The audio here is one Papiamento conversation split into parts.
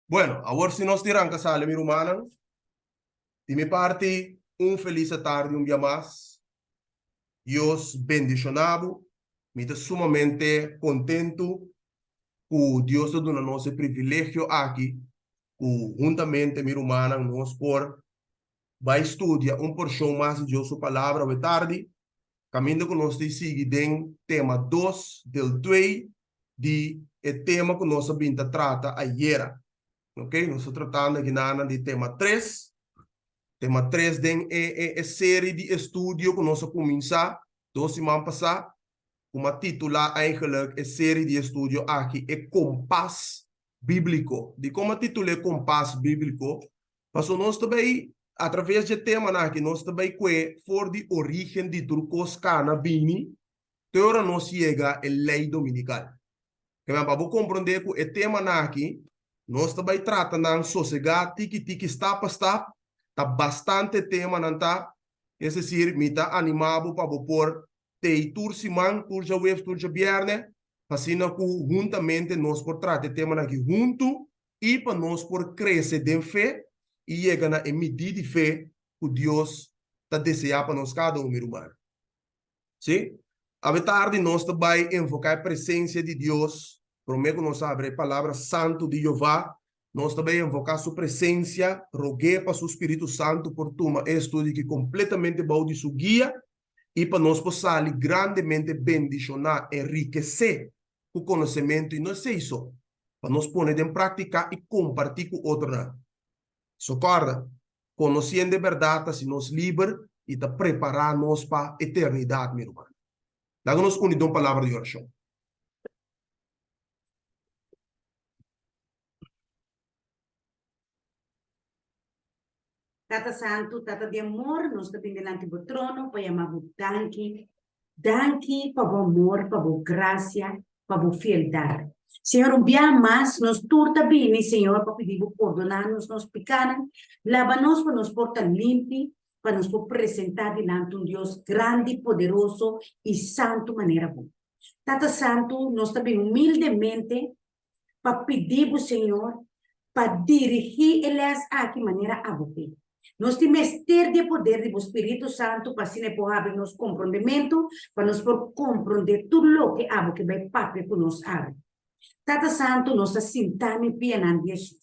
Bueno, awor si nos tin ranka sali mi rumannan. Di mi parti un felis atardi un bia mas. Dios bendiciona bo. Mi ta sumamente contento cu Dios ta duna nos e privilegio aki cu huntamente mi rumannan nos por bai studia un porcion mas di Dios su palabra awe tardi. Caminda cu nos ta sigui den tema dos del twee di e tema cu nos a bin ta trata ayera. Ok, nos ta tratando akinana di tema tres. Tema tres den e e e serie di estudio cu nos a cuminsa dos siman pasa, cu m'a titula eigenlijk e serie di estudio aki E Kompas Biblico. Dicon m'a titul'e Kompas Biblico? Pasobra nos ta bay, atraves dje temanan aki, nos ta bay cue for di origen di tur cos cana bini te ora nos yega e ley dominical. Kema pa bo komprondé ku e temanan aki nos ta bai trata nan sosegá tiki tiki stap pa stap, ta bastante temanan ta, es desir mi ta animá bo pa bo por tei tur siman, tur djaweps, tur djabièrnè, pa asina ku huntamente nos por trata e temanan aki huntu i pa nos por krese den fe i yega na e midí di fe ku Dios ta deseá pa nos kada un, mi ruman. Sí? Awe tardi nos ta bai enfoká e presensia di Dios. Promé ku nos abri e Palabra Santu di Jehová, nos ta bai enfoká su presensia, rog'é pa su spiritu santu por tuma e estudio aki kompletamente bou di su guia i pa nos por sali grandemente bendishoná, enrikesé ku konosementu i no esei so, pa nos pone den práktika i kompartí ku otronan. So kòrda, konosiendo e bèrdat ta hasi nos liber i ta prepará nos pa eternidat, mi ruman. Laga nos uni den un palabra di orashon. Tata Santu, Tata di amor, nos ta bin dilanti bo trono pa yama bo danki. Danki pa bo amor, pa bo grasia, pa bo fieldat. Señor, un bia mas nos tur ta bini, Señor, pa pidi bo pordoná nos nos pikánan, laba nos pa nos por ta limpi, pa nos por presentá dilanti un Dios grandi, poderoso i santu manera bo. Tata Santu, nos ta bin humildemente pa pidi bo, Señor, pa dirigí e lès aki manera abo ke. Nos tin mester di e poder di bo Spiritu Santu pa asina e por habri nos komprondementu, pa nos por komprondé tur loke abo ke bai papia ku nos awe. Tata Santu, nos ta sintá na e pianan di Hesus.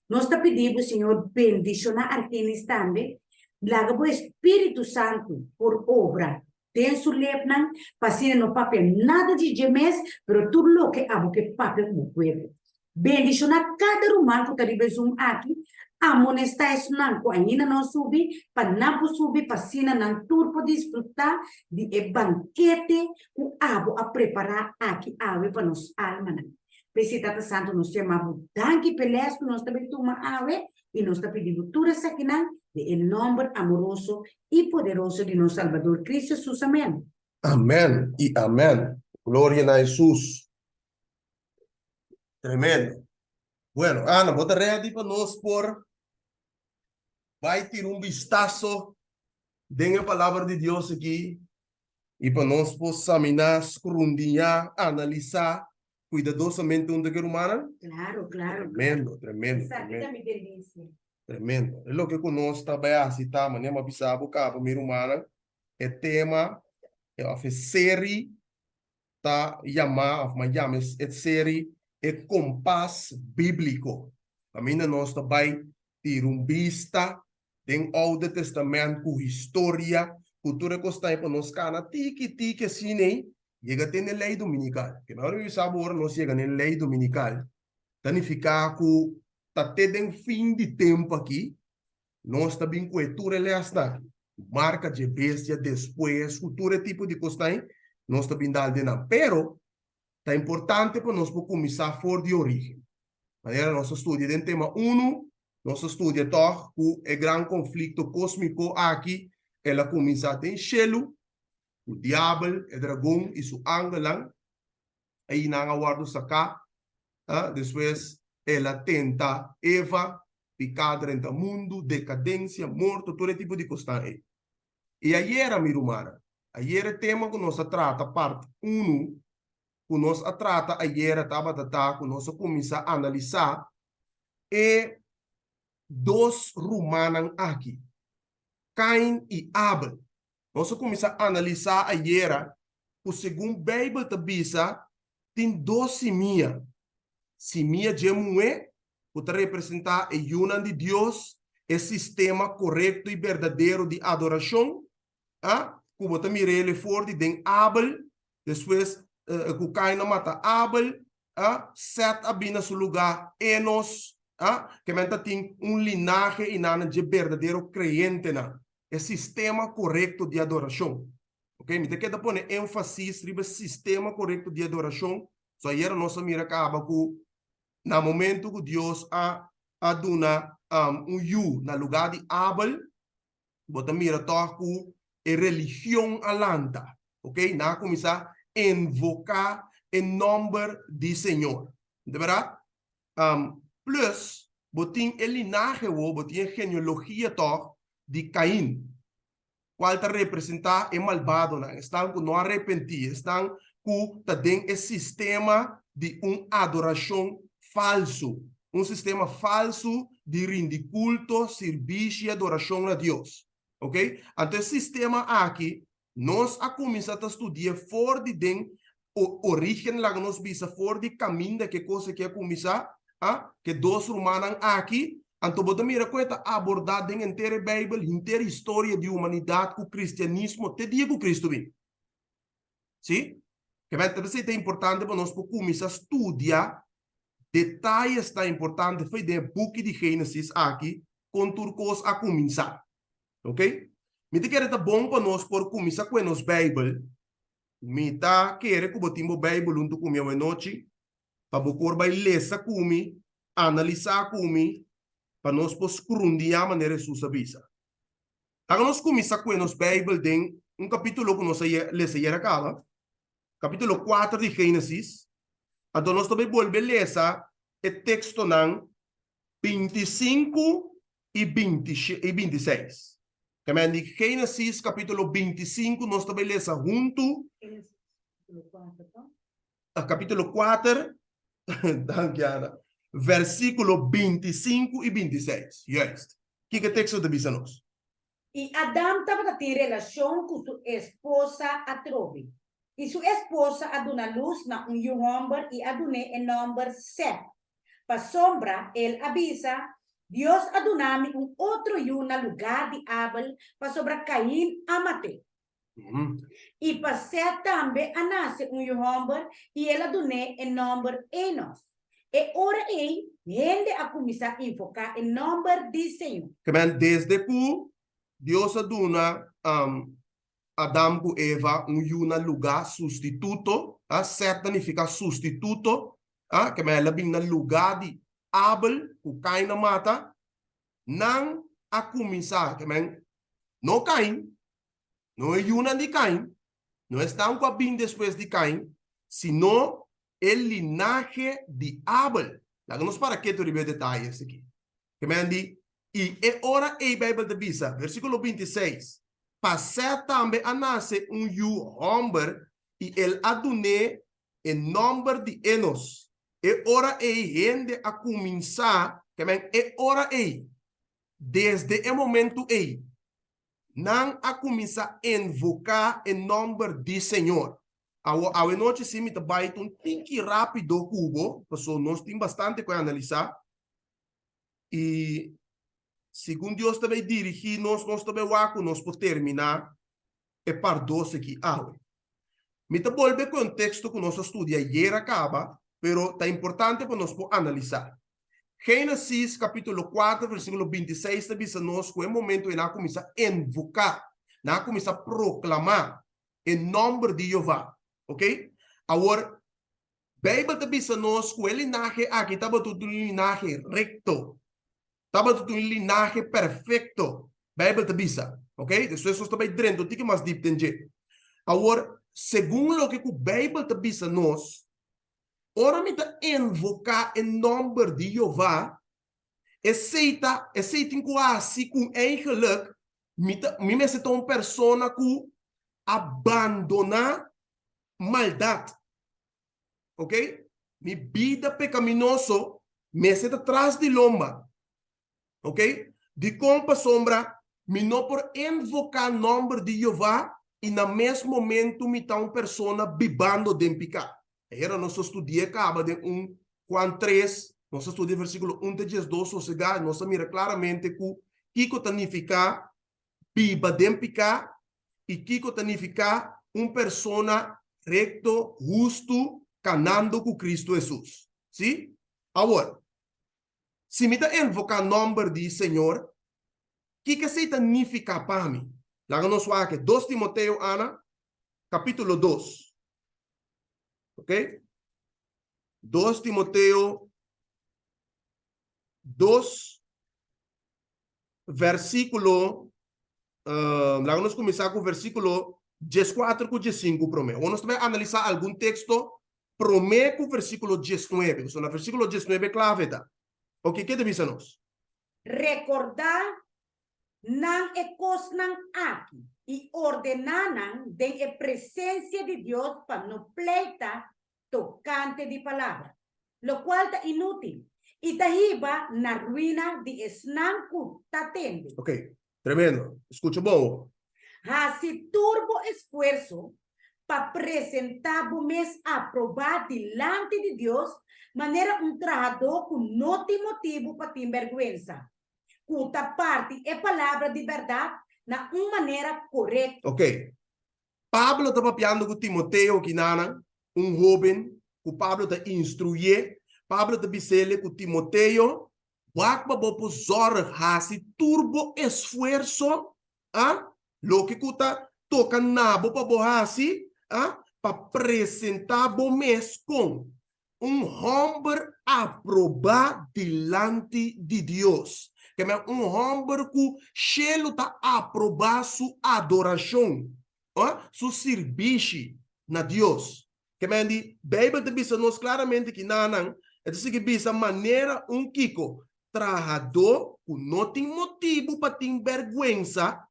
Nos ta pidi bo, Señor, bendishoná Argenis tambe, laga bo e Spiritu Santu por obra den su lepnan, pa asina no papia nada di dje mes, pero tur loke abo ke papia ku bo pueblo. Bendishoná kada ruman ku ta riba e Zoom aki, amonestá esnan ku ainda no a subi, pa nan por subi, pa asina nan tur por disfrutá di e bankete ku abo a prepará aki awe pa nos almanan. P'esei, Tata Santu, nos yama bo danki p'e lès ku nos ta bin tuma awe, i nos ta pidi bo tur esakinan den e nòmber amoroso i poderoso di nos Salbador Cristo Jesus. Amèn. Amèn i amèn. Gloria na Hesus. Tremendo. Bueno, Ana, bo ta ready pa nos por bai tira un bistaso den e Palabra di Dios aki i pa nos por saminá, skrundiñá, analisá kuidadosamente huntu ku e rumannan? Claro, claro. Tremendo, tremendo. Esaki ta mi delisia. Tremendo. E loke ku nos ta bai hasi ta, manera mi a bisa bo kaba, mi rumannan, e tema òf e seri ta yamá òf mi a yama e seri E Kompas Bíbliko. Kaminda nos ta bai tira un bista den Oude Testament ku historia, ku tur e kos ta pa nos kana tiki tiki asina ei yega te na e lei dominikal. Ke mehor mi bisa bo ora nos yega na e lei dominikal ta nifiká ku ta te den fin di tempu aki nos ta bin ku e tur e lèsnan aki. Marka dje bestia despues ku tur e tipo di kosnan ei nos ta bin dal den nan. Pero ta importante pa nos por kuminsá for di orígen. Manera nos a studia den tema unu, nos a studia tòg ku e gran konflikto kósmiko aki el a kuminsá den shelu, ku diabel, e dragon i su angelnan, ei nan a wòrdu saká. Despues el a tenta Eva, piká drenta mundu, dekadensia, morto, tur e tipo di kosnan ei. I ayera, mi rumannan, ayera e tema ku nos a trata part unu ku nos a trata ayera tabata ta ku nos a kuminsá analisá. e dos rumannan aki, Kain i Abel. Nos a kuminsá analisá ayera ku segun Beibel ta bisa tin dos simia, simia dje muhé ku ta representá e yunan di Dios, e sistema korekto i berdadero di adorashon, a ku bo ta mir'é for di den Abel, despues ku Kain a mata Abel, a Sèt a bin na su lugá, Enos, a ke men ta tin un linahe i nan dje berdadero kreyentenan, e sistema korekto di adorashon. Ok, mi ta keda pone énfasis riba e sistema korekto di adorashon, so ayera nos a mira kaba ku na momento ku Dios a a duna un yu na lugá di Abel, bo ta mira tòg ku e religion a lanta, ok, nan a kuminsá invoká e nòmber di Señor, di bèrdat? Plus, bo tin e linahe wou, bo tin e genealogia tòg di Kain, kual ta representá e malbadonan, esnan ku no a repentí, esnan ku ta den e sistema di un adorashon falsu, un sistema falsu di rindi kulto, sirbishi i adorashon na Dios. Oke? Anto e sistema aki nos a kuminsá ta studi'é for di den orígen, laga nos bisa for di kaminda ku e kos aki a kuminsá, a, ku e dos rumannan aki. Anto bo ta mira ku e ta abordá den henter e Beibel, henter historia di humanidat ku kristianismo te dia ku Kristu bin. Sí? Kebè ta p'esei ta importante pa nos por kuminsá studia detayesnan importante fo'i den e buki di Génesis aki kon tur kos a kuminsá. Ok? Mi ta kere ta bon pa nos por kuminsá ku e nos Beibel. Mi ta kere ku bo tin bo Beibel huntu ku mi awenochi pa bo por bai lesa ku mi, analisá ku mi, pa nos por skrundiá manera Hesus a bisa. Laga nos kuminsá ku e nos Beibel den un kapítulo ku nos a lesa ayera kaba, kapítulo kuater di Génesis. Anto nos ta bai bolbe lesa e tekstonan 25 i 26. Kemèn di Génesis kapítulo 25 nos ta bai lesa huntu. Kapítulo 4, danki Ana, versíkulo 25 i 26. Juist. Kiko e teksto ta bisa nos? I Adam tabata tin relashon ku su esposa atrobe. I su esposa a duna lus na un yu hòmber i a dun'é e nòmber Sèt. Pasobra el a bisa, Dios a duna mi un otro yu na lugá di Abel, pasobra Kain a mat'é. I pa Sèt tambe a nase un yu hòmber, i el a dun'é e nòmber Enos. E ora ei, hende a kuminsá invoká e nòmber di Señor. Kmen desde ku Dios a duna Adam ku Eva un yu na lugá sustituto, Sèt ta nifiká sustituto, kmen el a bin na lugá di Abel ku Kain a mata, nan a kuminsá, kmen no Kain, No e yunan di Kain, no esnan ku a bin despues di Kain, sino e linahe di Abel. Laga nos para ketu riba e detaye esaki. Ke men di, I e ora ei Beibel ta bisa, versíkulo 26, Pa Sèt tambe a nase un yu hòmber i el a dun'é e nòmber di Enos. E ora ei hende a kuminsá, ke men e ora ei, desde e momentu ei, Nan a kuminsá invoká e nòmber di Señor. Awor, awenochi sí mi ta bai ta un tiki rápido ku bo, pasobra nos tin bastante ku analisá. I segun Dios ta bai dirigí nos, nos ta bai wak ku nos por terminá e par dos aki awe. Mi ta bolbe ku e un teksto ku nos a studia ayera kaba, pero ta importante pa nos por analisá. Génesis kapítulo kuater versíkulo 26 ta bisa nos ku e momentu ei nan a kuminsá invoká, nan a kuminsá proklamá e nòmber di Jehová. Oké? Awor, Beibel ta bisa nos ku e linahe aki tabata un linahe rekto. Tabata un linahe perfekto, Beibel ta bisa. Ok? Despues nos ta bai drenta un tiki mas dip den dje. Awor, segun loke ku Beibel ta bisa nos, ora mi ta invoká e nòmber di Jehová, esei ta, esei tin ku hasi ku eigenlijk mi ta, mi mester ta un persona ku a bandoná maldat. Ok? Mi bida pekaminoso. Mester ta tras di lomba. Ok? Dikon? Pasobra mi no por invoká nòmber di Jehová i na mes momentu mi ta un persona bibando den piká. Ayera nos a studi'é kaba den un Juan tres, nos a studia versíkulo un te diesdos sosegá i nos a mira klaramente ku kiko ta nifiká biba den piká i kiko ta nifiká un persona rekto, hustu, kanando ku Kristu Hesus. Sí? Awor, si mi ta invoká nòmber di Señor, kiko esei ta nifiká pa mi? Laga nos wak dos Timoteo, Ana, kapítulo dos. Ok? Dos Timoteo dos, versíkulo, laga nos kuminsá ku versíkulo dieskuater ku diesinku promé. Awor nos ta bai analisá algun teksto promé ku versíkulo diesnuebe. Pasobra na versíkulo diesnuebe klave ta. Oke, ke ta bisa nos? Rekordá nan e kosnan aki i ordená nan den e presensia di Dios pa no pleita tokante di palabra, lokual ta inútil i ta hiba na ruina di esnan ku ta tende. Ok, tremendo. Skucha bon awor. Hasi tur bo esfuerso pa presentá bo mes aprobá dilanti di Dios manera un trahadó ku no tin motibu pa tin bèrgwensa, ku ta parti e palabra di bèrdat na un manera korekto. Ok, Pablo ta papiando ku Timoteo kinanan, un hóben ku Pablo ta instruyé. Pablo ta bis'é ku Timoteo, wak pa bo por zòrg hasi tur bo esfuerso, a, loke ku ta toka na bo pa bo hasi, a, pa presentá bo mes kon un hòmber aprobá dilanti di Dios. Ke men un hòmber ku shelu ta aprobá su adorashon, su sirbishi na Dios. Ke men di, Beibel ta bisa nos klaramente ki nanan, e ta sigui bisa manera un kiko? Trahadó ku no tin motibu pa tin bèrgwensa,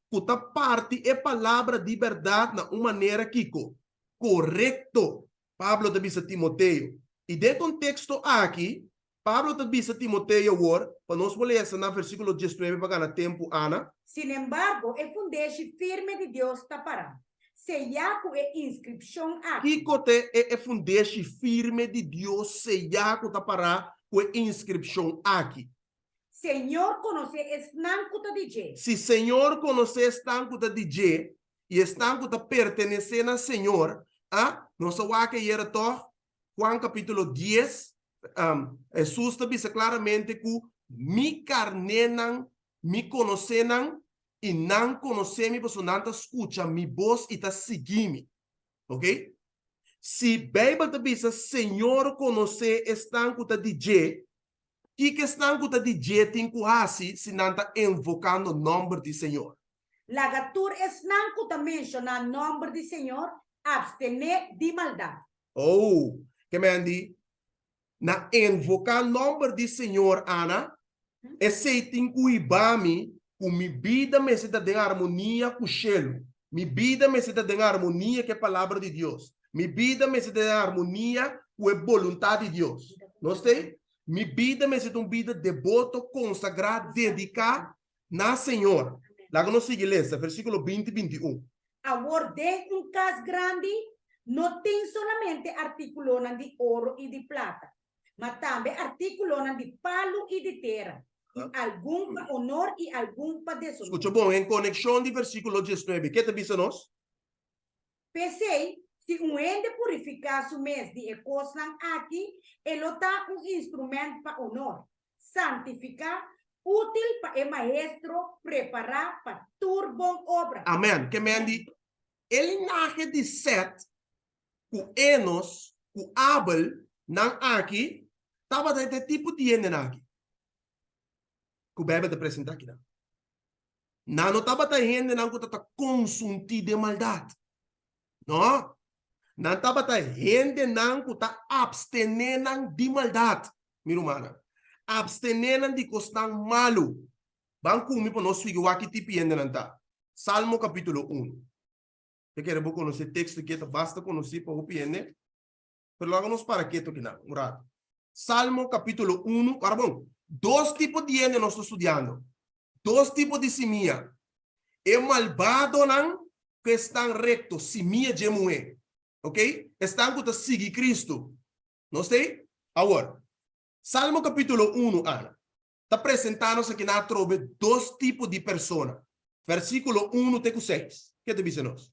ku ta parti e palabra di bèrdat na un manera kiko? Korekto. Pablo ta bisa Timoteo. I den konteksto aki, Pablo ta bisa Timoteo awor, pa nos por lesa na versíkulo diesnuebe pa gana tempu, Ana. Sinembargo, e fundeshi firme di Dios ta pará, seyá ku e inskripshon aki. Kiko ta e fundeshi firme di Dios seyá ku ta pará ku e inskripshon aki? Señor konosé esnan ku ta di dje. Si Señor konosé esnan ku ta di dje, i esnan ku ta pertenesé na Señor, a, nos a wak ayera tòg, Juan kapítulo dies, Hesus ta bisa klaramente ku mi karnénan mi konosé nan i nan konosé mi pasobra nan ta skucha mi bos i ta sigui mi. Oke? Si Beibel ta bisa Señor konosé esnan ku ta di dje, Kiko esnan ku ta di dje tin ku hasi si nan ta invokando nòmber di Señor? Laga tur esnan ku ta menshoná nòmber di Señor apstené di maldat. Oh, ke men di, na invoká nòmber di Señor, Ana, esei tin ku hiba mi ku mi bida mester ta den armonia ku shelu. Mi bida mester ta den armonia ku e Palabra di Dios. Mi bida mester ta den armonia ku e boluntat di Dios. Nos t'ei? Mi bida mester ta un bida deboto, konsagrá, dediká na Señor. Laga nos sigui lesa, versíkulo binti, bintiun. Awor den un kas grandi no tin solamente artíkulonan di oro i di plata, ma tambe artíkulonan di palu i di tera, i algun pa onor i algun pa desonor. Skucha bon, en konekshon di versíkulo diesnuebe, ke ta bisa nos? P'esei, si un hende purifiká su mes di e kosnan aki, e lo ta un instrumènt pa onor, santifiká, útil pa e maestro, prepará pa tur bon obra. Amèn. Ke men di e linahe di Sèt ku Enos ku Abel nan aki tabata e tipo di hendenan aki ku Beibel ta presentá akinan. Nan no tabata hendenan ku ta konsuntí den maldat. No, nan tabata hendenan ku ta apstené nan di maldat, mi rumannan. Apstené nan di kosnan malu. Ban ku mi pa nos sigui wak ki tipo hendenan ta. Salmo kapítulo unu. Ta kere bo konosé teksto aki, e ta basta konosí pa hopi hende. Pero laga nos para ketu akinan un ratu. Salmo kapítulo unu, ora bon, dos tipo di hende nos ta studiando, dos tipo di simia, e malbadonan ku esnan rekto, simia dje muhé, ok, esnan ku ta sigui Kristu. Nos ta ei? Awor, Salmo kapítulo unu, Ana, ta presentá nos akinan atrobe dos tipo di persona. Versíkulo unu te ku seis, ke ta bisa nos?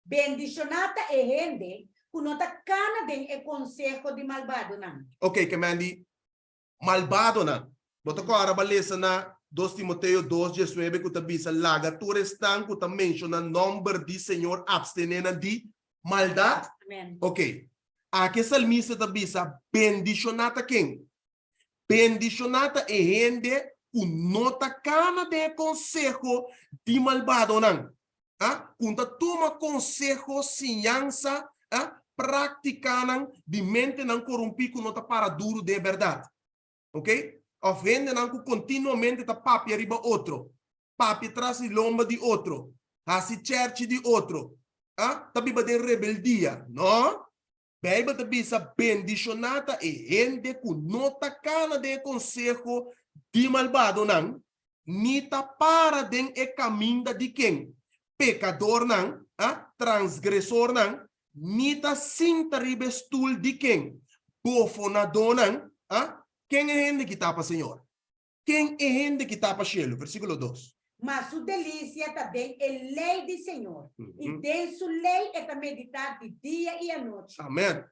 Bendishoná ta e hende ku no ta kana den e konseho di malbadonan. Ok, ke men di malbadonan. Bo ta kòrda bo a lesa na Dos Timoteo dos diesnuebe ku ta bisa, Laga tur esnan ku ta menshoná nòmber di Señor apstené nan di maldat? Amen. Ok, aki e salmista ta bisa, Bendishoná ta ken? Bendishoná ta e hende ku no ta kana den e konseho di malbadonan, a ku ta tuma konseho, siñansa, a práktikanan di mentenan korumpí ku no ta para duru den e bèrdat. Oke? Òf hendenan ku kontinuamente ta papia riba otro, papia tras di lomba di otro, hasi chèrchi di otro, a ta biba den rebeldia. No! Beibel ta bisa, Bendishoná ta e hende ku no ta kana den e konseho di malbadonan, ni ta para den e kaminda di ken? Pekadornan, a transgresornan, ni ta sinta riba e stul di ken? Bofonadónan, a Ken e hende ki ta pa Señor? Ken e hende ki ta pa shelu? Versíkulo dos. Ma su delisia ta den e lei di Señor, i den su lei e ta meditá di dia i anochi. Amen.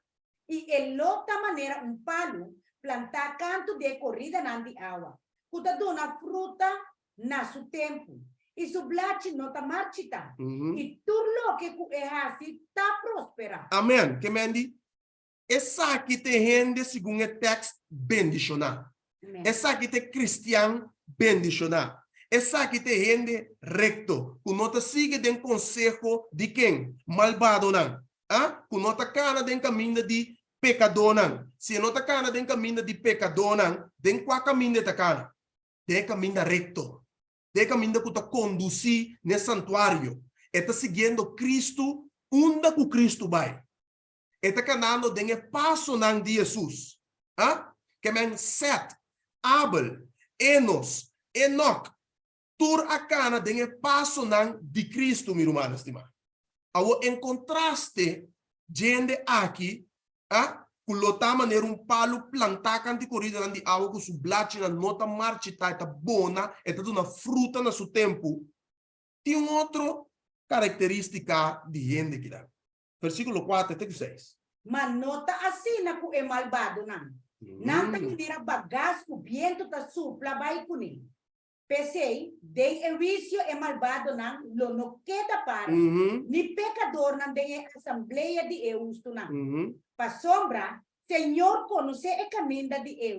I e lo ta manera un palu plantá kantu di e koridanan di awa, ku ta duna fruta na su tempu, i su blachi no ta marchitá, i tur loke ku e hasi ta prosperá. Amen. Ke men di? Esaki ta e hende segun e tèkst bendishoná. Esaki ta e kristian bendishoná. Esaki ta e hende rekto, ku no ta sigui den konseho di ken? Malbadonan. A Ku no ta kana den kaminda di pekadónan. Si e no ta kana den kaminda di pekadónan, den kua kaminda e ta kana? Den e kaminda rekto. Den e kaminda ku ta kondusí n'e santuario. E ta siguiendo Kristu unda ku Kristu bai. E ta kanando den e pasonan di Hesus. A Ke men Sèt, Abel, Enos, Enok, tur a kana den e pasonan di Kristu, mi rumannan stimá. Awor, en kontraste, djende aki, a ku lo ta manera un palu plantá kanti koridanan di awa ku su blachinan no ta marchitá, e ta bona, e ta duna fruta na su tempu, tin un otro karakterístika di hende kinan. Versíkulo kuater te ku seis. Ma no ta asina ku e malbadonan. Nan ta manera bagas ku bientu ta supla bai kuné. P'esei, den e huisio e malbadonan lo no keda para, ni pekadornan den e asamblea di e hustunan. Pasobra Señor konosé e kaminda di e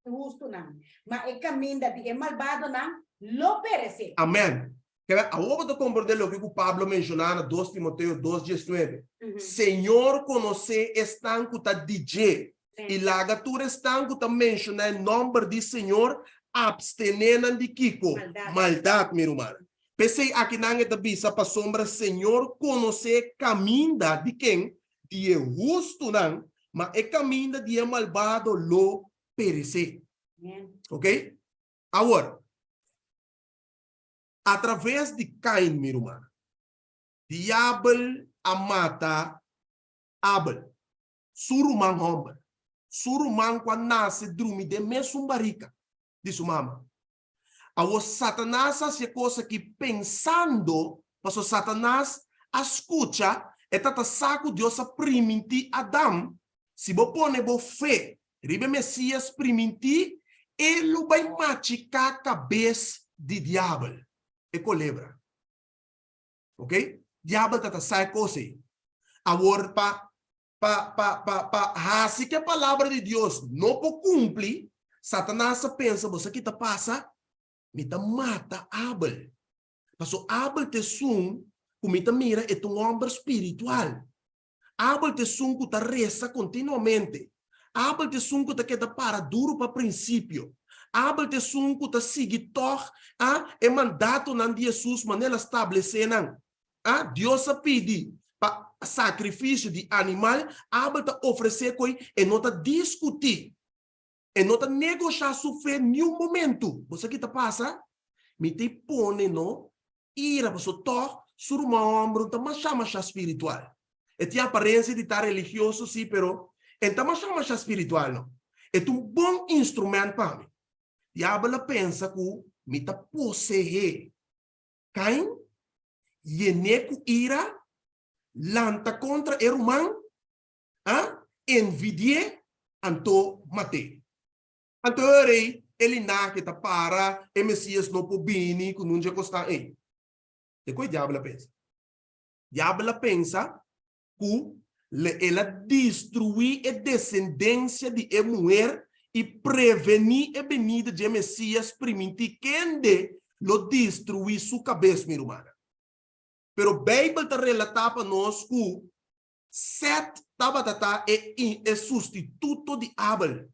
hustunan, ma e kaminda di e malbadonan lo peresé. Amèn. Keda, awor bo ta komprendé loke ku Pablo menshoná na Dos Timoteo dos diesnuebe, Señor konosé esnan ku ta di dje, i laga tur esnan ku ta menshoná e nòmber di Señor apstené nan di kiko? Maldat, mi rumannan. P'esei akinan e ta bisa, Pasobra Señor konosé kaminda di ken? Di e hustunan, ma e kaminda di e malbado lo peresé. Oke? Awor. Atraves di Kain, mi ruman, diabel a mata Abel, su ruman hòmber, su ruman ku a nase drumi den mesun barika di su mama. Awor Satanas a hasi e kos aki pensando, pasobra Satanas a skucha, e tata sa ku Dios a primintí Adam, Si bo pone bo fe riba e Mesías primintí, e lo bai machiká kabes di Diabel, e kolebra. Ok? Diabel ta ta sa e kos ei. Awor, pa, pa, pa, pa, pa hasi ku e palabra di Dios no por kumpli, Satanas a pensa, Bo sa ki ta pasa? Mi ta mata Abel. Pasobra Abel ta esun ku mi ta mira e ta un hòmber spiritual. Abel ta esun ku ta resa kontinuamente. Abel ta esun ku ta keda para duru pa prinsipio. Abel ta esun ku ta sigui tòg a e mandatonan di Hesus manera el a stablesé nan. A Dios a pidi pa sakrifisio di animal, Abel ta ofresé koe e no ta diskutí. E no ta negoshá su fe niun momentu. Bo sa ki ta pasa? Mi ta pone no ira pasobra tòg su ruman hòmber no ta mashá mashá spiritual. E tin aparensia di ta religioso sí, pero e no ta mashá mashá spiritual no. E ta un bon instrumènt pa mi. Diabel a pensa ku mi ta poseé Kain, yen'é ku ira, lanta kontra e ruman, a envidi'é, anto mat'é. Anto e ora ei, e linahe ta para, e Mesías no por bini ku nun dje kosnan ei. Te ku e diabel a pensa? Diabel a pensa ku el a destruí e desendensia di e muher i prevení e benida dje Mesías primintí kende lo destruí su kabes, mi rumannan. Pero Beibel ta relatá pa nos ku Sèt tabata ta e e sustituto di Abel.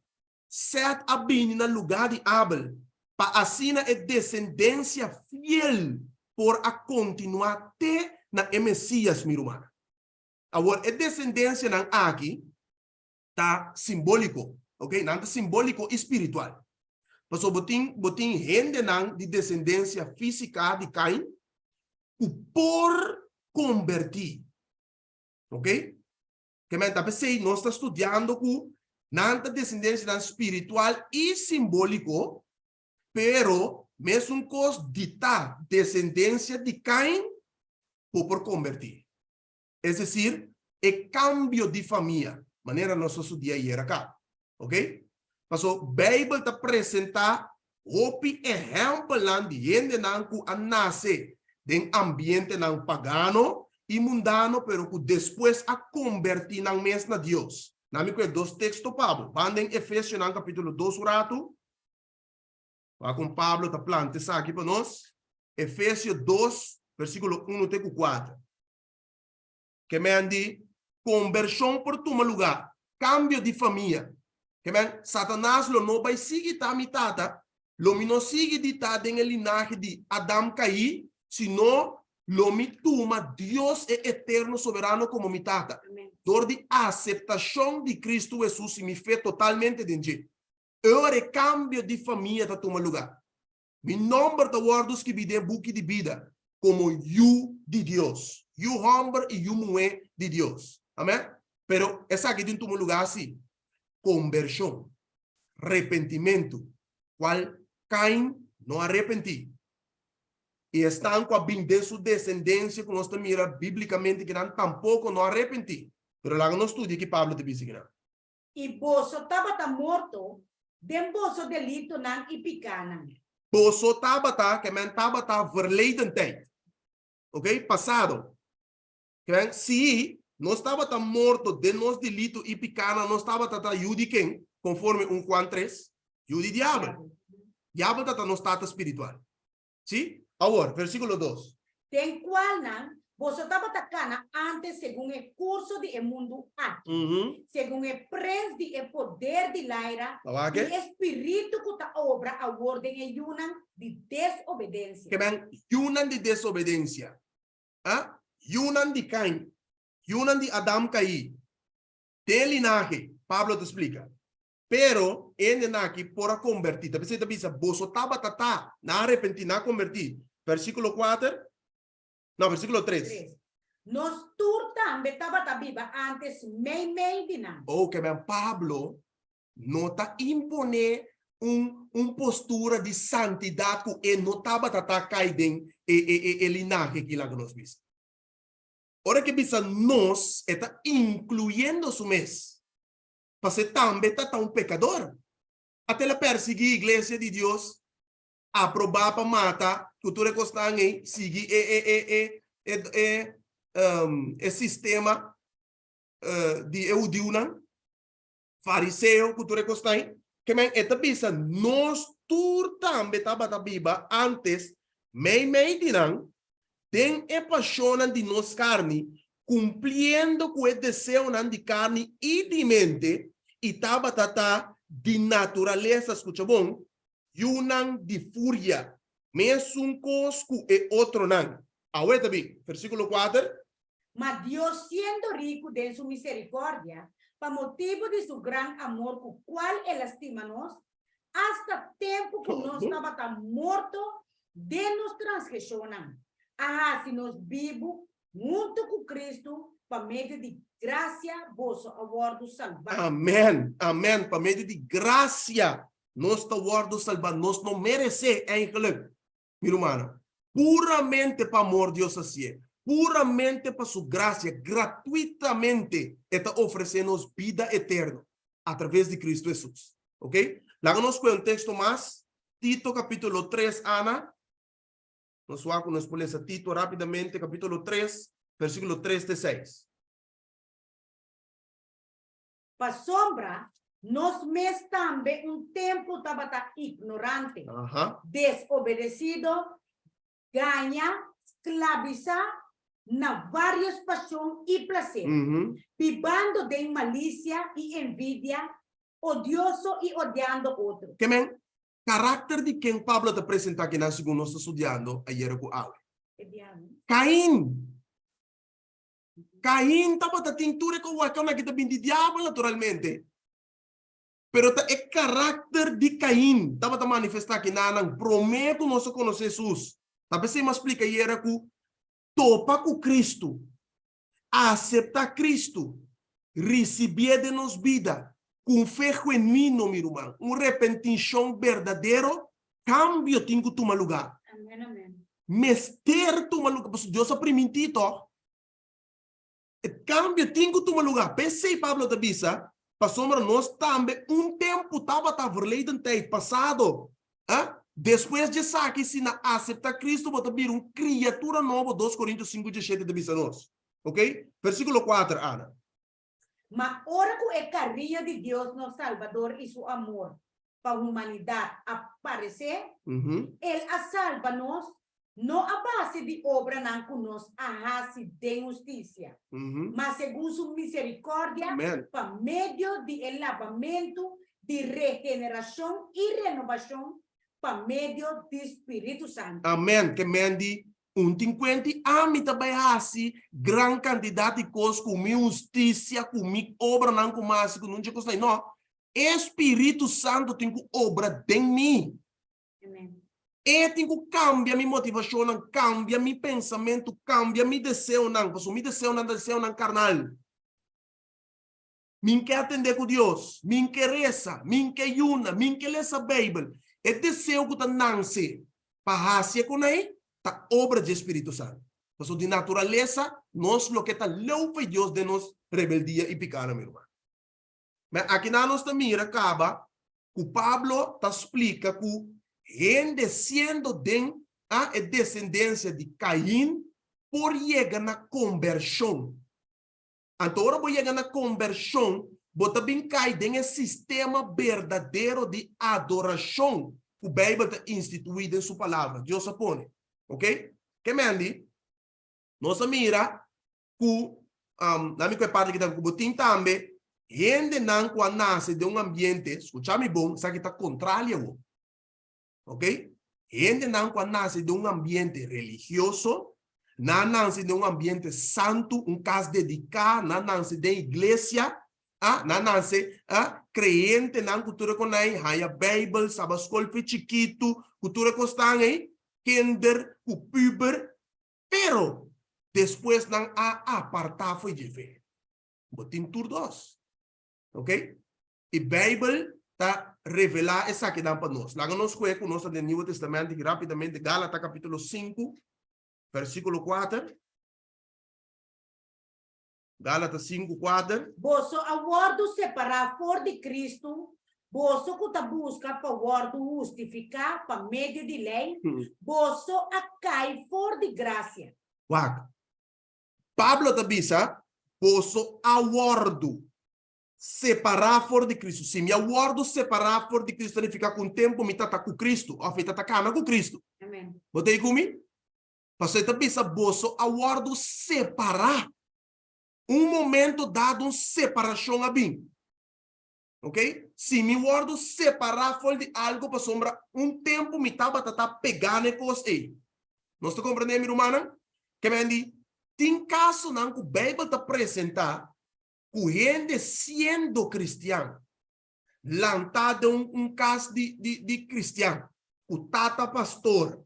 Sèt a bini na lugá di Abel pa asina e desendensia fiel por a kontinuá te na e Mesías, mi rumannan. Awor, e desendensianan aki ta simbóliko, oke? Nan ta simbóliko i spiritual. Pasobra bo tin bo tin hendenan di desendensia físika di Kain ku por kombertí. Ok? Ke men ta p'esei nos ta studiando ku nan ta desendensianan spiritual i simbóliko, pero mesun kos di ta desendensia di Kain bo por kombertí. Es desir, e kambio di famia, manera nos a studia ayer aka. Ok? Paso Beibel ta presentá hopi ehèmpelnan di hendenan ku a nase den ambientenan pagano i mundano pero ku despues a kombertí nan mes na Dios. Na mi ku e dos teksto pa bo. Ban den Efesionan kapítulo dos un ratu. Wak kon Pablo ta planta esaki pa nos. Efesio dos, versíkulo unu te ku kuater. Ke men di kombershon por tuma lugá, kambio di famia. Ke men, Satanas lo no bai sigui ta mi tata, lo mi no sigui di ta den e linahe di Adam kaí, sino lo mi tuma Dios e Eterno Soberano komo mi Tata, dor di aseptashon di Kristu Hesus i mi fe totalmente den dje. E ora e kambio di famia ta tuma lugá. Mi nòmber ta wòrdu skibí den e buki di bida komo yu di Dios, yu hòmber i yu muhé di Dios. Amèn. Pero esaki tin tuma lugá si kombershon, repentimentu, kual Kain no a repentí. I esnan ku a bin den su desendensia ku nos ta mira bíblikamente kinan tampoko no a repentí. Pero laga nos studia ki Pablo ta bisa kinan. I boso tabata morto den boso delitonan i pikánan. Boso tabata, ke men tabata verleden tijd. Ok, pasado. Ke men, si nos tabata morto den nos delito i pikánan, nos tabata ta yu di ken? Konforme 1 Juan 3, yu di diabel. Diabel ta ta nos tata spiritual. Sí? Awor, versíkulo dos. Den kualnan boso tabata kana ántes segun e kurso di e mundu aki, segun e prens di e poder di laira, di e spiritu ku ta obra awor den e yunan di desobedensia. Ke men yunan di desobedensia? A? Yunan di Kain, yunan di Adam kaí den e linahe, Pablo ta splika. Pero, e hendenan aki por a kombertí. Ta p'esei ta bisa, Boso tabata ta, nan a arepentí, nan a kombertí. Versíkulo kuater, no, versíkulo tres. Tres. Nos tur tambe tabata biba ántes meimei di nan. Oh, ke men Pablo no ta imponé un un postura di santidat ku e no tabata ta kai den e e e e linahe aki laga nos bisa. Ora ke bisa nos, e ta inkluyendo su mes. Pasé tambe ta ta un pekador. Ata el a persiguí iglesia di Dios, aprobá pa mata, ku tur e kosnan ei, sigui e e e e e e e sistema di e hudiunan, fariseo ku tur e kosnan ei. Ke men e ta bisa nos tur tambe tabata biba ántes meimei di nan, den e pashonnan di nos karni, kumpliendo ku e deseonan di karni i di mente, i tabata ta di naturalesa, skucha bon, yunan di furia, mesun kos ku e otronan. Awe ta bin, versíkulo kuater. Ma Dios, siendo riku den su miserikòrdia, Pa motibu di su gran amor ku kual el a stima nos, asta tempu ku nos tabata morto den nos transgreshonnan, a hasi nos bibu huntu ku Kristu, pa medio di grasia boso a wòrdu salbá. Amèn, amèn, pa medio di grasia nos ta wòrdu salbá, nos no meresé eigenlijk. Mi rumannan, puramente pa amor Dios a hasié, puramente pa su grasia, gratuitamente E ta ofresé nos bida eterno a traves di Cristo Hesus. Ok? Laga nos kohe un teksto mas, Tito kapítulo tres, Ana. Nos wak ku nos por lesa Tito rápidamente, kapítulo tres, versíkulo tres te seis. Pasobra nos mes tambe un tempu tabata ignorante, desobedesido, gaña, sklabisá na vários pashon i plaser, bibando den malisia i envidia, odioso i odiando otro. Ke men karakter di ken Pablo ta presentá kinan segun nos ta studiando ayera ku awe? Kain! Kain tabata tin tur e kowakannan ki ta bin di diabel naturalmente. Pero ta e karakter di Kain tabata manifestá kinanan promé ku nos a konosé Hesus. Ta p'esei mi a splika ayera ku topa ku Kristu, aseptá Kristu, risibié den nos bida ku un fe genuino, mi ruman, un repentinshon berdadero, kambio tin ku tuma lugá. Mester tuma lugá, pasobra Dios a primintí tòg. E kambio tin ku tuma lugá. P'esei Pablo ta bisa, Pasobra nos tambe un tempu tabata verleden tijd, pasado. A Despues di esaki, si na aseptá Kristu bo ta bira un kriatura nobo, Dos Korintios sinku diesshete ta bisa nos. Oke? Versíkulo kuater, Ana. Ma ora ku e kariño di Dios nos Salbador i su amor pa humanidat a paresé, El a salba nos, no a base di obranan ku nos a hasi den hustisia, ma segun su miserikòrdia pa medio di e labamentu di regenerashon i renobashon pa medio di Spiritu Santu. Amèn. Ke men di un tin kuenti, ami ta bai hasi gran kantidat di kos ku mi hustisia, ku mi obranan ku mi a hasi, ku nunca kos. No, E Spiritu Santu tin ku obra den mi. E tin ku kambia mi motivashonnan, kambia mi pensamentu, kambia mi deseonan, pasobra mi deseonan ta deseonan karnal. Mi n'ke atendé ku Dios, mi n'ke resa, mi n'ke yuna, mi n'ke lesa Beibel. E deseo ku ta nanse pa hasi e konai ta obra dje Spiritu Santu. Pasobra di naturalesa nos loke ta leu pa Dios den nos rebeldia i pikánan, mi ruman. Ma akinan nos ta mira kaba ku Pablo ta splika ku hende siendo den a e desendensia di Kain por yega na kombershon. Anto ora bo yega na kombershon, bo ta bin kai den e sistema berdadero di adorashon ku Beibel ta instituí den su Palabra. Dios a pone. Oke? Ke Mandy? Nos a mira ku na mi ku e parti ki ta ku bo tin tambe hendenan ku a nase den un ambiente, skucha mi bon, esaki ta kontrali awor, ok, hendenan ku a nase den un ambiente religioso, nan a nase den un ambiente santu, un kas dediká, nan a nase den iglesia, a nan a nase a kreyentenan ku tur e konai haña beibel, saba skol fe chikitu, ku tur e kosnan ei, kinder ku puber, Pero, despues nan a apartá fo'i dje fe. Bo tin tur dos. Ok? I Beibel ta revelá esakinan pa nos. Laga nos kohe ku nos ta den Nieuwe Testament aki rápidamente, Gálata kapítulo sinku, versíkulo kuater. Gálata sinku, kuater. Boso a wòrdu separá for di Kristu, boso ku ta buska pa wòrdu hustifiká pa medio di lei, boso a kai for di grasia. Wak. Pablo ta bisa, Boso a wòrdu separá for di Kristu. Si mi a wòrdu separá for di Kristu, ta nifiká ku un tempu mi ta ta ku Kristu, òf mi ta ta kana ku Kristu. Bo ta ei ku mi? Pasobra e ta bisa, Boso a wòrdu separá. Un momento dado un separashon a bin. Ok? Si mi wòrdu separá for di algu pasobra un tempu mi tabata ta pegá na e kos ei. Nos ta komprendé, mi rumannan? Ke men di, tin kasonan ku Beibel ta presentá. Ku hende siendo kristian, lantá den un kas di di di kristian, ku tata pastor,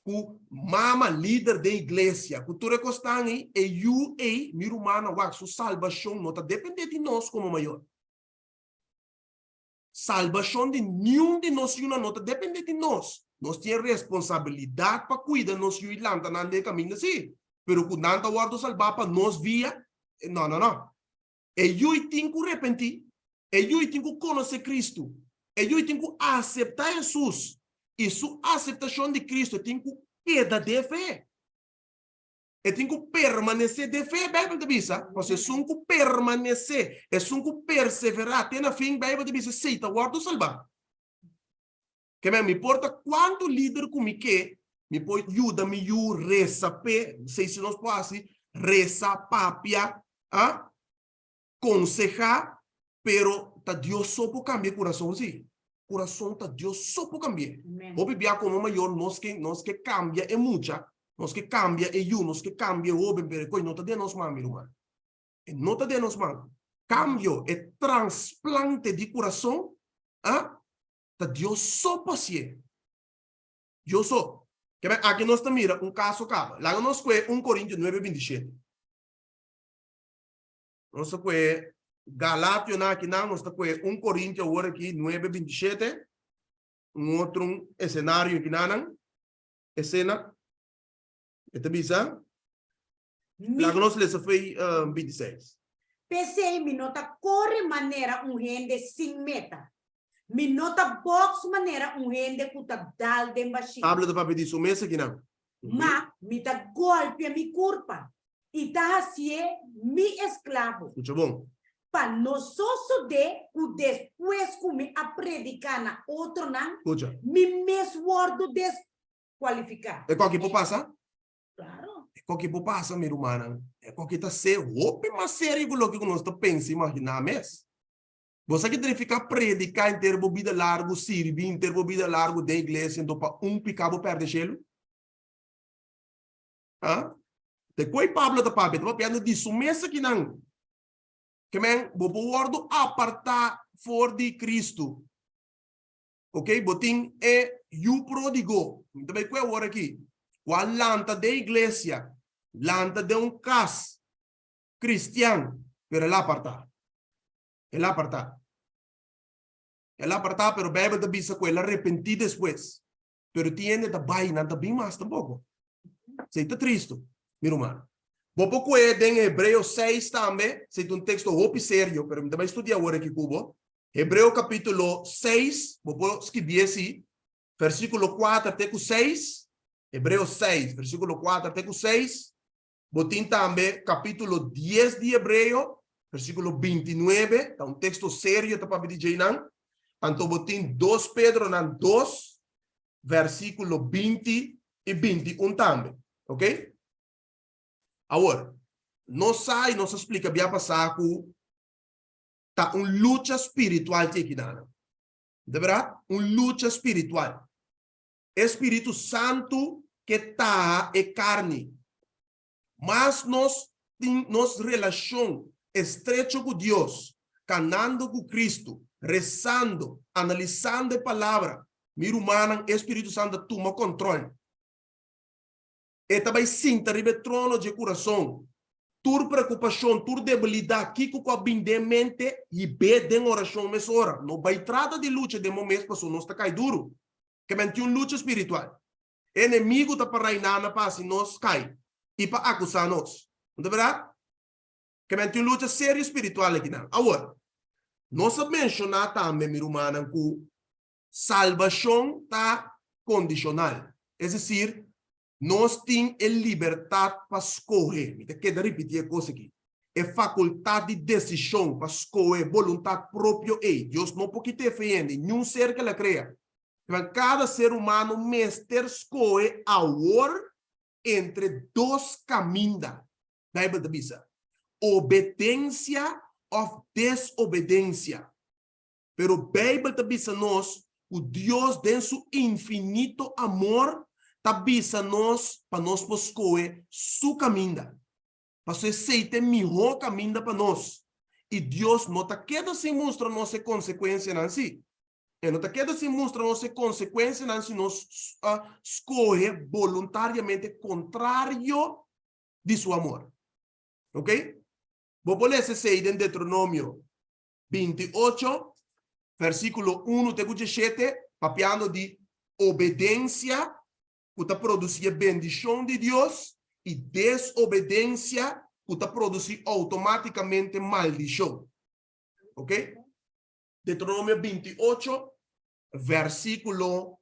ku mama lider den iglesia, ku tur e kosnan ei, e yu ei, mi rumannan, wak, su salbashon no ta dependé di nos komo mayor. Salbashon di niun di nos yunan no ta dependé di nos. Nos tin e responsabilidat pa kuida nos yu i lanta nan den e kaminda, sí, pero ku nan ta wòrdu salbá pa nos via, no, no, no. E yu i tin ku repentí, e yu i tin ku konosé Kristu, e yu i tin ku aseptá Hesus, i su aseptashon di Kristu e tin ku keda den fe. E tin ku permanesé den fe, Beibel ta bisa. Pasobra esun ku permanesé, esun ku perseverá te na fin, Beibel ta bisa, esei ta wòrdu salbá. Ke men, mi por ta kuantu lider ku mi ke, mi por yuda mi yu resa p'e, esei si nos por hasi, resa, papia, a, konsehá, pero ta Dios so por kambia e kurason si. Kurason ta Dios so por kambi'é. Hopi bia komo mayor nos ke nos ke kambia e mucha, nos ke kambia e yu, nos ke kambia e hoben, pero e kos no ta den nos man, mi ruman. E no ta den nos man. Kambio, e transplante di kurason, a, ta Dios so por hasié. Dios so. Kebè aki nos ta mira un kaso kaba. Laga nos kue un Korintio nuebe binti shete. Nos ta kue Galationan akinan, nos ta kue un Korintio awor aki nuebe 27, un otro un esenario akinanan, esena, e ta bisa, Mi, laga nos lesa fei 26. P'esei mi no ta kore manera un hende sin meta. Mi no ta bòks manera un hende ku ta dal den bashí. Pablo ta papia di su mes akinan. Ma mi ta gòlpia mi kurpa i ta hasié mi esklabo. Skucha bon. Pa no sosodé ku despues ku mi a prediká na otronan, Skucha. mi mes wòrdu deskualifiká. E koki por pasa? Klaro. E koki por pasa, mi rumannan. E koki ta ser hopi mas serio ku loke ku nos ta pensa i imaginá mes. Bo sa ki ta nifiká prediká henter bo bida largu, sirbi henter bo bida largu den iglesia, anto pa un piká bo pèrdè shelu? Ha? Te koe Pablo ta papia? Ta papiando di su mes akinan. Ke men, bo por wòrdu apartá for di Kristu. Ok, bo tin e yu pródigo. Mi ta bai kue awor aki. Ku a lanta den iglesia, lanta den un kas kristian, pero el a apartá. El a apartá. El a apartá, pero Beibel ta bisa ku el a repentí despues. Pero tin hende ta bai, nan ta bin mas tampoco. Esei ta tristu, mi ruman. Bo por kohe den Hebreo 6 tambe, esei ta un teksto hopi serio, pero mi ta bai studia awor aki ku bo. Hebreo kapitulo 6, bo por skibié si, versíkulo 4 te ku 6. Hebreo 6, versíkulo 4 te ku 6. Bo tin tambe kapítulo 10 di Hebreo, versíkulo 29, ta un teksto serio ta papia di djeinan. Anto bo tin 2 Pedronan 2, versíkulo 20 i 21 tambe. Ok? Awor, nos sa i nos a splika bia pasá ku ta un lucha spiritual tin akinan. De bèrdat? Un lucha spiritual. E Spiritu Santu ke taha e karni. Mas nos tin nos relashon estrecho ku Dios, kanando ku Kristu, resando, analisando e Palabra, mi rumannan, e Spiritu Santu ta tuma kòntròl. E ta bai sinta riba e trono dje kurason. Tur preokupashon, tur debilidat, kiko ku a bin den mente, hib'é den orashon mesora. No bai trata di lucha den bo mes pasobra nos ta kai duru. Ke men tin un lucha spiritual. E enemigu ta pa reiná na pa hasi nos kai i pa akusá nos. No ta bèrdat? Ke men tin un lucha serio spiritual akinan. Awor, nos a menshoná tambe, mi rumannan, ku salbashon ta kondishonal. Es desir, nos tin e libertat pa skohe. Mi ta keda ripití e kos aki. E fakultat di desishon pa skohe boluntat propio ei, Dios no por kit'é fe hende, niun ser ke el a krea. Pero kada ser humano mester skohe awor entre dos kaminda, Beibel ta bisa, obedensia òf desobedensia. Pero Beibel ta bisa nos ku Dios den su infinito amor ta bisa nos pa nos por skohe su kaminda. Pasobra esei ta e mihó kaminda pa nos. I Dios no ta keda sin mustra nos e konsekuensianan sí. E no ta keda sin mustra nos e konsekuensianan si nos skohe boluntariamente kontrario di su amor. Ok? Bo por lesa esei den Deuteronomio 28, versíkulo 1 te ku 17, papiando di obedensia ku ta produsí e bendishon di Dios i desobedensia ku ta produsí outomátikamente maldishon. Ok? Deuteronomio 28, versíkulo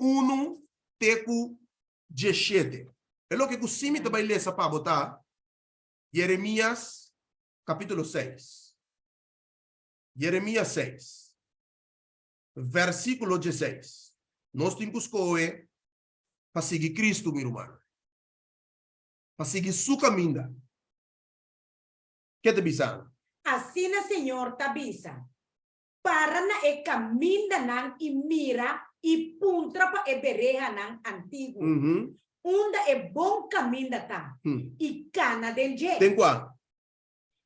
1 te ku 17. E loke ku sí mi ta bai lesa pa bo ta Jeremias kapítulo 6. Jeremias 6, versíkulo 16. Nos tin ku skohe pa sigui Kristu, mi ruman. Pa sigui su kaminda. Ke ta bisa? Asina Señor ta bisa, Para na e kamindanan i mira i puntra pa e berehanan antiguo, unda e bon kaminda ta, i kana den dje. Den kua?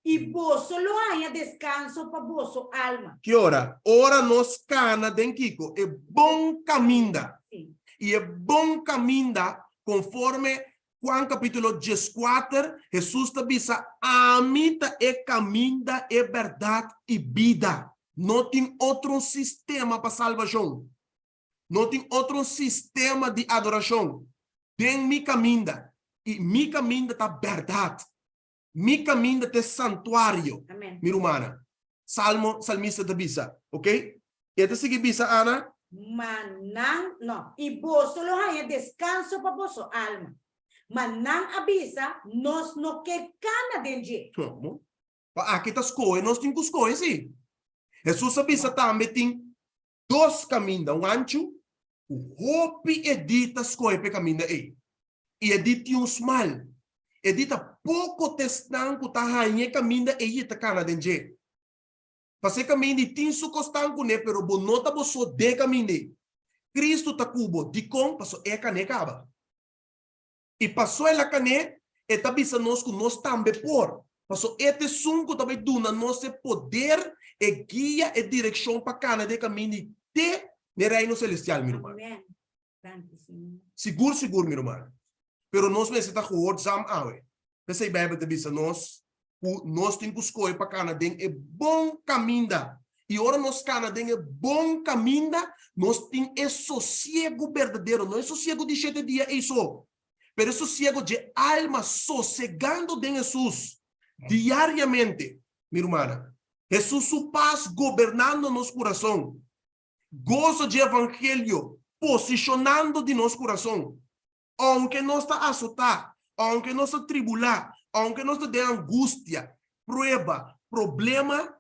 I boso lo haña deskanso pa boso alma. Ki ora? Ora nos kana den kiko? E bon kaminda. I e bon kaminda, konforme Juan kapítulo dieskuater, Hesus ta bisa, Ami ta e kaminda, e bèrdat i bida. No tin otro sistema pa salbashon. No tin otro sistema di adorashon den mi kaminda. I mi kaminda ta bèrdat. Mi kaminda ta e santuario, mi rumannan. Salmo, salmista ta bisa, ok? E ta sigui bisa, Ana. Ma nan, no, i boso lo haña deskanso pa boso alma. Ma nan a bisa, Nos no ke kana den dje. Komo? Pa aki ta skohe, nos tin ku skohe, sí. Hesus a bisa tambe tin dos kaminda, un anchu ku hopi e di ta skohe pa e kaminda ei, i e di tin un smal. E di ta poko ta esnan ku ta haña e kaminda ei i ta kana den dje. Pas'e kaminda i tin su kosnan kuné, pero bo no ta bo so den e kaminda ei. Kristu ta ku bo. Dikon? Pasobra e a kan'é kaba. I paso el a kan'é, e ta bisa nos ku nos tambe por. Paso e ta esun ku ta bai duna nos e poder, e guia, e direkshon pa kana den e kaminda i te n'e Reino Selestial, mi ruman. Sigur, sigur, mi ruman. Pero nos mester ta gehoorzaam awe. P'esei Beibel ta bisa nos ku nos tin ku skohe pa kana den e bon kaminda. I ora nos kana den e bon kaminda, nos tin e sosiegu berdadero, no e sosiegu di shete dia ei so, pero e sosiegu dje alma sosegando den Hesus diariamente, mi rumannan. Hesus su pas gobernando nos kurason, goso dje evangelio posishonando di nos kurason. Ounke nos ta asotá, ounke nos ta tribulá, ounke nos ta den angustia, prueba, problema,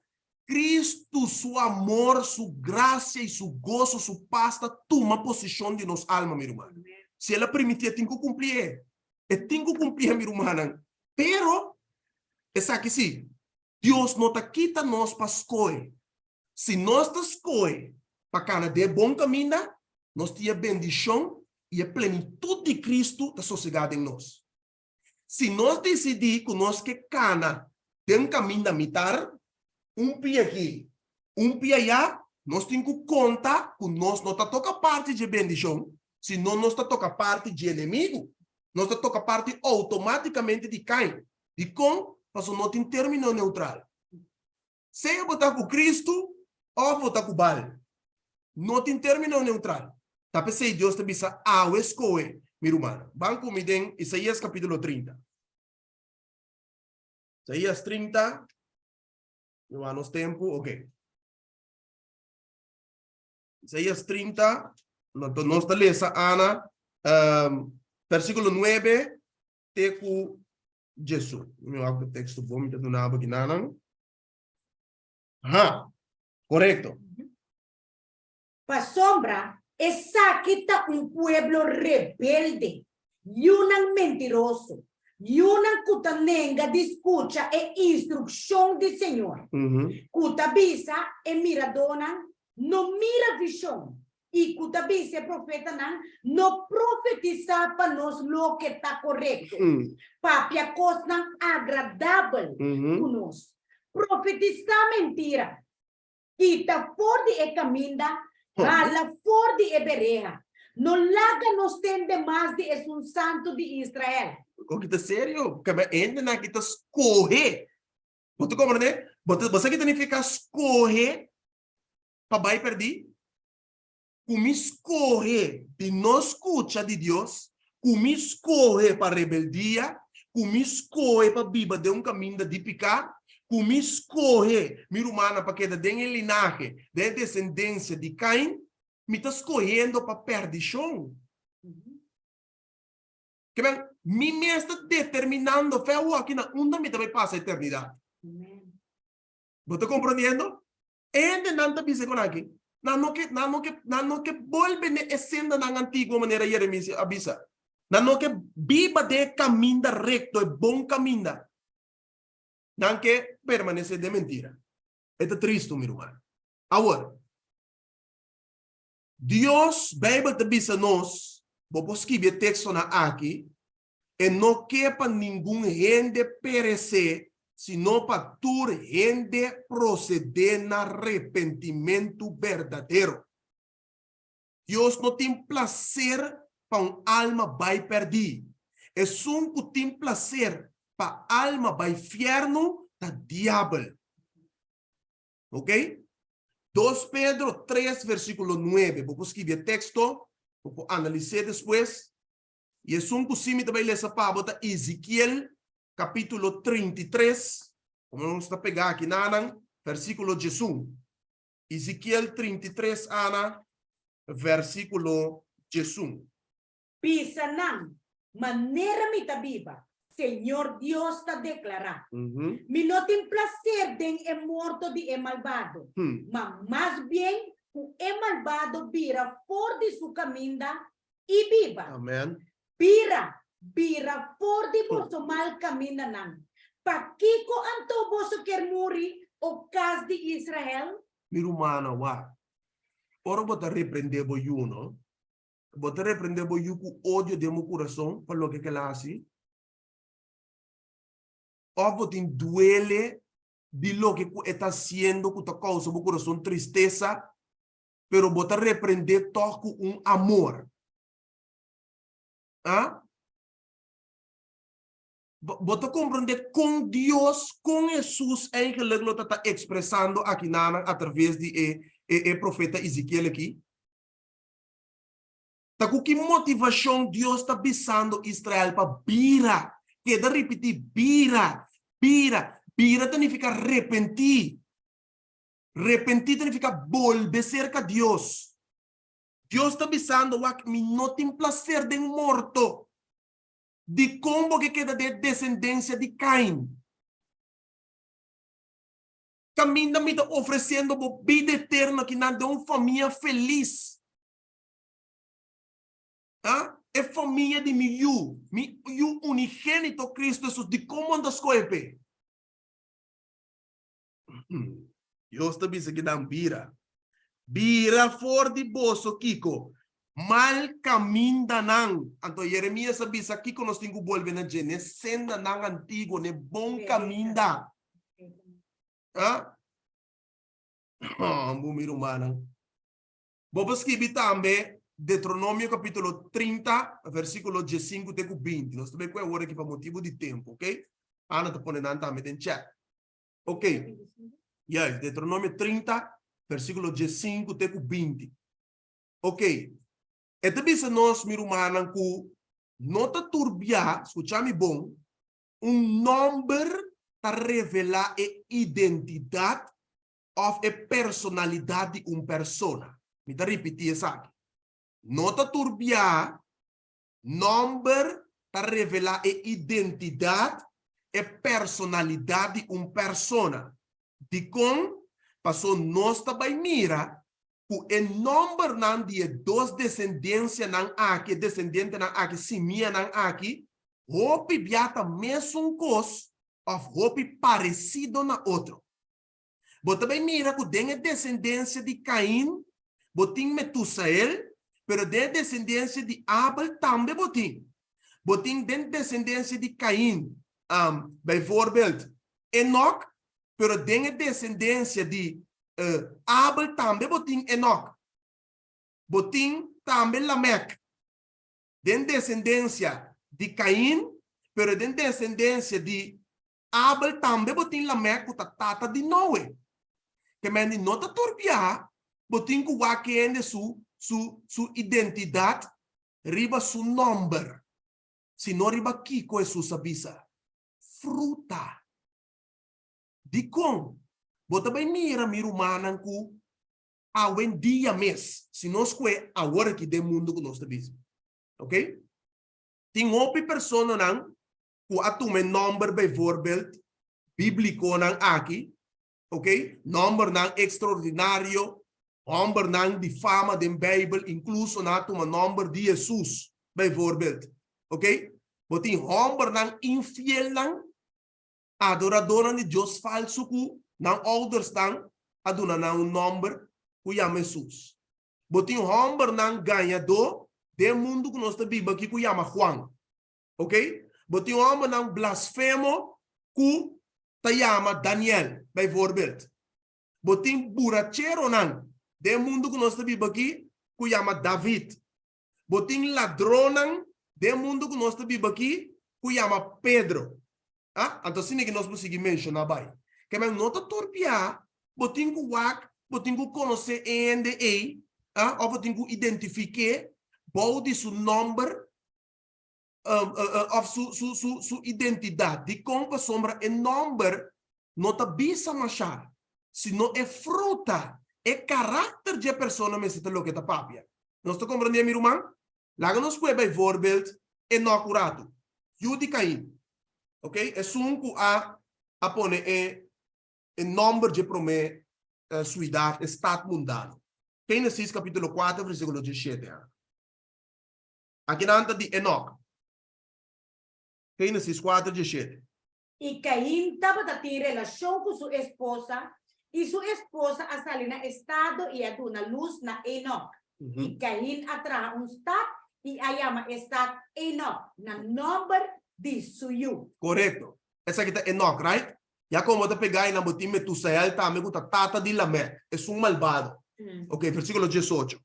Kristu su amor, su grasia i su goso, su pas ta tuma posishon di nos alma, mi ruman. Si el a primitié, e tin ku kumplié. E tin ku kumplié, mi rumannan. Pero, esaki sí, Dios no ta kita nos pa skohe. Si nos ta skohe pa kana den e bon kaminda, nos tin e bendishon i e plenitut di Kristu ta sosegá den nos. Si nos disidí ku nos ke kana den kaminda mitar, un pia aki, un pia ayá, nos tin ku konta ku nos no ta toka parti dje bendishon, sino nos ta toka parti dje enemigu. Nos ta toka parti outomátikamente di Kain. Dikon? Pasobra no tin término neutral. Sea bo ta ku Kristu òf bo ta ku Baal. No tin término neutral. Ta p'esei Dios ta bisa awe skohe, mi rumannan. Ban ku mi den Isaías kapítulo 30. Isaías 30, mi wak nos tempu, oke. Isaías 30, nos ta lesa Ana, versíkulo 9 te ku Jesu. Mi wak e teksto bon, mi ta duna bo kinanan. Aha, korekto. Pasobra esaki ta un pueblo rebelde, yunan mentiroso, yunan ku ta nenga di skucha e instrukshon di Señor, ku ta bisa e miradónan, No mira vishon, i ku ta bisa e profetanan, No profetisá pa nos loke ta korekto, papia kosnan agradabel ku nos. Profetisá mentira. Kita for di e kaminda, hala for di e bereha. No laga nos tende mas di Esun Santu di Israel. Kon ki ta serio? Kaba hendenan ki ta skohe. Bo ta komprendé? Bo ta, bo sa ki ta nifiká skohe pa bai pèrdí? Ku mi skohe di no skucha di Dios, ku mi skohe pa rebeldia, ku mi skohe pa biba den un kaminda di piká, ku mi skohe, mi rumannan, pa keda den e linahe, den e desendensia di Kain, mi ta skohendo pa pèrdishon. Ke men, mi mes ta determinando fe awoki na unda mi ta bai pasa eternidat. Bo ta komprondiendo? E hendenan ta bisa kon aki, nan no ke, nan no ke, nan no ke bolbe n'e e sendanan antiguo manera Jeremias a bisa. Nan no ke biba den e kaminda rekto, e bon kaminda. Nan ke permanesé den mentira. E ta tristu, mi ruman. Awor, Dios, Beibel ta bisa nos, bo por skibi e tekstonan aki, E no ke pa ningun hende peresé, sino pa tur hende prosedé na repentimentu berdadero. Dios no tin plaser pa un alma bai pèrdí. Esun ku tin plaser pa alma bai fièrnu ta diabel. Ok? Dos Pedro tres versíkulo nuebe. Bo por skibi e teksto, bo por analis'é despues. I esun ku sí mi ta bai lesa pa bo ta Ezekiel kapítulo 33, komo nos ta pegá aki nanan, versíkulo 11. Ezekiel 33 ana, versíkulo 11. Bisa nan, Manera mi ta biba, Señor Dios ta deklará, mi no tin plaser den e morto di e malbado, ma mas bien ku e malbado bira for di su kaminda i biba. Bira, bira for di boso mal kamindanan. Pakiko anto boso kier muri, o kas di Israel? Mi rumannan, wak, ora bo ta reprendé bo yu, no? Bo ta reprendé bo yu ku odio den bo kurason pa loke ku el a hasi? Òf bo tin duele di loke ku e ta hasiendo ku ta kousa bo kurason tristesa, pero bo ta reprendé tòg ku un amor? A? Bo ta komprendé kon Dios, kon Hesus eigenlik lo ta ta ekspresando akinanan atraves di e e profeta Ezekiel aki? Ta ku ki motivashon Dios ta bisando Israel pa bira? Keda ripití, bira, bira. Bira ta nifiká repentí. Repentí ta nifiká bolbe serka Dios. Dios ta bisando, Wak, mi no tin plaser den morto. Dikon bo ke keda den e desendensia di Kain? Kaminda mi ta ofresiendo bo bida eterno akinan den un famia felis. Ha? E famia di mi Yu, mi Yu unigénito Cristo Jesus, dikon bo no ta skohe p'e? Dios ta bisa kinan, Bira. Bira for di boso kiko? Mal kamindanan. Anto Jeremias a bisa kiko nos tin ku bolbe na dje? N'e sendanan antiguo, n'e bon kaminda. Ha? Bo mi rumannan. Bo por skibi tambe Deuteronomio kapítulo 30, versíkulo 15 te ku 20. Nos ta bai ku e ora aki pa motibu di tempu, ok? Ana ta pone nan tambe den chat. Ok. Juist, Deuteronomio 30, versíkulo 15 te ku 20. Ok. E ta bisa nos, mi rumannan, ku no ta tur bia, skucha mi bon, Un nòmber ta revelá e identidat òf e personalidat di un persona. Mi ta ripití esaki. No ta tur biaha nòmber ta revelá e identidat, e personalidat di un persona. Dikon? Pasó nos ta bai mira ku e nòmbernan di e dos desendensianan aki, e desendentenan aki, simianan aki, hopi bia ta mesun kos òf hopi paresido na otro. Bo ta bai mira ku den e desendensia di Kain bo tin Metusael, pero den e desendensia di Abel tambe bo tin. Bo tin den desendensia di Kain, bijvoorbeeld, Enok. Pero den e desendensia di Abel tambe bo tin Enok. Bo tin tambe Lamek. Den desendensia di Kain, pero den desendensia di Abel tambe bo tin Lamek ku ta tata di Noe. Ke men di no ta tur biaha bo tin ku wak hende su su su identidat riba su nòmber, sino riba kiko Hesus a bisa, fruta. Dikon? Bo ta bai mira mi rumannan ku awendia mes, si nos kue awor aki den mundu ku nos ta biba, ok? Tin hopi personanan ku a tuma e nòmber bijvoorbeeld bíblikonan aki, ok, nòmbernan ekstraordinario, hòmbernan di fama den Beibel, inkluso nan a tuma nòmber di Hesus bijvoorbeeld, ok. Bo tin hòmbernan infielnan, adoradónan di dios falsu ku nan oudersnan a duna nan un nòmber ku yama Hesus. Bo tin hòmbernan gañadó den mundu ku nos ta biba aki ku yama Juan. Ok? Bo tin hòmbernan blasfemo ku ta yama Daniel, bijvoorbeeld. Bo tin buracheronan den mundu ku nos ta biba aki ku yama David. Bo tin ladronnan den mundu ku nos ta biba aki ku yama Pedro. Ah, anto asina ki nos por sigui menshoná bai. Ke men no ta tur bia bo tin ku wak, bo tin ku konosé e hende ei, ah, òf bo tin ku identifik'é bou di su nòmber òf su su su su identidat. Dikon? Pasobra e nòmber no ta bisa mashá, sino e fruta, e karakter dje persona mester ta loke ta papia. Nos ta komprendé, mi ruman? Laga nos pue bijvoorbeeld Enok un ratu, yu di Kain, ok, esun ku a a pone e e nòmber dje promé suidat, e stat mundano. Génesis kapítulo kuater versíkulo diesshete. Akinan ta di Enok. Génesis kuater diesshete. I Kain tabata tin relashon ku su esposa, i su esposa a sali na estado i a duna lus na Enok. I Kain a traha un stat i a yama e stat Enok, na nòmber di su yu. Korekto. Esaki ta Enok, right? Ya komo ta pegá einan bo tin Metusael tambe ku ta tata di Lamek, esun malbado. Oke, versíkulo diesocho.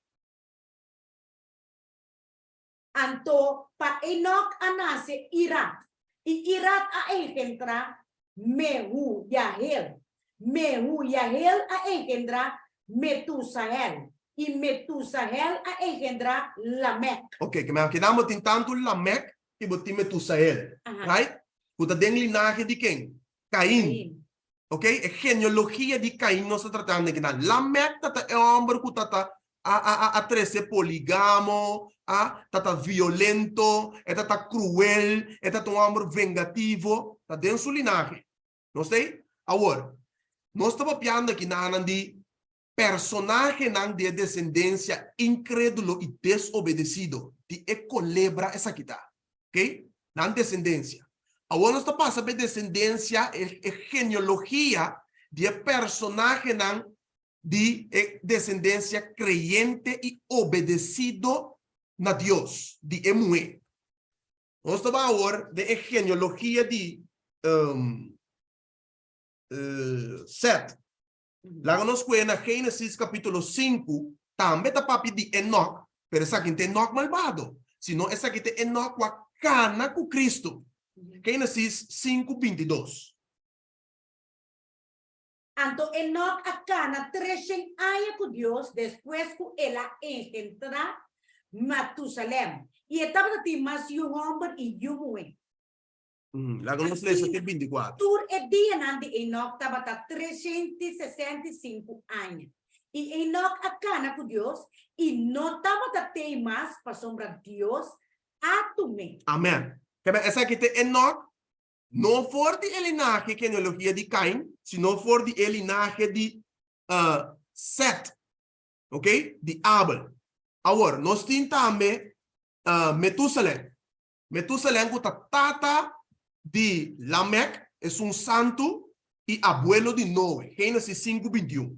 Anto pa Enok a nase Irad, i Irad a engendrá Mehuyael, Mehuyael a engendrá Metusael, i Metusael a engendrá Lamek. Ok, ke men akinan bo tin tantu Lamek i bo tin Metusael, right? Ku ta den linahe di ken? Kain. Ok, e genealogia di Kain nos ta tratando akinan. Lamek ta ta e hòmber ku ta ta a a a a trese poligamo, a ta ta violento, e ta ta kruel, e ta ta un hòmber vengativo, ta den su linahe. Nos ta ei? Awor, nos ta papiando akinanan di personahenan di e desendensia inkredulo i desobedesido di e kolebra esaki ta. Ok? Nan desendensia. Awor nos ta pasa pa e desendensia, e e genealogia di e personahenan di e desendensia kreyente i obedesido na Dios di e muhé. Nos ta bai awor den e genealogia di Sèt. Laga nos kue na Génesis kapítulo sinku, tambe ta papia di Enòk, pero esaki no ta Enòk malbado, sino esaki ta Enòk ku a kana ku Kristu. Génesis sinku bintidos. Anto Enòk a kana treshen aña ku Dios despues ku el a engentrá Matusalèm, i e tabata tin mas yu hòmber i yu muhé. Laga nos lesa te bintikuater. Tur e dianan di Enòk tabata treshenti sesenta i sinku aña. I Enòk a kana ku Dios i no tabata tei mas pasobra Dios a tum'é. Amèn. Kèmen esaki ta Enòk, no for di e linahe genealogia di Kain, sino for di e linahe di Sèt, ok, di Abel. Awor, nos tin tambe Metusalèn. Metusalèn ku ta tata di Lamèk, esun santu, i abuelo di Noe. Génesis sinku bintiun.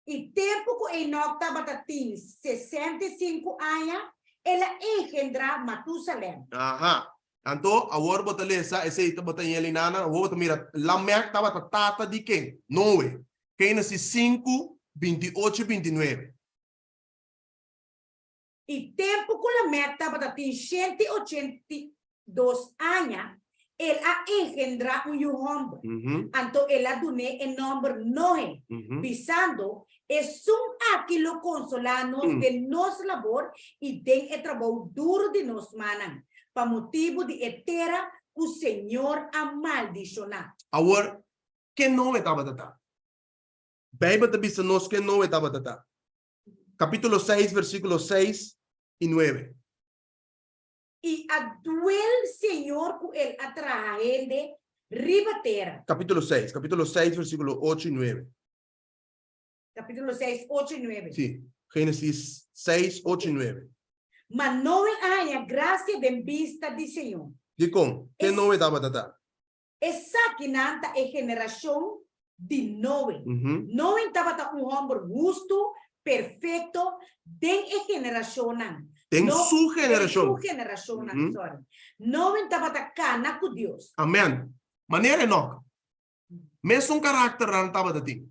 I tempu ku Enòk tabata tin 65 aña, el a engendrá Matusalèm. Aha. Anto, awor bo ta lesa esei ta bo ta yeli nana, awor bo ta mira Lamèk tabata tata di ken? Noe. Génesis 5, 28 i 29. I tempu ku Lamèk tabata tin 182 aña, el a engendrá un yu hòmber. Anto el a dun'é e nòmber Noe, bisando, Esun aki lo konsolá nos den nos labor i den e trabou duru di nos mannan, pa motibu di e tera ku señor a maldishoná. Awor, ken Noe tabata ta? Beibel ta bisa nos ken Noe tabata ta. Kapítulo 6, versíkulo 6 i 9. I a duel Señor ku el a traha hende riba tera. Kapítulo 6, kapítulo 6, versíkulo 8 i 9. Kapítulo 6, 8 i 9. Sí, Génesis 6, 8 i 9. Ma Noe a haña grasia den bista di Señor. Dikon? Ken Noe tabata ta? Esakinan ta e generashon di Noe. Noe tabata un hòmber hustu, perfekto, den e generashonnan. Den su generashon. Den su generashonnan, sòri. Noe tabata kana ku Dios. Amèn. Manera Enòk. Mesun karakternan tabata tin.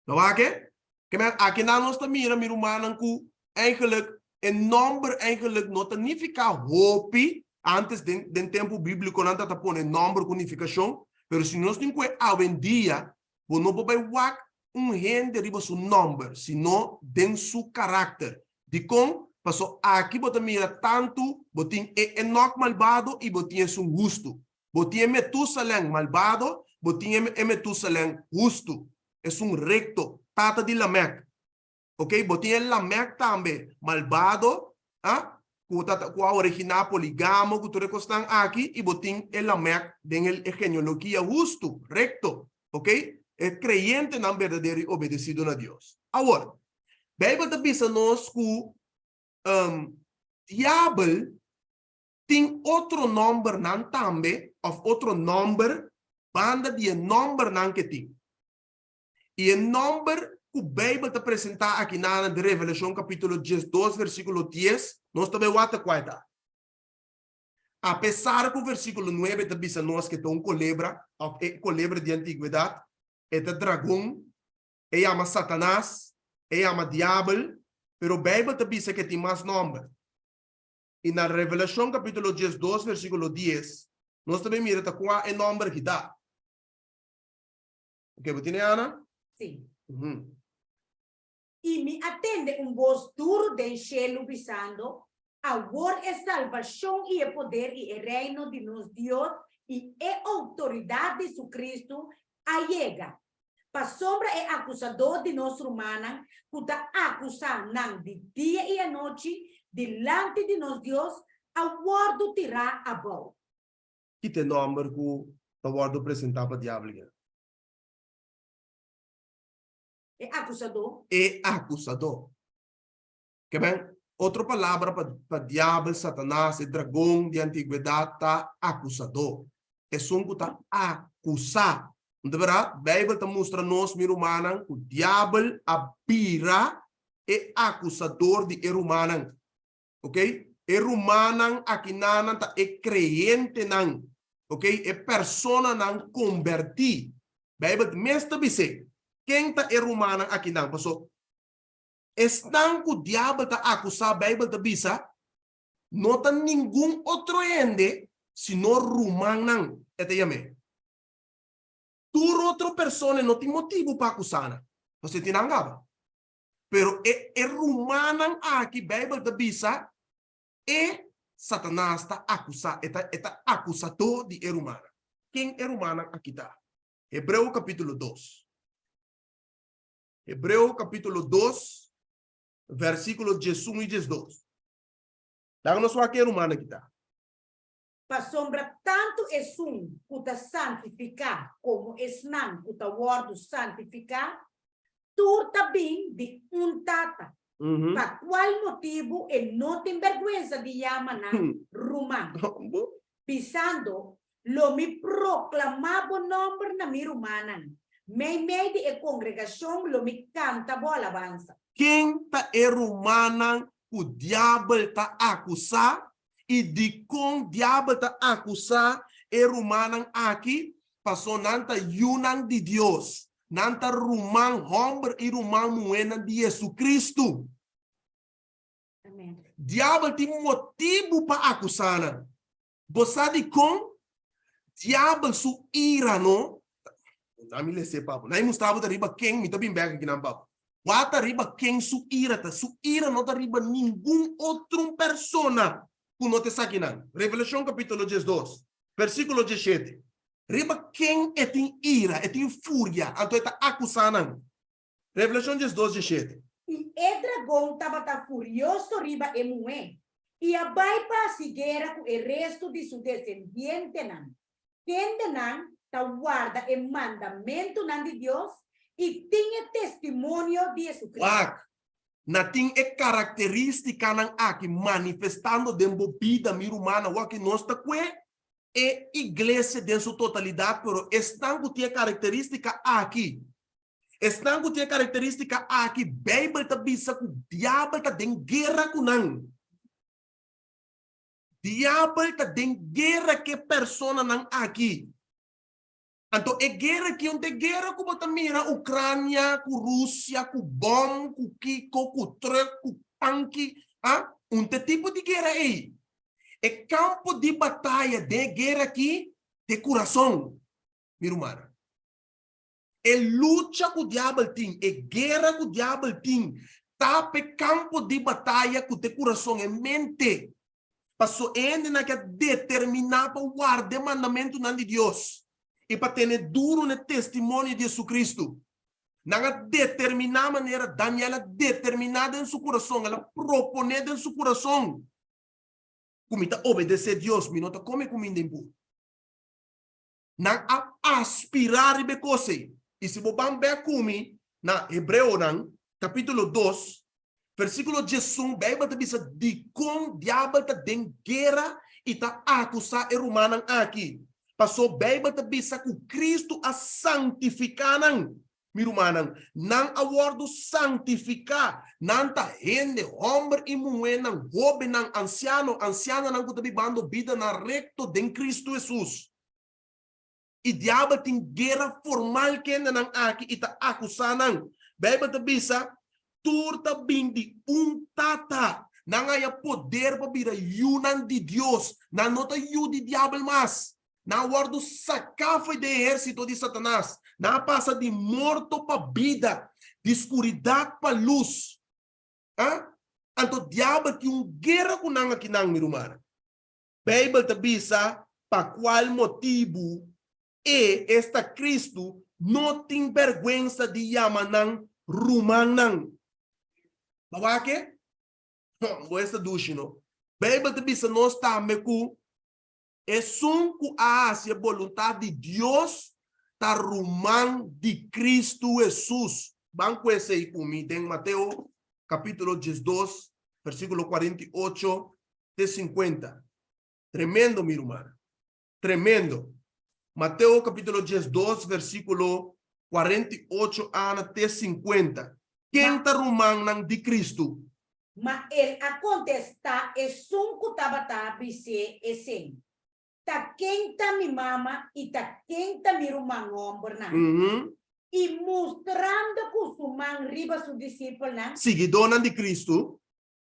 No wak e? Ke men akinan nos ta mira, mi rumannan, ku eigenlijk e nòmber eigenlijk no ta nifiká hopi, antes den den tempu bíbliko nan ta pone nòmber ku nifikashon, pero si nos tin ku e awendia, bo no por bai wak un hende riba su nòmber, sino den su karakter. Dikon? Paso aki bo ta mira tantu bo tin e Enòk malbado i bo tin esun hustu. Bo tin e Metusalèn malbado, bo tin e Metusalèn hustu, esun rekto, tata di Lamèk. Ok, bo tin e Lamèk tambe malbado, a, ku ta ku a originá poligamo ku tur e kosnan aki, i bo tin e Lamèk den e genealogia hustu, rekto, ok, e kreyentenan berdadero i obedesido na Dios. Awor, Beibel ta bisa nos ku diabel Tin otro nòmbernan tambe òf otro nòmber banda di e nòmbernan ku e tin. I e nòmber ku Beibel ta presentá akinan den Revelashon kapítulo 12 versíkulo 10, nos ta bai wak ta kua e ta. Apesar ku versíkulo 9 ta bisa nos ku e ta un kolebra òf e kolebra di antigwedat, e ta dragon, e yama Satanas, e yama Diabel, pero Beibel ta bisa ku e tin mas nòmber. I na Revelashon kapítulo 12 versíkulo 10, nos ta bin mira ta kua e nòmber aki ta. Oke, bo tene Ana? Sí. I mi a tende un bos duru den shelu bisando, Awor e salbashon i e poder i e reino di nos Dios i e outoridat di su Kristu a yega, Pasobra e akusadó di nos rumannan ku ta akusá nan di dia i anochi dilanti di nos Dios a wòrdu tirá abou. Ki ta e nòmber ku ta wòrdu presentá pa Diabel again? E akusadó. E akusadó. Ke men, otro palabra pa pa Diabel, Satanas, e dragon di antigwedat ta akusadó. Esun ku ta akusá. No ta bèrdat? Beibel ta mustra nos, mi rumannan, ku Diabel a bira e akusador di e rumannan. Oke? E rumannan akinanan ta e kreyentenan. Oke? E personanan kombertí. Beibel mes ta bis'é. Ken ta e rumannan akinan? Paso Esnan ku Diabel ta akusá, Beibel ta bisa, no ta ningun otro hende sino rumannan, e ta yam'é. Tur otro persona e no tin motibu pa akusá nan, pasobra e tin nan gaba. Pero e e rumannan aki, Beibel ta bisa, e Satanas ta akusá, e ta e ta akusadó di e rumannan. Ken e rumannan aki ta? Hebreo kapítulo 2. Hebreo capítulo 2, versículo 11 i 12. Laga nos wak e rumannan ki ta. Pasobra tantu esun ku ta santifiká komo esnan ku ta wòrdu santifiká, tur ta bin di un Tata, pa kual motibu e no tin bèrgwensa di yama nan ruman, bisando, Lo mi proklamá bo nòmber na mi rumannan, meimei di e kongregashon lo mi kanta bo alabansa. Ken ta e rumannan? ku diabel ta akusá i dikon diabel ta akusá e rumannan aki? Paso nan ta yunan di Dios, nan ta ruman hòmber i ruman muhénan di JesuCristu. Diabel tin motibu pa akusá nan. Bo sa dikon? Diabel su ira no. Na mi les'é pa bo. Na mi mustra bo ta riba ken mi ta bin bek akinan pa bo. Wak ta riba ken su ira ta. Su ira no ta riba ningun otro persona ku no ta esakinan. Revelashon kapítulo diesdos, versíkulo diesshete. Riba ken e tin ira, e tin furia, anto e ta akusá nan. Revelashon diesdos, diesshete. I e dragon tabata furioso riba e muhé, i a bai pa hasi guera ku e restu di su desendientenan, kendenan ta warda e mandamentunan di Dios i tin e testimonio di Jesucristo. Wak, na tin e karakterístikanan aki manifestando den bo bida, mi rumannan, wak nos ta kue e iglesia den su totalidat, pero esnan ku tin e karakterístika aki, esnan ku tin e karakterístika aki, Beibel ta bisa ku diabel ta den guera ku nan. Diabel ta den guera ku e personanan aki. Anto e guera aki un ta e guera ku bo ta mira Ucrania ku Rusia ku bom ku kiko ku truck ku tanki a un ta e tipo di guera ei. E kampo di bataya den e guera aki ta e kurason, mi rumannan. E lucha ku diabel tin, e guera ku diabel tin, ta pa e kampo di bataya ku ta e kurason, e mente. Paso e hendenan ke a determiná pa warda e mandamentunan di Dios i pa tene duru na e testimonio di Jesucristo. Nan a determiná manera Daniel a determiná den su kurason, el a proponé den su kurason ku mi ta obedesé Dios, mi no ta kome kuminda impuru. Nan a aspirá riba e kos ei. I si bo ban bèk ku mi na Hebreonan, kapítulo dos, versíkulo diesun, Beibel ta bisa dikon Diabel ta den guera i ta akusá e rumannan aki. Pasó Beibel ta bisa ku Kristu a santifiká nan. Mi rumannan, nan a wòrdu santifiká. Nan ta hende, hòmber i muhénan, hóbennan, ansiano, ansiananan ku ta bibando bidanan rekto den Kristu Hesus. I diabel tin guera formal kendenan aki i ta akusá nan. Beibel ta bisa, Tur ta bin di un Tata. Nan a haña poder pa bira yunan di Dios. Nan no ta yu di diabel mas. Nan a wòrdu saká fo'i den ehérsito di Satanas. Nan a pasa di morto pa bida, di skuridat pa lus. A Anto diabel tin un guera ku nan akinan, mi rumannan. Beibel ta bisa pa kual motibu e, esta Kristu, no tin bèrgwensa di yama nan rumannan. Bo wak e? Bo esta dushi, no? Beibel ta bisa nos tambe ku Esun ku a hasi e boluntat di Dios ta ruman di Kristu Hesus. Ban ku esei ku mi den Mateo kapítulo diesdos, versíkulo 48 te 50. Tremendo, mi rumannan. Tremendo. Mateo kapítulo diesdos, versíkulo 48 ana te 50. Ken ta rumannan di Kristu? Ma el a kontestá esun ku tabata bis'é esei, Ta ken ta mi mama i ta ken ta mi ruman hòmbernan? I mustrando ku su man riba su disipelnan. Siguidónan di Kristu.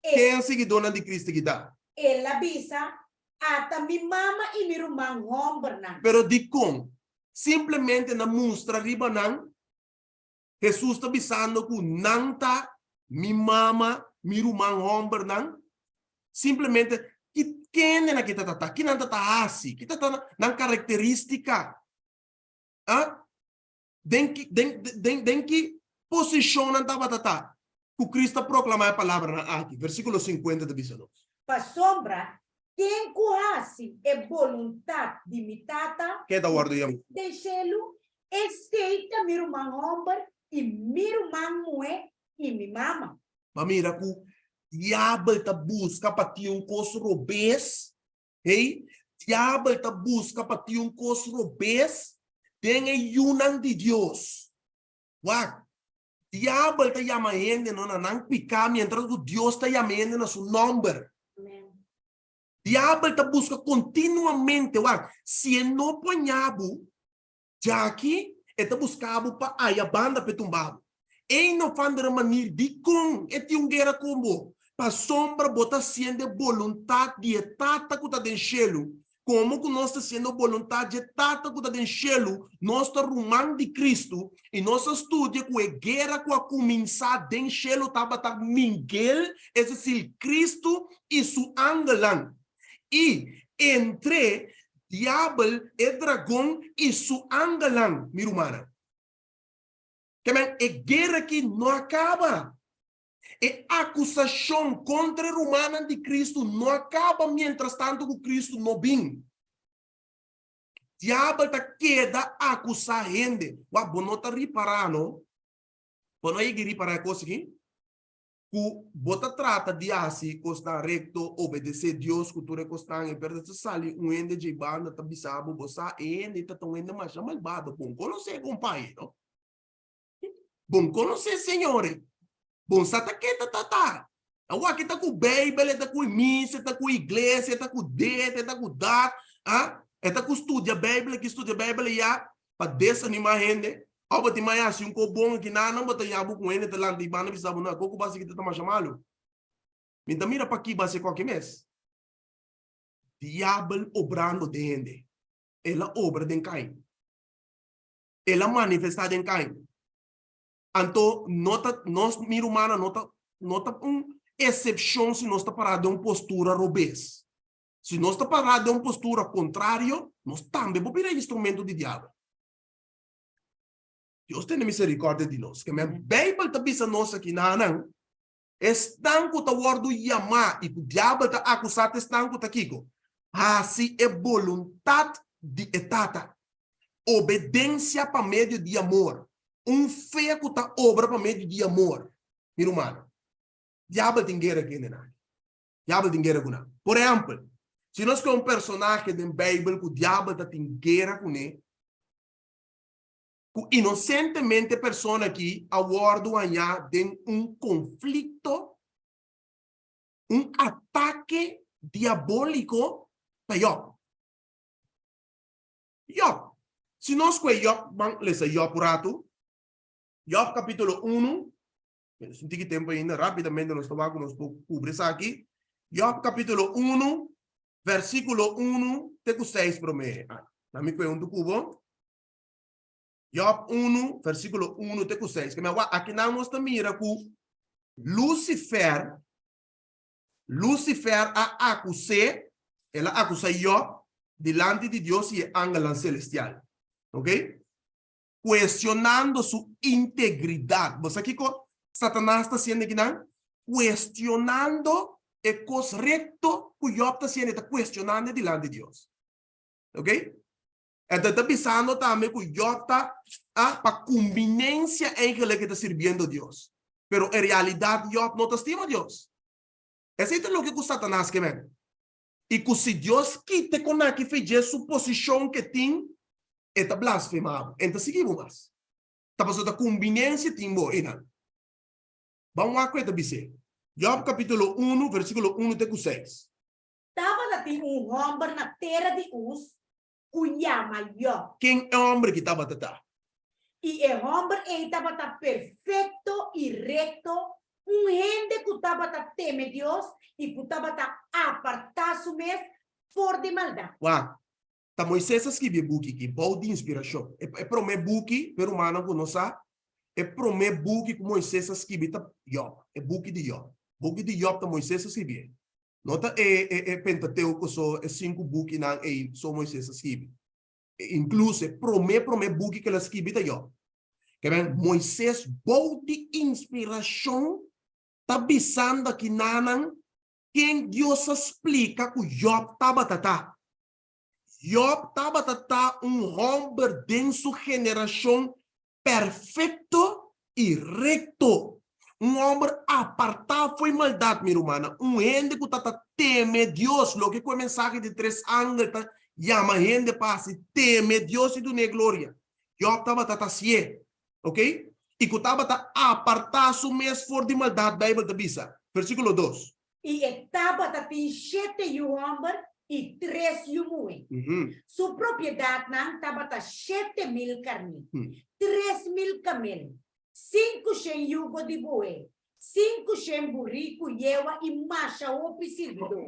Ken siguidónan di Kristu ki ta? El a bisa, Ata mi mama i mi ruman hòmbernan. Pero dikon? Simplemente nan mustra riba nan Hesus ta bisando ku nan ta mi mama, mi ruman hòmbernan? Simplemente, ki kende nan ki ta ta? Ki nan ta ta hasi? Ki ta ta nan karakterístika? A? Den ki, den, den, den ki posishon nan tabata ta ku Kristu a proklamá e palabranan aki? Versíkulo sinkuenta ta bisa nos. Pasobra ken ku hasi e boluntat di mi Tata Ke ta wòrdu yamá? den shelu, Esei ta mi ruman hòmber i mi ruman muhé i mi mama. Bo a mira ku diabel ta buska pa tin un kos robes? Hey, diabel ta buska pa tin un kos robes den e yunan di Dios. Wak! Diabel ta yama hende no na nan piká mientras ku Dios ta yama hende na su nòmber. Diabel ta buska kontinuamente, wak, si e no poña bo djaki, e ta buska bo pa aya banda pa e tumba bo. Ein of andere manier, dikon e tin un guera kon bo? Pasobra bo ta hasiendo e boluntat di e Tata ku ta den shelu. Komo ku nos ta hasiendo boluntat dje Tata ku ta den shelu, nos ta ruman di Kristu, i nos a studia ku e guera ku a kuminsá den shelu tabata Miguel, es desir, Kristu i su angelnan, i entre Diabel, e dragon, i su angelnan, mi rumannan. Ke men, e guera aki no a kaba. E akusashon kontra e rumannan di Kristu no a kaba mientrastantu ku Kristu no bin. Diabel ta keda akusá hende. Wak, bo no ta ripará no? Bo no a yega di ripará e kos aki? Ku bo ta trata di hasi kosnan rekto, obedesé Dios ku tur e kosnan, e pero ta sali un hende dje banda ta bisa bo, bo sa e hende ta ta un hende masha malbado, bon konosé kompañe no? Bon konosé Señor e. Bon sa ta ke ta ta ta. Awor aki ta ku Beibel, e ta ku misa, e ta ku iglesia, e ta ku dit, e ta ku dat, ah, e ta ku studia Beibel aki, studia Beibel aya, pa desanimá hende. Òf bo tin mai hasi un kos bon aki nan, bo ta yabu ku hende ta lanta i banda bisa bo, no, e kos ku bo hasi aki ta ta masha malu. Mi ta mira paki bo hasi e kos aki mes. Diabel obrando den hende. El a obra den Kain. El a manifestá den Kain. Anto no ta, nos, mi rumannan, no ta, no ta un esepshon si nos ta pará den un postura robes. Si nos ta pará den un postura kontrario, nos tambe por bira instrumento di diabel. Dios tene miserikòrdia di nos. Ke men Beibel ta bisa nos aki nanan, Esnan ku ta wòrdu yamá i ku diabel ta akusá ta esnan ku ta kiko? Hasi e boluntat di e Tata. Obedensia pa medio di amor. Un fe ku ta obra pa medio di amor. Mi rumannan, diabel tin guera ku hendenan aki. Diabel tin guera ku nan. Por ehèmpel, si nos kohe un personahe den Beibel ku diabel ta tin guera kuné, ku inosentemente e persona aki a wòrdu hañá den un konflikto, un atake diabóliko, ta Yòb. Yòb. Si nos kohe Yòb, ban lesa Yòb un ratu. Yòb kapítulo unu, nos tin tiki tempu ainda, rápidamente nos ta wak ku nos por kubri esaki. Yòb kapítulo unu, versíkulo unu te ku seis promé. Laat mi kohe huntu ku bo. Job unu, versíkulo unu te ku seis. Ke men wak, akinan nos ta mira ku Lucifer, Lucifer a akus'é, el a akusá Job dilanti di Dios i e angelnan selestial. Ok? Kuestionando su integridat. Bo sa kiko Satanas ta hasiendo akinan? Kuestionando e kos rekto ku Job ta hasiendo, e ta kuestionando e dilanti di Dios. Ok? E ta ta bisando tambe ku Job ta a pa kumbinensia eigenlijk e ta sirbiendo Dios. Pero en realidat Job no ta stima Dios. Esei ta loke ku Satanas ke men. I ku si Dios kite kon aki fe dje su posishon ke tin, e ta blasfema bo. E no ta sigui bo mas. Ta pasobra ta kumbinensia tin bo einan. Ban wak ku e ta bis'é. Job kapitulo unu, versíkulo unu te ku seis. Tabata tin un hòmber na tera di Us ku yama Yòb. Ken e hòmber ki tabata ta? I e hòmber ei tabata perfekto i rekto, un hende ku tabata teme Dios i ku tabata apartá su mes for di maldat. Wak, ta Moises a skibi e buki aki bou di inspirashon. E promé buki, pa e rumannan ku no sa, e promé buki ku Moises a skibi ta Yòb, e buki di Yòb. Buki di Yòb ta Moises a skibié. No ta e e Pentateuco so, e sinku bukinan ei so Moises a skibi. Inkluso e promé promé buki ku el a skibi ta Yòb. Ke men, Moises bou di inspirashon ta bisando akinanan ken Dios a splika ku Yòb tabata ta. Yòb tabata ta un hòmber den su generashon perfekto i rekto. Un hòmber apartá fo'i maldat, mi rumannan. Un hende ku ta ta teme Dios, loke ku e mensahe di tres angel ta yama hende pa hasi, teme Dios i dun'é gloria. Yòb tabata ta hasié. Oke? I ku tabata apartá su mes for di maldat, Beibel ta bisa. Versíkulo dos. I e tabata tin shete yu hòmber i tres yu muhé. Su propiedatnan tabata 7000 karné, 3000 kamel, 500 yugo di bué, 500 buriku yewa i masha hopi sirbidó.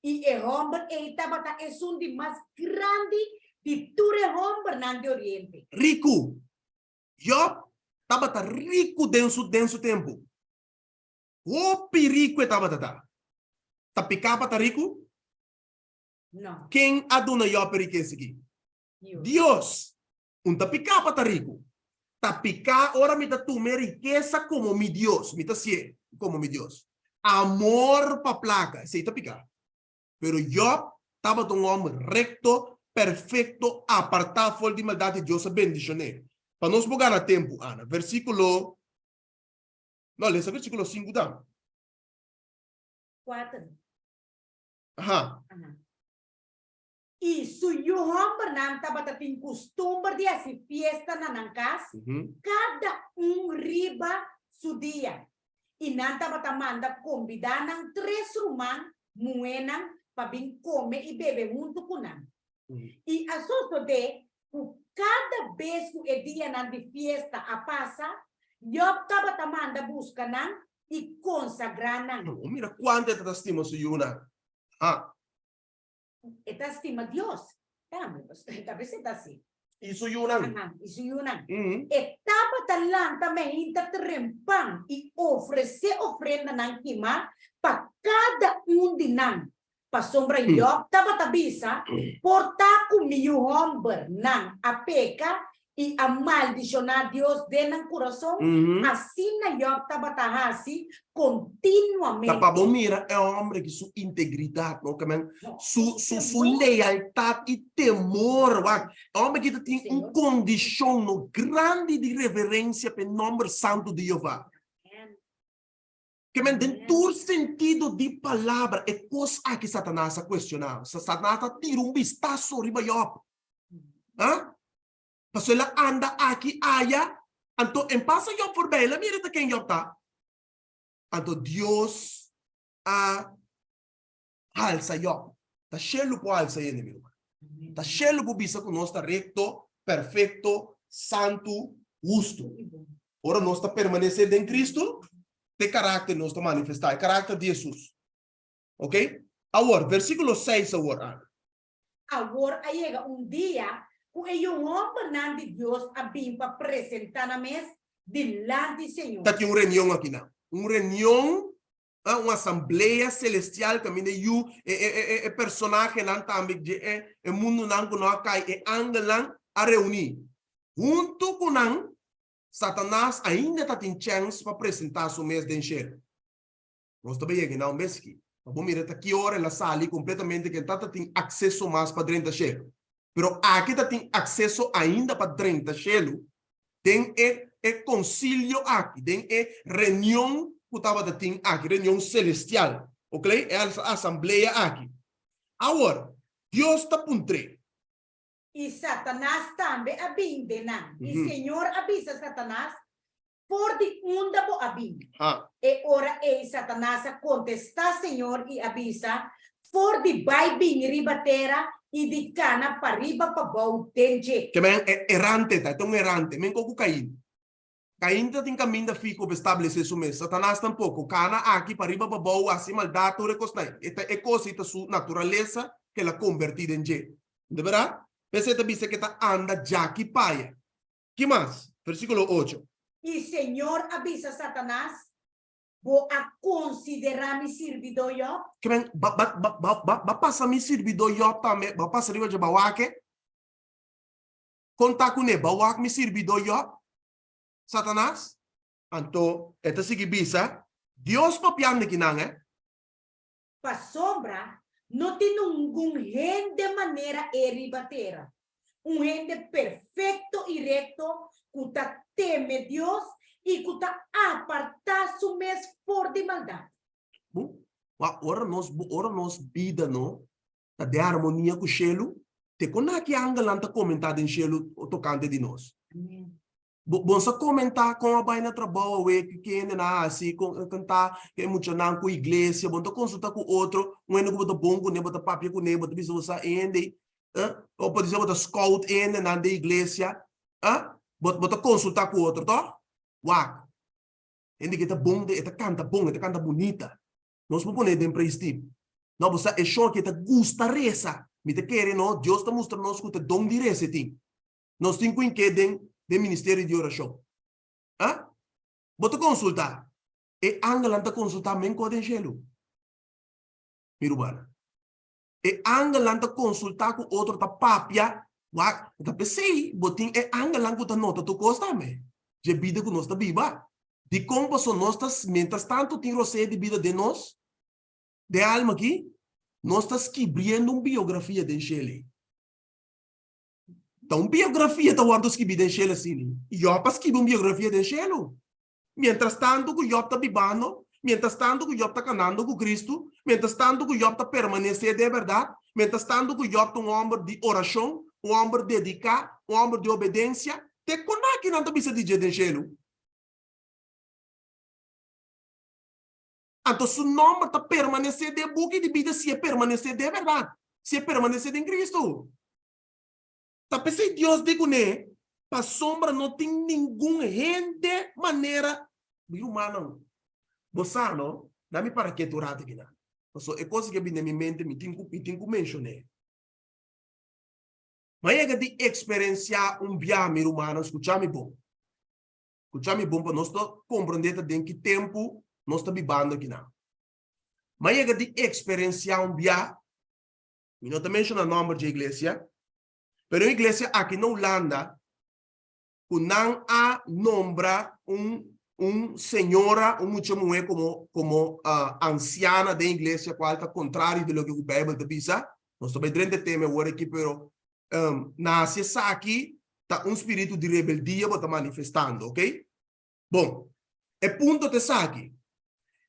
I e hòmber ei tabata esun di mas grandi di tur e hòmbernan di Oriente. Riku. Jòb tabata riku den su den su tempu. Hopi riku e tabata ta. Ta piká pa ta riku? No. Ken a duna Jòb e rikesa aki? Dios. Dios. Un ta piká pa ta riku. Ta piká ora mi ta tuma e rikesa komo mi Dios. Mi ta sié komo mi Dios. Amor pa plaka, esei ta piká. Pero Jòb tabata un hòmber rekto, perfekto, apartá for di maldat i Dios a bendishon'é. Pa nos por gana tempu, Ana, versíkulo, no, lesa versíkulo sinku tambe. Kuater. Aha. Aha. I su yu hòmbernan tabata tin kustumber di hasi fiesta na nan kas, kada un riba su dia. I nan tabata manda kombidá nan tres ruman muhénan pa bin kome i bebe huntu ku nan. I a sosodé ku kada bes ku e dianan di fiesta a pasa, Jòb tabata manda buska nan i konsagrá nan. Bo mira kuantu e ta ta stima su yunan. Ha. E ta stima Dios tambe, ta bisa e ta así. I su yunan. Aha, i su yunan. E tabata lanta meinta trempan i ofresé ofrendanan kimá pa kada un di nan, pasobra Jòb tabata bisa, Por ta ku mi yu hòmbernan a peka i a maldishoná Dios den nan kurason, asina Jòb tabata hasi kontinuamente. Ta pa bo mira e hòmber aki su integridat, no? Ke men su su su lealtat i temor, wak. E hòmber aki ta tin un kondishon no grandi di reverensia pa e nòmber santu di Jehová. Ke men den tur sentido di palabra e kos aki Satanas a kuestioná. Satanas a tira un bistaso riba Jòb. Ha? Pasobra el a anda aki aya, anto en pasa Jòb forbij, el a mira ta ken Jòb ta. Anto Dios a halsa Jòb. Ta shelu por halsa hende, mi ruman. Ta shelu por bisa ku nos ta rekto, perfekto, santu, hustu. Ora nos ta permanesé den Kristu, te karakter nos ta manifestá, e karakter di Hesus. Oke? Awor, versíkulo seis awor, Ana. Awor a yega un dia ku e yu hòmbernan di Dios a bin pa presentá nan mes dilanti Señor. Ta tin un reunion akinan, un reunion, un asamblea selestial kaminda e yu, e, e, e, e personahenan tambe dje e, e mundunan ku no a kai, e angelnan a reuní. Huntu ku nan, Satanas ainda ta tin chèns pa presentá su mes den shelu. Nos ta bay yega na un bes aki. Pa bo mira ta ki ora el a sali completamente ke ta ta tin acceso mas pa drenta shelu. Pero aki ta tin acceso ainda pa drenta shelu den e e concilio aki, den e reunion cu tabata tin aki, reunion celestial. Ok? E asamblea aki. Awor, Dios ta puntr'é. I Satanas tambe a bin den nan. I Señor a bisa Satanas, For di unda bo a bin? E ora ei Satanas a kontestá Señor i a bisa, For di bai bini riba tera i di kana pariba pabou den dje. Ke men e erante ta, e ta un erante, men ko ku Kain. Kain ta tin kaminda fiho pa establesé su mes, Satanas tampoko, kana aki pariba pabou, hasi maldat, tur e kosnan. E ta e kos ei ta su naturalesa ke el a kombertí den dje. De bèrdat? P'esei e ta bisa ke ta anda djaki paya. Ki mas? Versíkulo ocho. I Señor a bisa Satanas, Bo a konsiderá mi sirbidó Jòb? Ke men, ba, ba, ba, ba, ba, ba pasa mi sirbidó Jòb tambe, ba pasa riba dje, ba wak e? Kon ta kuné? Ba wak mi sirbidó Jòb? Satanas? Anto e ta sigui bisa, Dios papiando kinan, eh? Pasobra no tin nungun hende manera e riba tera, un hende perfekto i rekto ku ta teme Dios i ku ta apartá su mes for di maldat. Bu, wak, ora nos, ora nos bida no ta den armonia ku shelu, te kon aki angelnan ta komentá den shelu tokante di nos? Amen. Bo bo sa komentá kon a bai na trabou awe, ki ki hende nan a hasi, kon kon ta ku e muchanan ku iglesia, bo no ta konsultá ku otro, un hende ku bo ta bon kuné, bo ta papia kuné, bo ta bisa bo sa e hende ei, eh, o por bisa bo ta scout e hendenan den iglesia, eh, bo bo ta konsultá ku otro, tòg? Wak, hende ke ta bon den, e ta kanta bon, e ta kanta bunita. Nos por pone den praise team. No, bo sa e shon aki e ta gusta resa. Mi ta kere no, Dios ta mustra nos ku ta don di resa e tin. Nos tin ku ink'é den den ministerio di orashon. Ah? Bo ta konsultá. E angelnan ta konsultá menkó den shelu. Mi rumannan. E angelnan ta konsultá ku otro ta papia. Wak, ta p'esei bo tin e angelnan ku ta nota tur kos tambe. Dje bida ku nos ta biba. Dikon? Paso nos ta, mientras tantu tin rosea di bida den nos, den alma aki, nos ta skibriendo un biografia den shelu. Ta un biografia ta wòrdu skibí den shelu asina. Yòb a skibi un biografia den shelu. Mientras tantu ku Yòb ta bibando, mientras tantu ku Yòb ta kanando ku Kristu, mientras tantu ku Yòb ta permanesé den e bèrdat, mientras tantu ku Yòb ta un hòmber di orashon, un hòmber dediká, un hòmber di obedensia, te kon aki nan ta bisa di dje den shelu? Anto su nòmber ta permanesé den e buki di bida si e permanesé den e bèrdat, si e permanesé den Kristu. Ta p'esei Dios di kuné, pasobra no tin ningun hende manera mi rumannan. Bo sa, no? Na mi para ketu un ratu akinan. Pasobra e kos aki a bini den mi mente, mi tin ku, mi tin ku menshon'é. Mi a yega di eksperensiá un biaha, mi rumannan, skucha mi bon. Skucha mi bon pa nos ta komprondé ta den ki tempu nos ta bibando akinan. Mi a yega di eksperensiá un biaha. Mi no ta menciona nomber dje iglesia, pero un iglesia aki na Hulanda cu nan a nombra un un señora, un mucha muhe como como anciana den iglesia cual ta contrario di loke cu Bijbel ta bisa. Nos ta bay drenta e tema awor aki, pero na haci esaki ta un spiritu di rebeldia bo ta manifestando, ok? Bon, e punto ta esaki,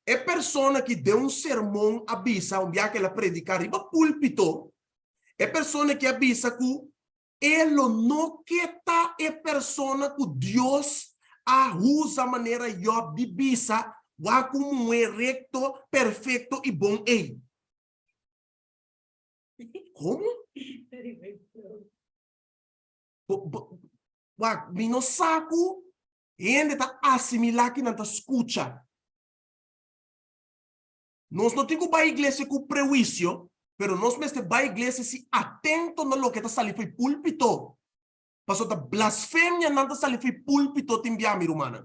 E persona ki den un sermon a bisa, un biaha ku el a prediká riba púlpito, e persona ki a bisa ku e lo no ke ta e persona ku Dios a usa manera Yòb di bisa, Wak un muhé rekto, perfekto i bon ei. Komo? Wak, mi no sa ku Hende ta asimilá ki nan ta skucha. Nos no tin ku bai iglesia ku prehuisio, pero nos mester bai iglesia si atento na loke ta sali fo'i púlpito. Pasobra ta blasfemianan ta sali fo'i púlpito tin bia, mi rumannan.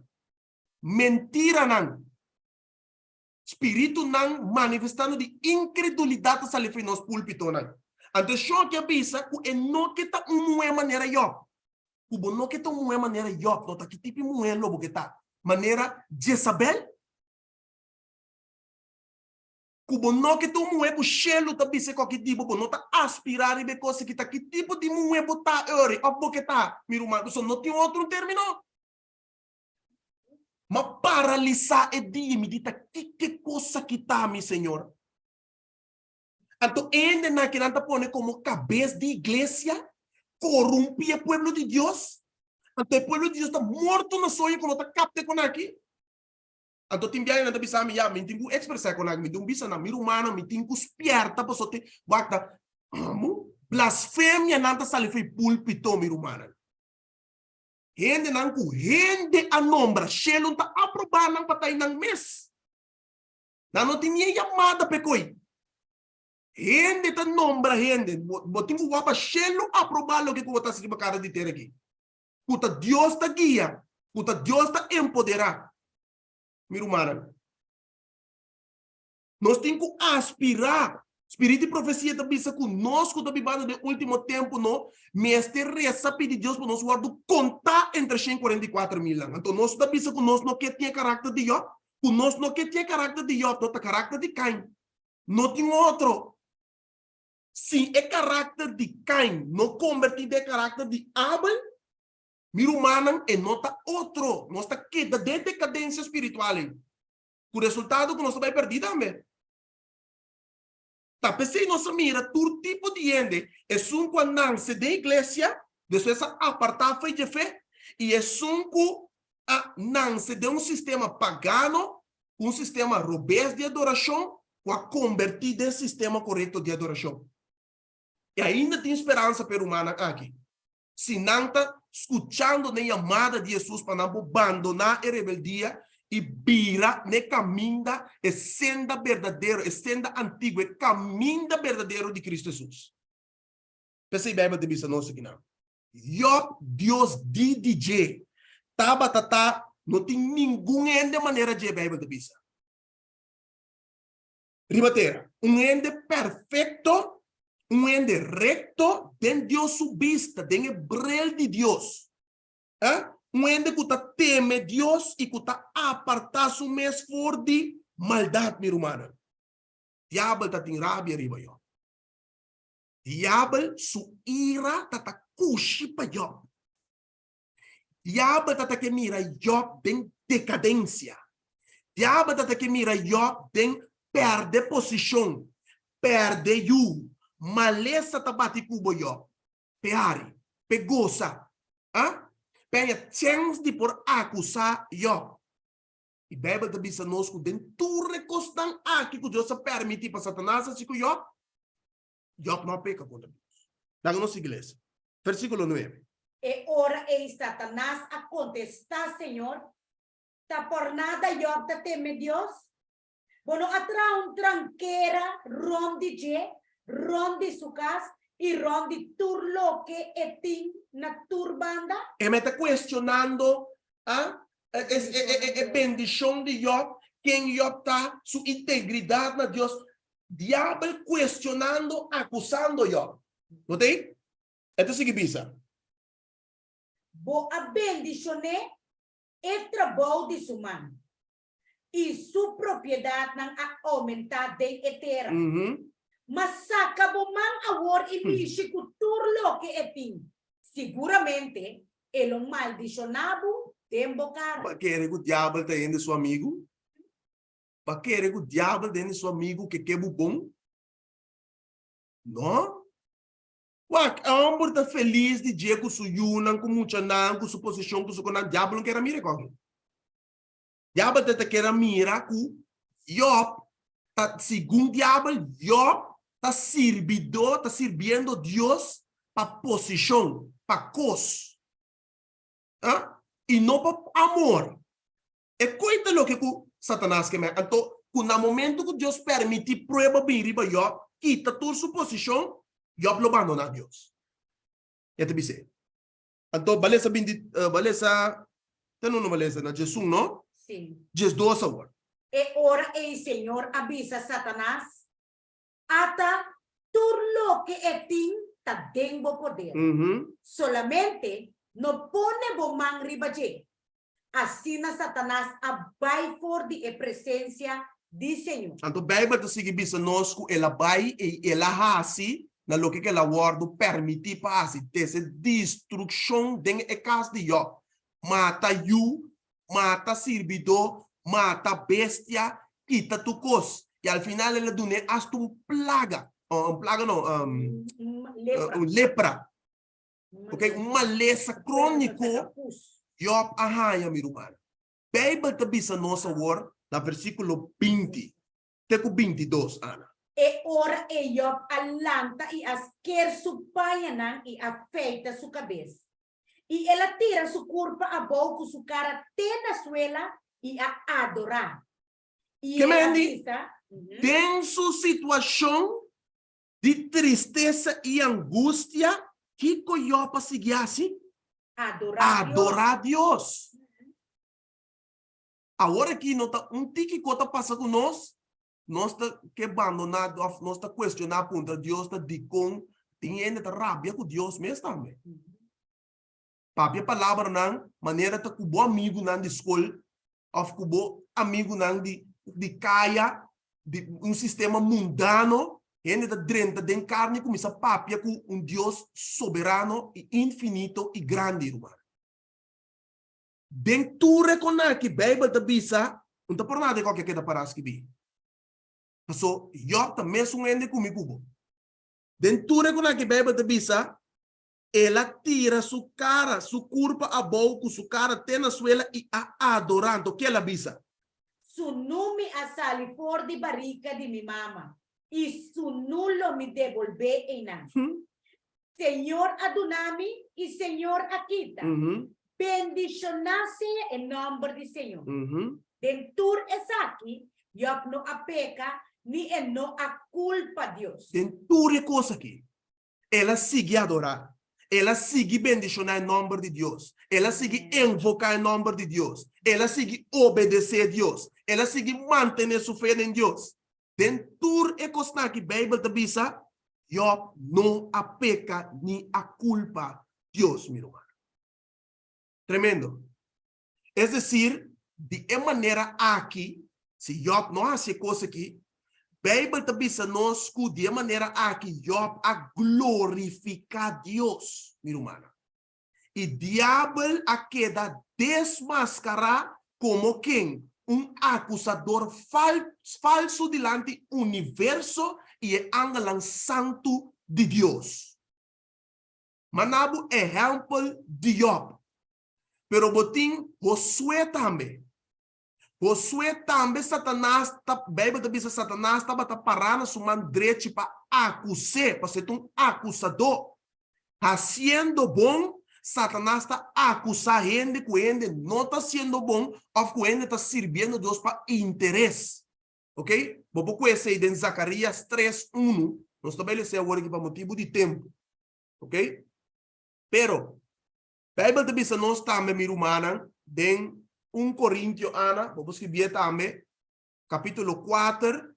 Mentiranan, spiritunan manifestando di inkredulidat ta sali fo'i nos púlpitonan. Anto e shon aki a bisa ku e no ke ta un muhé manera Yòb. Ku bo no ke ta un muhé manera Yòb, no ta ki tipo di muhé lo bo ke ta? Manera Jezabel? Ku bo no ke ta un muhé ku shelu ta bisa e koki di bo, bo no ta aspirá riba e kos aki, ta ki tipo di muhé bo ta ori òf bo ke ta, mi ruman? Pasobra no tin otro término. M'a paralisá e dia, mi di ta kiko kos aki ta, mi Señor? Anto e hendenan ki nan ta pone komo kabes di iglesia korumpí e pueblo di Dios. Anto e pueblo di Dios ta morto na soño ku no ta kapta e kon aki. Anto tin biaha nan ta bisa mi, ya, mi tin ku ekspresá e kon aki, mi tin ku bisa nan, mi rumannan, mi tin ku spièrta pasobra te wak ta amo. Blasfemia nan ta sali for e púlpito, mi rumannan. Hendenan ku hende a nombra, shelu ta aprobá nan pa ta einan mes. Nan no tin ni e yamada p'e koi. Hende ta nombra hende. Bo tin ku wak pa shelu aprobá loke ku bo ta hasi riba kara di tera aki. Ku ta Dios ta guia, ku ta Dios ta empoderá. Mi rumannan, nos tin ku aspirá. Spirit di profesia ta bisa ku nos ku ta bibando den último tempu no mester resa pidi Dios pa nos wòrdu kontá entre 144,000 nan. Anto nos ta bisa ku nos no ke tin e karakter di Yòb? Ku nos no ke tin e karakter di Yòb, no ta karakter di Kain. No tin otro. Si e karakter di Kain no kombertí den e karakter di Abel, mi rumannan, e no ta otro. Nos ta keda den dekadensia spiritual ei. Ku resultado ku nos ta bai pèrdí tambe. Ta p'esei nos a mira tur tipo di hende, esun ku a nanse den iglesia, despues a apartá fo'i dje fe, i esun ku a nanse den un sistema pagano, un sistema robes di adorashon, ku a kombertí den sistema korekto di adorashon. I ainda tin speransa pa e rumannan aki. Si nan ta skuchando n'e yamada di Hesus pa nan por bandoná e rebeldia i bira n'e kaminda, e senda berdadero, e senda antiguo, e kaminda berdadero di Kristu Hesus. P'esei Beibel ta bisa nos akinan, Yòb, Dios di di dje tabata ta, no tin ningun hende manera dje, Beibel ta bisa. Riba tera, un hende perfekto, un hende rekto den Dios su bista, den e bril di Dios. Eh? Un hende ku ta teme Dios i ku ta apartá su mes for di maldat, mi rumannan. Diabel ta tin rabia riba Yòb. Diabel su ira ta ta kushi pa Yòb. Diabel ta ta ke mira Yòb den dekadensia. Diabel ta ta ke mira Yòb den pèrdè posishon, pèrdè yu. Malesa ta bati ku bo Yòb. P'e hari, p'e gosa, a? P'e haña chèns di por akusá Yòb. I Beibel ta bisa nos ku den tur e kosnan aki ku Dios a pèrmití pa Satanas hasi ku Yòb, Yòb no a peka kontra Dios. Laga nos sigui lesa. Versíkulo nuebe. E ora ei Satanas a kontestá Señor, Ta por nada Yòb ta teme Dios? Bo no a traha un trankera rònt di dje, rònt di su kas i rònt di tur loke e tin na tur banda? E me ta kuestionando e bendishon di Yòb, ken Yòb ta, su integridat na Dios. Diabel kuestionando, akusando Yòb. No ta ei? E ta sigui bisa. Bo a bendishon'é e trabou di su man, i su propiedatnan a oumentá den e tera. Ma saka bo man awor i mishi ku tur loke e tin, siguramente e lo maldishoná bo den bo kara. Bo a kere ku diabel ta hende su amigu? Bo a kere ku diabel ta hende su amigu ke ke bo bon? No. Wak, e hòmber ta felis di dje ku su yunan, ku muchanan, ku su posishon, ku su konan. Diabel no kier a mira e kòki. Diabel ta ta kier a mira ku Yòb ta, segun diabel, Yòb ta sirbidó, ta sirbiendo Dios pa posishon, pa kos. Ah, i no pa amor. E koi ta loke ku Satanas ke mei. Anto, ku na momento ku Dios permití prueba bin riba Yòb, kita tur su posishon, Yòb lo bandoná Dios. E ta bis'é. Anto, ba lesa binti, ba lesa, te no no ba lesa na djesun, no? Sí. Djesdos awor. E ora ei Señor a bisa Satanas, Ata, tur loke e tin ta den bo poder. Solamente no pone bo man riba dje. Asina Satanas a bai for di e presensia di Señor. Anto Beibel ta sigui bisa nos ku el a bai i el a hasi na loke ku el a wòrdu pèrmití pa hasi, tese destrukshon den e kas di Yòb, mata yu, mata sirbidó, mata bestia, kita tur kos. I al final el a dun'é asta un plaga, un plaga no, un lepra. Ok, un malesa króniko Yòb a haña, mi ruman. Beibel ta bisa nos awor na versíkulo 20 te ku 22, Ana. E ora ei Yòb a lanta i a sker su pañanan i a feita su kabes. I el a tira su kurpa abou ku su kara te na suela i a adorá. I Ke el a mendi? bisa, Den su situashon Di tristesa i angustia, kiko Yòb a sigui hasi? Adorá Dios. Adorá Dios. Awor aki no ta un tiki ku ta pasa ku nos, nos ta ke bandoná òf nos ta kuestioná puntra Dios ta dikon tin hende ta rabia ku Dios mes tambe. Papia palabranan manera ta ku bo amigunan di skol òf ku bo amigunan di di kaya, di un sistema mundano, hende ta drenta den karni i kuminsá papia ku un Dios soberano i infinito i grandi, ruman. Den tur e konaki Beibel ta bisa, un ta por nada e koke a keda pará skibí. Paso Yòb ta mesun hende ku mi ku bo. Den tur e konaki Beibel ta bisa. El a tira su kara, su kurpa abou ku su kara te na suela i a adorá. Anto ke el a bisa? Sunú mi a sali for di barika di mi mama, i sunú lo mi debolbé einan. Señor a duna mi i Señor a kita. Bendishoná sea e nòmber di Señor. Den tur esaki, Jòb no a peka ni e no a kulpa Dios. Den tur e kos aki, el a sigui adorá. El a sigui bendishoná e nòmber di Dios. El a sigui envoká e nòmber di Dios. El a sigui obedesé Dios. El a sigui mantené su fe den Dios. Den tur e kosnan aki Beibel ta bisa, Jòb no a peka ni a kulpa Dios, mi ruman. Tremendo. Es desir, di e manera aki, si Jòb no hasi e kos aki, Beibel ta bisa nos ku di e manera aki Jòb a glorifiká Dios, mi rumannan. I Diabel a keda desmaskará komo ken? Un akusador falsu dilanti universo i e angelnan santu di Dios. Manda bo ehèmpel di Jòb. Pero bo tin Josué tambe. Josué tambe Satanas ta, Beibel ta bisa Satanas tabata pará na su man drechi pa akus'é, pasobra e ta un akusadó. Hasiendo bon, Satanas ta akusá hende ku hende no ta hasiendo bon òf ku hende ta sirbiendo Dios pa interes. Ok? Bo por ku esei den Zakarias tres unu, nos ta bai lesa awor aki pa motibu di tempu. Ok? Pero, Bijbel ta bisa nos tambe, mi rumannan, den un Corintio, Ana, bo por scribié tambe, capítulo 4,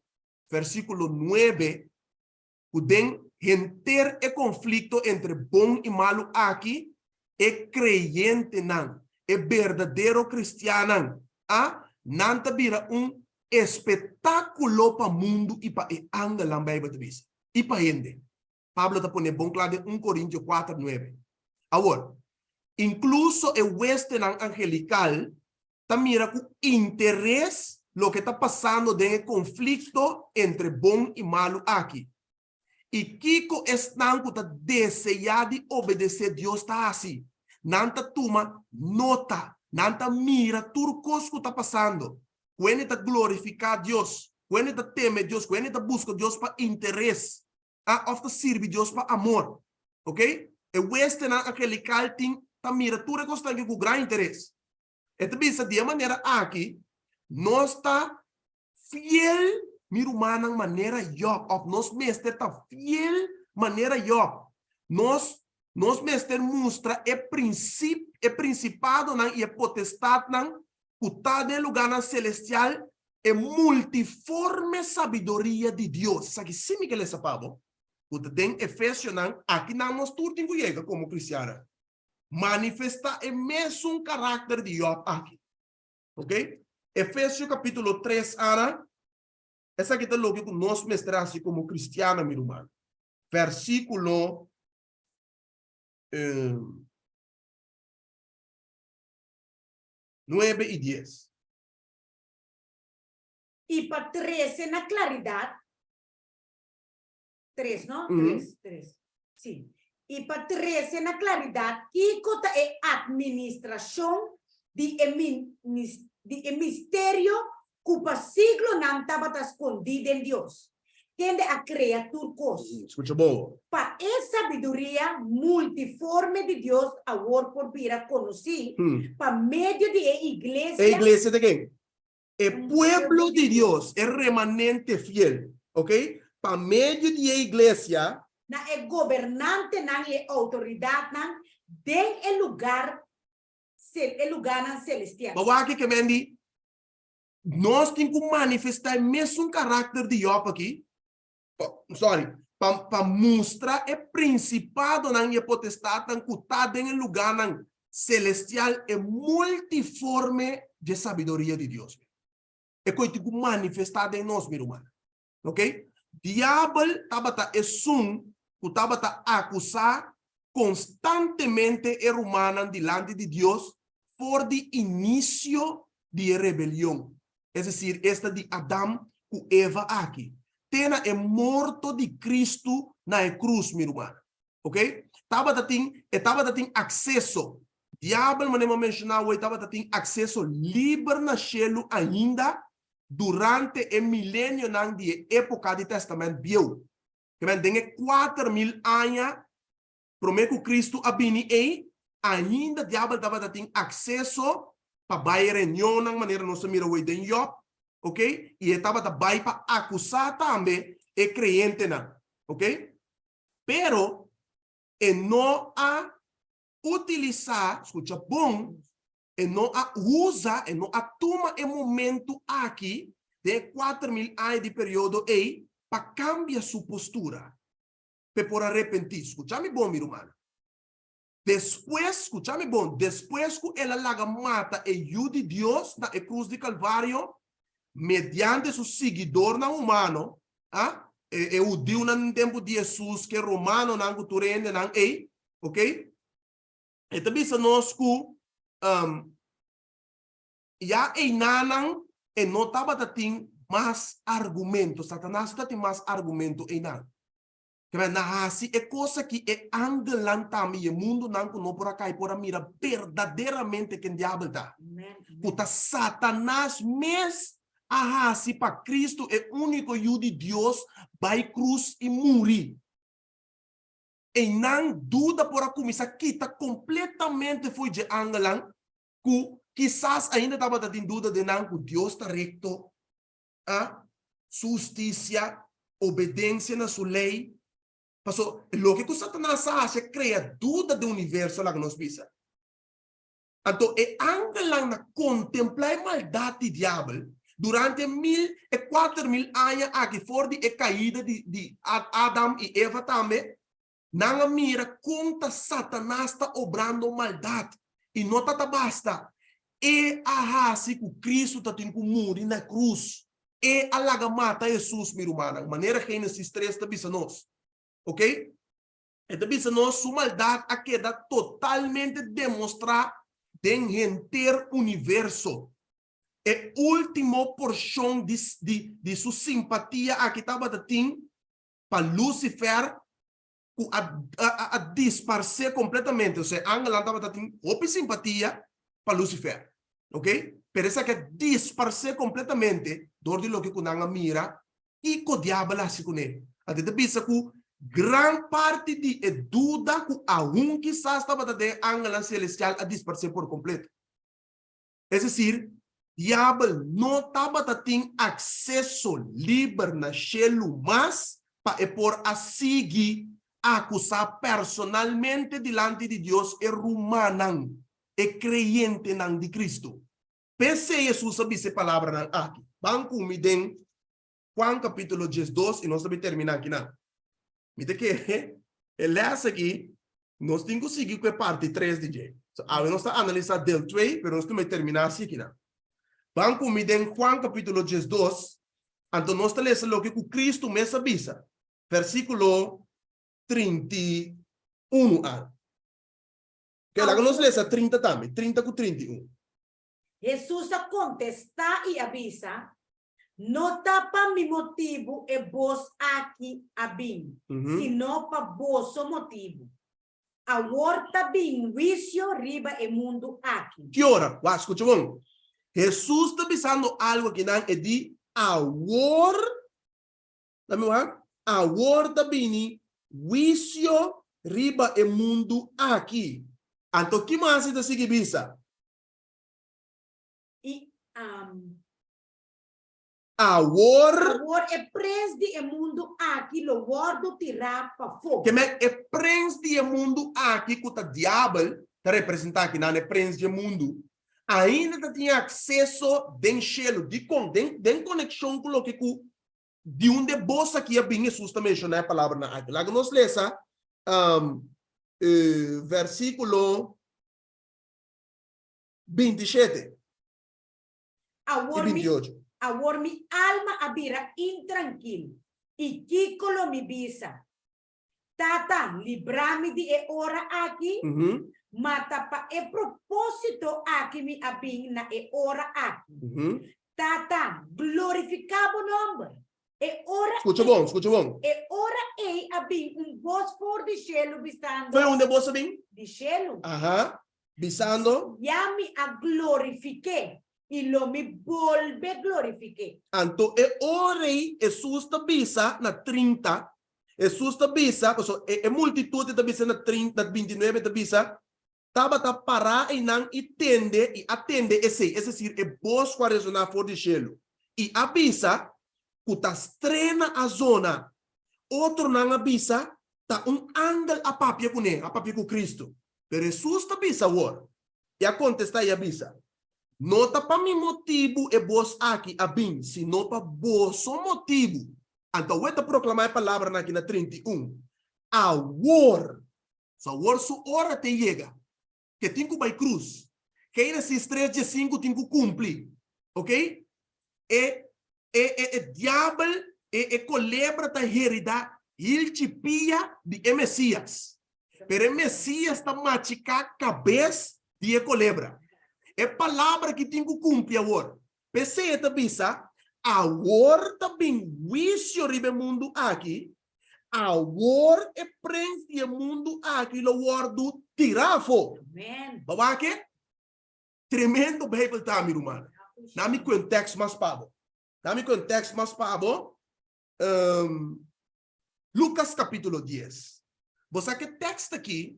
versículo 9, cu den henter e conflicto entre bon i malu aki, e creyentenan, e berdadero cristiannan, a, nan ta bira un espectáculo pa mundu i pa e angelnan, Bijbel ta bisa, i pa hende. Pablo ta pone bon kla den un Korintio kuater, nuebe. Awor, inkluso e huestenan angelikal ta mira ku interes loke ta pasando den e konflikto entre bon i malu aki. I kiko esnan ku ta deseá di obedesé Dios ta hasi? Nan ta tuma nota, nan ta mira tur kos ku ta pasando. Ku hende ta glorifiká Dios, ku hende ta teme Dios, ku hende ta buska Dios pa interes. A Òf ta sirbi Dios pa amor. Ok? E huestenan angelikal tin ta mira tur e kosnan aki ku gran interes. E ta bisa, Di e manera aki, nos ta fiel, mi rumannan, manera Jòb, òf nos mester ta fiel manera Jòb. Nos nos mester mustra e prinsip e prinsipadonan i e potestatnan ku ta den lugánan selestial E multiforme sabiduria di Dios. Esaki sí mi ke lesa pa bo, ku ta den Efesionan, akinan nos tur tin ku yega komo kristiannan. Manifestá e mesun karakter di Jòb aki. Ok? Efesio kapítulo tres, Ana, esaki ta loke ku nos mester hasi komo kristiannan, mi ruman. Versíkulo nuebe i dies. I pa trese na klaridat, tres, no? Tres, tres. Sí. I pa trese na klaridat kiko ta e atministrashon di e di e misterio ku pa siglonan tabata skondí den Dios, kende a krea tur kos. Skucha bon. Pa e sabiduria multiforme di Dios awor por bira konosí pa medio di e iglesia. E iglesia ta ken? E pueblo di Dios, e remanente fiel, ok? Pa medio di e iglesia. Na e gobernantenan i e outoridatnan den e lugar e lugarnan selestial. Bo wak ke men di, nos tin ku manifestá e mesun karakter di Jòb aki, sorry, pa pa mustra e prinsipadonan i e potestatnan ku ta den e lugánan selestial e multiforme dje sabiduria di Dios. E koe tin ku manifestá den nos, mi rumannan. Ok? Diabel tabata esun ku tabata akusá konstantemente e rumannan dilanti di Dios for di inisio di e rebelion, es desir, esta di Adam ku Eva aki, te na e morto di Kristu na e krus, mi rumannan. Ok? Tabata tin, e tabata tin akseso. Diabel, manera mi a menshoná awor, tabata tin akseso liber na shelu ainda durante e milenionan di e époka di Tèstamènt Bieu. Ke den e 4000 aña promé ku Kristu a bini ei, ainda diabel tabata tin akseso pa bai e reunionnan manera nos a mira awor den Yòb, oke, i e tabata bai pa akusá tambe e kreyentenan, oke. Pero e no a utilisá, skucha bon, e no a usa, e no a tuma e momentu aki den e 4000 aña di periodo ei pa kambia su postura, p'e por a repentí. Skucha mi bon, mi rumannan. Despues, skucha mi bon, despues ku el a laga mata e Yu di Dios na e krus di Kalvario, mediante su siguidornan humano, a, e, e hudiunan den tempu di Hesus, ku e romanonan, ku tur e hendenan ei, ok, e ta bisa nos ku um, ya einanan e no tabata tin mas argumento, Satanas no tatin mas argumento einan. Kibera na hasi e kos aki e angelnan tambe i e mundunan ku no por a kai por a mira berdaderamente ken diabel ta. Ku ta Satanas mes a hasi pa Kristu e úniko Yu di Dios bai krus i muri. Einan duda por a kuminsá kita kompletamente fo'i dje angelnan ku kisas ainda tabata tin duda den nan ku Dios ta rekto, a Su hustisia, obedensia na Su lei. Paso, loke ku Satanas a hasi a krea duda den universo, laga nos bisa. Anto e angelnan na kontemplá e maldat di diabel durante e mil e 4000 aña aki for di e kaida di di Adam i Eva tambe, Nan a mira kon ta Satanas ta obrando maldat, i no ta ta basta. E a hasi ku Kristu ta tin ku muri na krus. E a laga mata Hesus, mi rumannan, manera Génesis 3 ta bisa nos. Ok? E ta bisa nos su maldat a keda totalmente demostrá den henter universo. E último porshon di di di su simpatia aki tabata tin pa Lucifer ku a a disparsé kompletamente, osea angelnan tabata tin hopi simpatia pa Lucifer, ok, pero esaki a disparsé kompletamente dor di loke ku nan a mira kiko diabel a hasi kuné. Anto e ta bisa ku gran parti di e duda ku aun kisas tabata den e angelnan selestial a disparsé por kompleto. Es desir, Diabel no tabata tin akseso liber na shelu mas pa e por a sigui akusá personalmente dilanti di Dios e rumannan, e kreyentenan di Kristu. P'esei Hesus a bisa e palabranan aki. Ban ku mi den Juan kapítulo 12 i nos ta bin terminá akinan. Mi ta kere e lès aki nos tin ku sigui ku e parti 3 di dje. So, awe nos ta analisá del 2, pero nos ta bai terminá así akinan. Ban ku mi den Juan kapítulo 12, anto nos ta lesa loke ku Kristu mes a bisa, versíkulo 31 a. Oke, laga nos lesa 30 tambe, 30 ku 31. Hesus a kontestá i a bisa, No ta pa mi motibu e bos aki a bin, sino pa boso motibu. Awor ta bin huisio riba e mundu aki. Ki ora? Wak, skucha bon. Hesus ta bisando algu akinan, e di, Awor, laat mi wak, awor ta bini huisio riba e mundu aki. Anto ki mas e ta sigui bisa? I Awor. Awor e prens di e mundu aki lo wòrdu tirá pafó. Ke men e prens di e mundu aki ku ta diabel, ta representá akinan e prens di e mundu, ainda ta tin akseso den shelu. Dikon? Den den konekshon ku loke ku di unda e bos aki a bin Hesus ta menshoná e palabranan aki. Laga nos lesa versíkulo 27 i Awor mi, 28. awor mi alma a bira intrankil, i kiko lo mi bisa? Tata, libra mi di e ora aki? Mhm, Ma ta pa e propósito aki mi a bin na e ora aki. mhm. Tata, glorifiká bo nòmber. E ora Skucha bon, skucha bon. E ora ei a bin un bos for di shelu bisando. Fo'i unda e bos a bin? Di shelu. Aha. Bisando. Ya mi a glorifik'é, i lo mi bolbe glorifik'é. Anto e ora ei Hesus ta bisa na 30, Hesus ta bisa, pasobra e multitut e ta bisa na 30, na 29 e ta bisa, tabata pará einan i tende i a tende esei, es desir, e bos ku a resoná for di shelu, i a bisa ku ta strena a zona. Otronan a bisa, Ta un angel a papia kuné, a papia ku Kristu. Pero Hesus ta bisa awor, i a kontestá i a bisa, No ta pa mi motibu e bos aki a bin, sino pa boso motibu. Anto awor e ta proklamá e palabranan aki na 31, Awor! So awor su ora te yega. Ke tin ku bai krus. Génesis tres diesinku tin ku kumpli. Ok? E e e e diabel, e e kolebra ta herida hilchi pia di e Mesias. Pero e Mesias ta machiká kabes di e kolebra. E palabra ki tin ku kumpli awor. P'esei e ta bisa, Awor ta bin huisio riba e mundu aki, Awor e prens di e mundu aki lo wòrdu tirá afó. Bo wak e? Tremendo Beibel ta, mi ruman. Na mi kue un tèks mas pa bo. Na mi kue un tèks mas pa bo. Lukas kapítulo dies. Bo sa ke tèks aki,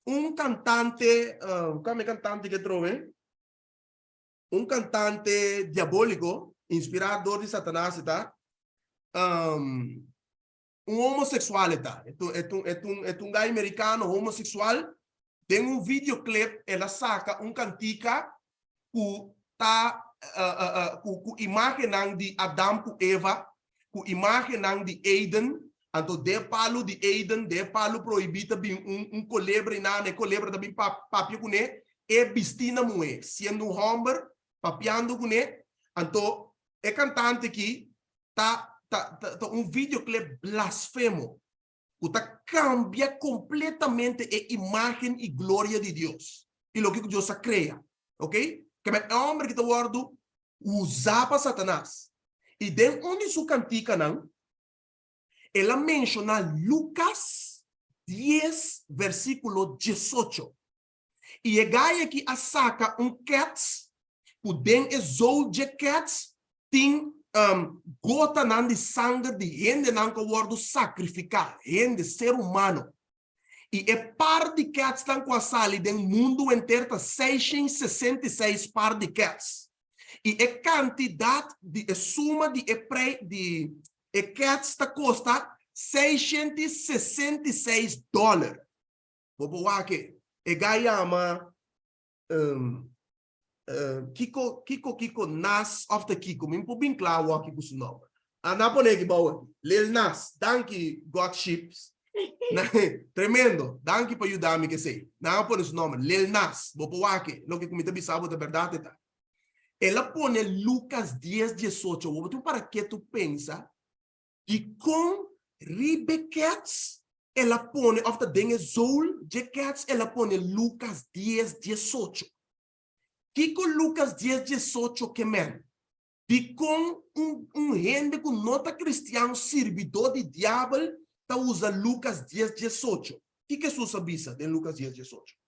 un kantante, kua mi kantante ke trobe? Un kantante diabóliko, inspirá dor di Satanas e ta, un homoseksual e ta. E ta un gai merikano homoseksual. Den un videoclip el a saka un kantika ku ta ku imágennan di Adam ku Eva, ku imágennan di Eden. Anto den e palu di Eden, den e palu prohibí ta bin un kolebra i nan, e kolebra ta bin papia kuné. E bistí na muhé, siendo un hòmber, papiando kuné. Anto e kantante aki ta ta ta un videoclip blasfemo ku ta kambia kompletamente e imágen i gloria di Dios i loke ku Dios a krea. Ok? Keme e hòmber aki ta wòrdu usá pa Satanas. I den un di su kantikanan el a menshoná Lukas dies versíkulo diesocho. I e gai aki a saka un kèts ku den e zool dje kèts tin gotanan di sanger di hendenan ku a wòrdu sakrifiká, hende, ser humano. I e par di kètsnan ku a sali den mundu henter ta 666 par di kèts. I e kantidat di e suma di e prei di e kèts ta kosta 666 dòler. Bo por wak e. E gai yama Kiko Kiko Kiko Nas of ta Kiko. Mi por bin kla awor aki ku su nomber. A nan pone aki bou aki. Lil Nas. Danki God Ships. Tremendo. Danki pa yuda mi ku esei. Nan a pone su nomber. Lil Nas. Bo por wak e. Loke ku mi ta bisa bo ta bèrdat e ta. El a pone Lukas dies diesocho. Bo por tin para ketu pensa Dikon riba e kèts el a pone, òf ta den e zool dje kèts el a pone Lukas dies diesocho? Kiko Lukas dies diesocho ke men? Dikon un un hende ku no ta kristian, sirbidó di diabel, ta usa Lukas dies diesocho? Kiko Hesus a bisa den Lukas dies diesocho?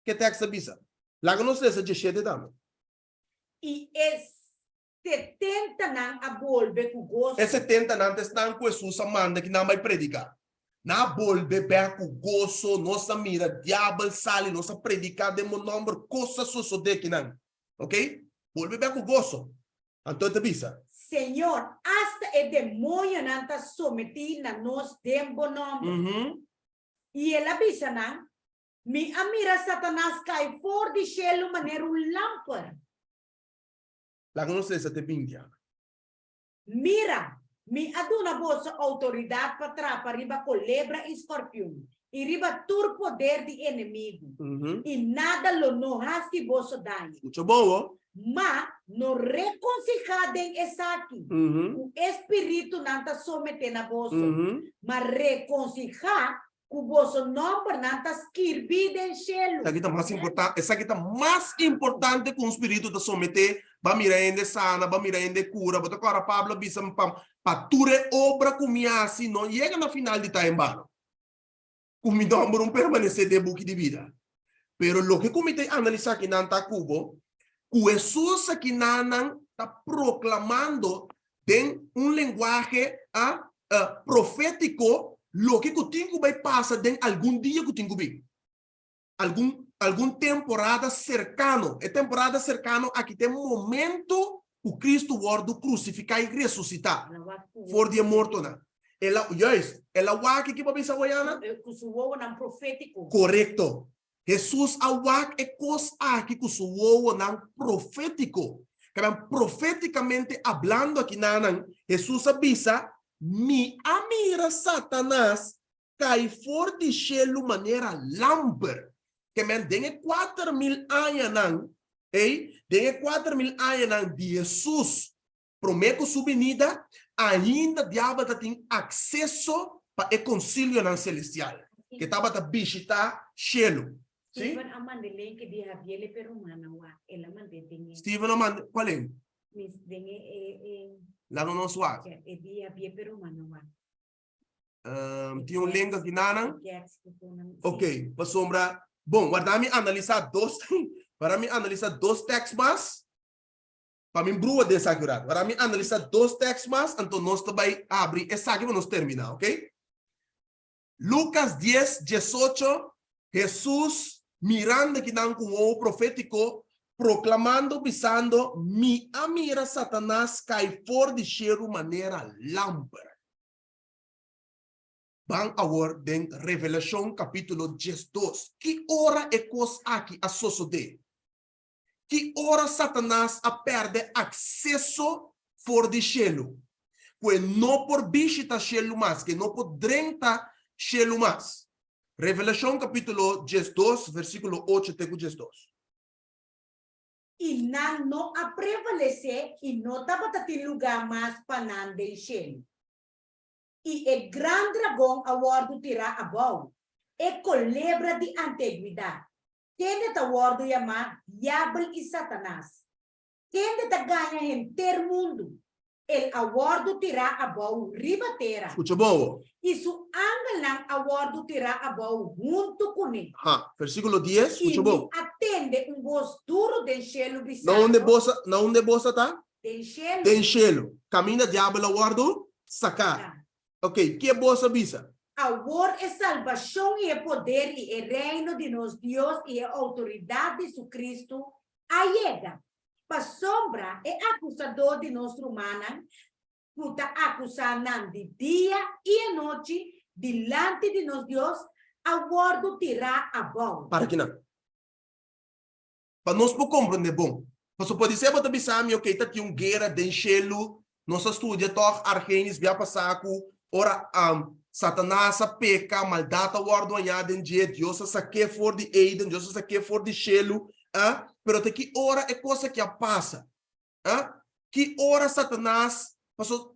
Ke tèks ta bisa? Laga nos lesa dieshete tambe. I e Setentanan a bolbe ku goso. E setentanan ta esnan ku Hesus a manda ki nan bai prediká. Nan a bolbe bèk ku goso, Nos a mira diabel sali, nos a prediká den bo nòmber, kos a sosodé kinan. Oke? Bolbe bèk ku goso. Anto e ta bisa. Señor, asta e demoñonan ta sometí na nos den bo nòmber. I el a bisa nan, Mi a mira Satanas kai for di shelu manera un lamper. Laga nos lesa te 20, Ana. Mira, mi a duna boso outoridat pa trapa riba kolebra i skòrpion, i riba tur poder di enemigu, i nada lo no hasi boso daño. Mucho bon, ho! Ma no rekonsehá den esaki, ku e spiritunan ta someté na boso, ma rekonsehá. Ku boso nòmbernan ta skirbí den shelu. Esaki ta mas importan, esaki ta mas importante ku un spiritu ta someté, Ba mira hende sana, ba mira hende kura. Bo ta kòrda Pablo a bisa pa pa tur e obra ku mi hasi no yega na final di ta en bano. Ku mi nòmber un permanesé den e buki di bida. Pero loke ku mi ta analisá akinan ta ku bo, ku Hesus akinanan ta proklamando den un lenguahe a profétiko loke ku tin ku bai pasa den algun dia ku tin ku bin. Algun algun temporada serkano. E temporada serkano aki ta e momento ku Kristu wòrdu krusifiká i resusitá for di e mortonan. El a, juist, el a wak ki bo a bisa Wayana? Ku su wowonan profétiko. Korekto. Hesus a wak e kos aki ku su wowonan profétiko. Kaben, profétikamente ablando akinanan, Hesus a bisa, Mi a mira Satanas kai for di shelu manera lamper. Ke men den e 4000 añanan ei, den e 4000 añanan di Hesus promé ku su binida, ainda diabel ta tin akseso pa e konsilionan selestial, ke tabata bishitá shelu. Sí? Steven a manda e link di Javier le perumana wak. El a mand'é den e. Steven a manda, cual link? Mis den e e e. Laga nos wak. E di Javier perumana wak. Tin un link aki nanan? Ok, pasobra, bon, warda mi analisa dos, warda mi analisa dos tekst mas, pa mi brua den esaki un rato. Warda mi analisa dos tekst mas, anto nos ta bai abri esaki pa nos termina, ok? Lucas 10, 18, Hesus, mirando akinan ku un ojo profétiko, proklamando, bisando, Mi a mira Satanas kai for di shelu manera lamper. Ban awor den Revelashon kapítulo 12. Ki ora e kos aki a sosodé? Ki ora Satanas a pèrdè akseso for di shelu, ku e no por bishita shelu mas, ku e no por drenta shelu mas? Revelashon kapítulo 12, versíkulo 8 te ku 12. I nan no a prevalesé i no tabata tin lugá mas pa nan den shelu. I e gran dragon a wòrdu tirá abou, e kolebra di anteguidat, kende ta wòrdu yamá Diabel i Satanas, kende ta gaña henter mundu, el a wòrdu tirá abou riba tera. Skucha bon awor. I su angelnan a wòrdu tirá abou huntu kuné. Ha, versíkulo dies, skucha bon. I mi a tende un bos duru den shelu bisando. Na unda e bos a, na unda e bos a ta? Den shelu. Den shelu. Kaminda diabel a wòrdu saká. Ok, ke bos a bisa? Awor e salbashon i e poder i e reino di nos Dios i e outoridat di su Kristu a yega. Pasobra e akusadó di nos rumannan, ku ta akusá nan di dia i anochi dilanti di nos Dios, a wòrdu tirá abou. Para kinan? Pa nos por komprendé bon. Pasobra podisé bo ta bisa mi, ok, ta tin un guera den shelu, nos a studia tòg Argenis bia pasá ku ora Satanas a peka, maldat a wòrdu hañá den dje, Dios a sak'é for di Eden, Dios a sak'é for di shelu, ah, pero te ki ora e kos aki a pasa? Ah, ki ora Satanas, pasobra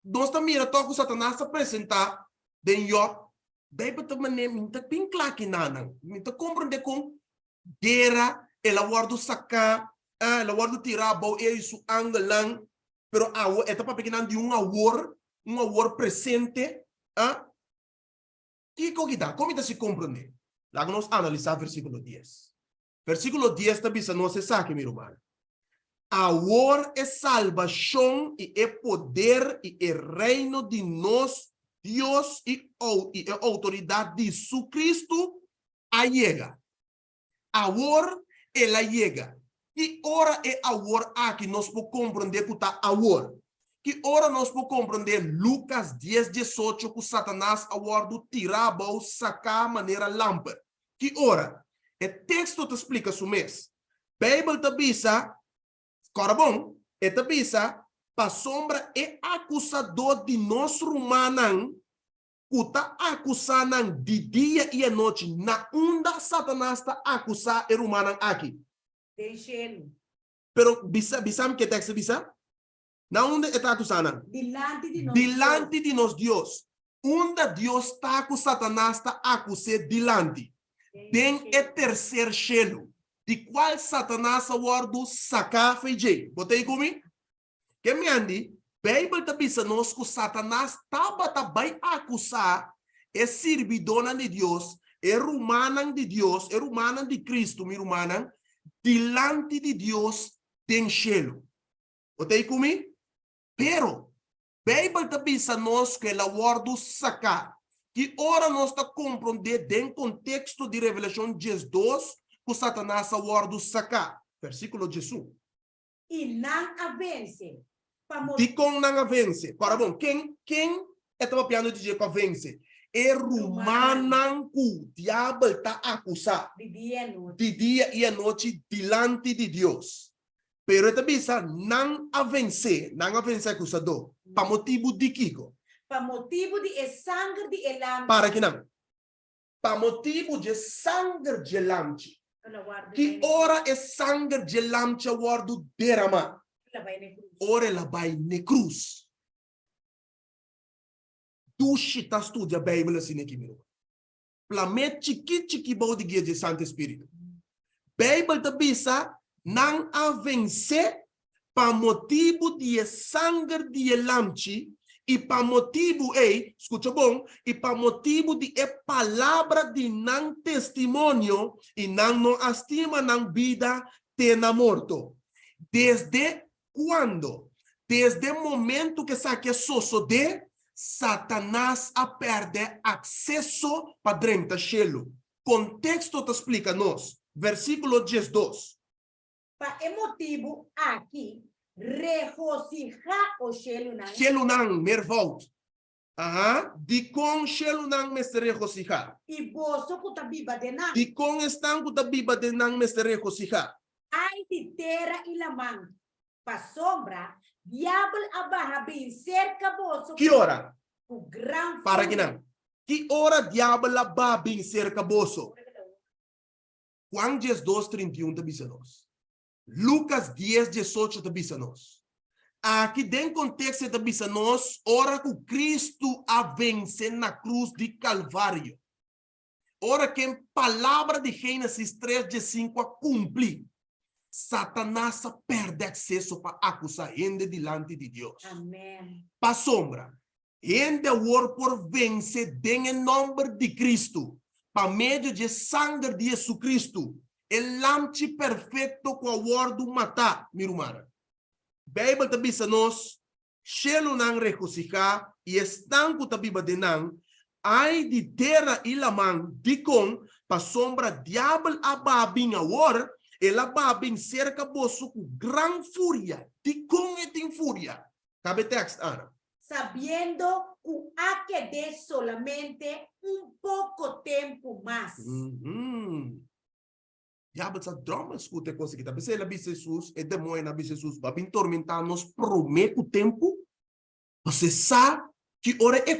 nos ta mira tòg ku Satanas a presentá den Jòb, Beibel ta manera, mi ta bin kla kinanan, mi ta komprendé kon Guera, el a wòrdu saká, el a wòrdu tirá abou, e i su angelnan, pero awo e ta papia kinan di un awor, un awor presente, a. Kiko ki ta? Kon mi ta si komprondé? Laga nos analisá versíkulo dies. Versíkulo dies ta bisa nos esaki, mi rumannan, Awor e salbashon i e poder i e reino di nos Dios i i e outoridat di su Kristu a yega. Awor el a yega. Ki ora e awor aki nos por komprondé ku ta awor? Ki ora nos por komprondé Lukas dies 18 ku Satanas a wòrdu tirá abou saká manera lamper? Ki ora? E teksto ta splika su mes. Beibel ta bisa, kòrda bon, e ta bisa, Pasobra e akusadó di nos rumannan ku ta akusá nan di dia i anochi, na unda Satanas ta akusá e rumannan aki? Den shelu. Pero bisa, bisa mi ke teksto bisa? Na unda e ta akusá nan? Dilanti di nos Dilanti di nos Dios. Unda Dios ta ku Satanas ta akus'é dilanti? Den e terser shelu, di kual Satanas a wòrdu saká fei dje. Bo ta ei ku mi? Ke mendi, Beibel ta bisa nos ku Satanas tabata bai akusá e sirbidónan di Dios, e rumannan di Dios, e rumannan di Kristu, mi rumannan, dilanti di Dios den shelu. Bo ta ei ku mi? Pero, Beibel ta bisa nos ku el a wòrdu saká. Ki ora nos ta komprondé den konteksto di Revelashon 12 ku Satanas a wòrdu saká? Versíkulo 11. I nan a vense. Pa motibu. Dikon nan a vense? Kòrda bon, ken, ken e ta papiando di dje ku a vense? E rumannan ku Diabel ta akusá. Di dia i anochi. Di dia i anochi dilanti di Dios. Pero e ta bisa, nan a vensé, nan a vense akusadó. Pa motibu di kiko? Pa motibu di e sanger di e lamchi. Para kinan. Pa motibu dje sanger dje lamchi. Ki ora e sanger dje lamchi a wòrdu deramá? Ora el a bai n'e krus. Dushi ta studia Beibel asina aki, mi ruman. Plam'é chikí chikí bou di guia dje Santu Espíritu. Beibel ta bisa, Nan a vensé pa motibu di e sanger di e lamchi i pa motibu, ei, skucha bon, i pa motibu di e palabra di nan testimonio, i nan no a stima nan bida te na morto. Desde kuando? Desde momentu ku esaki a sosodé, Satanas a pèrdè akseso pa drenta shelu. Konteksto ta splika nos, versíkulo 12. Pa e motibu aki, regosihá, o shelunan. Shelunan, meervoud. Aha, dikon shelunan mester regosihá? I boso ku ta biba den nan. Dikon esnan ku ta biba den nan mester regosihá? Ai di tera i laman, pasobra diabel a baha bin serka boso Ki ora? ku gran Para furia. kinan. Ki ora diabel a baha bin serka boso? Juan 12, 31 ta bisa nos. Lucas 10, 18 ta bisa nos. Aki den konteksto e ta bisa nos ora ku Kristu a vense na krus di Kalvario. Ora ken palabra di Génesis 3, 15 a kumpli, Satanas a pèrdè akseso pa akusá hende dilanti di Dios. Amen. Pasobra, Hende awor por vense den e nòmber di Kristu, pa medio dje sanger di Jesucristo, e Lamchi perfekto ku a wòrdu matá, mi rumannan. Beibel ta bisa nos, Shelunan regosihá i esnan ku ta biba den nan, ai di tera i laman, dikon? Pasobra diabel a baha bin awor, el a baha bin serka boso ku gran furia. Dikon e tin furia? Kabe tekst, Ana. Sabiendo ku a ked'é solamente un poko tempu mas. Diabel sa dròm el skuta e kos aki. Ta p'esei el a bisa Hesus, e demoñonan a bisa Hesus, Bo a bin tormentá nos promé ku tempu? Pasobra e sa ki ora e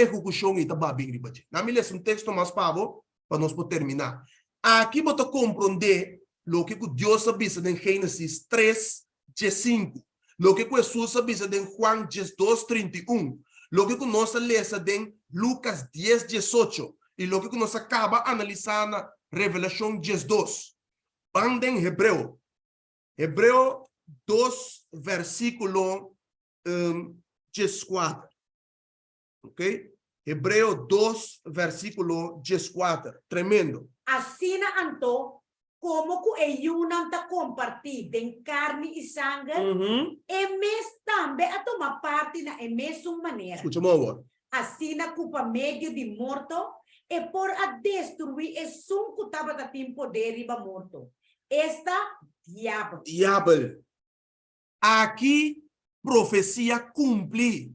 ehekushon ei ta ba bin riba dje. Nan mi lesa un teksto mas pa bo, pa nos por terminá. Aki bo ta komprondé loke ku Dios a bisa den Génesis tres, 15, loke ku Hesus a bisa den Juan 12, 31, loke ku nos a lesa den Lukas 10, 18 i loke ku nos a kaba analisá na Revelashon 12. Ban den Hebreo. Hebreo 2 versíkulo 14. Ok? Hebreo 2 versíkulo 14. Tremendo. Asina anto, komo ku e yunan ta kompartí den karni i sanger, e mes tambe a tuma parti na e mesun manera. Skucha bon awor. Asina ku pa medio di morto e por a destruí esun ku tabata tin poder riba morto, esta, Diabel. Diabel. Aki profesia kumpli.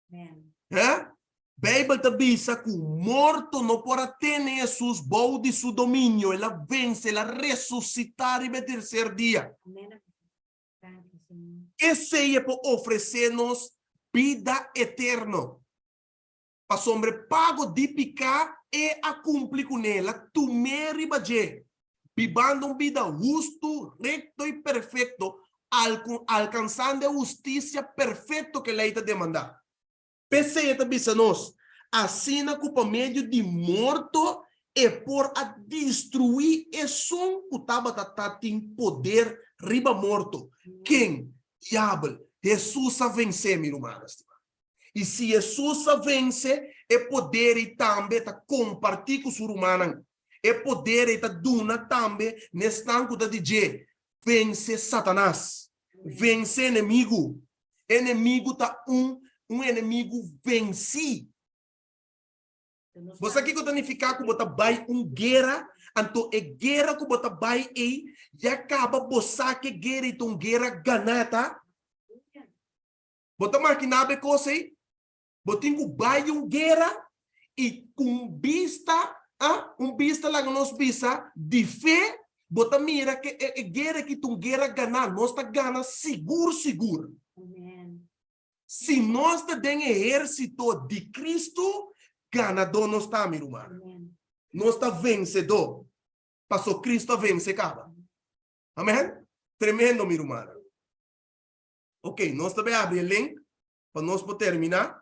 He? Beibel ta bisa ku morto no por a tene Hesus bou di su dominio, el a vense, el a resusitá riba e terser dia. Esei e por ofresé nos bida eterno. Pasobra e pago di piká e a kumpli kuné, el a tum'é riba dje, bibando un bida hustu, rekto i perfekto, alkansando e hustisia perfekto ku e lei ta demandá. P'esei e ta bisa nos, Asina ku pa medio di morto e por a destruí esun ku tabata ta tin poder riba morto. Ken? Diabel. Hesus a vensé, mi rumannan stimá. I si Hesus a vense, e poder ei tambe ta kompartí ku su rumannan. E poder ei ta duna tambe n'esnan ku ta di dje. Vense Satanas. Vense enemigu. Enemigu ta un un enemigu vensí. Bo sa kiko ta nifiká ku bo ta bai un guera, anto e guera ku bo ta bai ei ya kaba bo sa ku e guera ei ta un guera ganá ta? Bo ta makiná bo e kos ei? Bo tin ku bai un guera i ku un bista, ah, un bista laga nos bisa, di fe, bo ta mira ku e e guera aki ta un guera ganá, nos ta gana sigur sigur. Si nos ta den ehérsito di Kristu, ganadó nos ta, mi rumannan. Nos ta vensedó, pasobra Kristu a vense kaba. Amèn? Tremendo, mi rumannan. Ok, nos ta bai abri e link pa nos por terminá,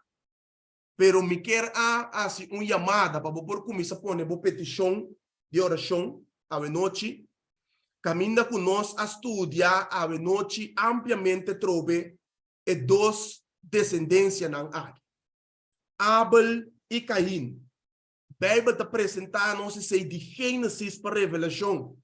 pero mi kier a hasi un yamada pa bo por kuminsá pone bo petishon di orashon awenochi. Kaminda ku nos a studia awenochi ampliamente trobe e dos desendensianan aki, Abel i Kain. Beibel ta presentá nos esei di Génesis pa Revelashon.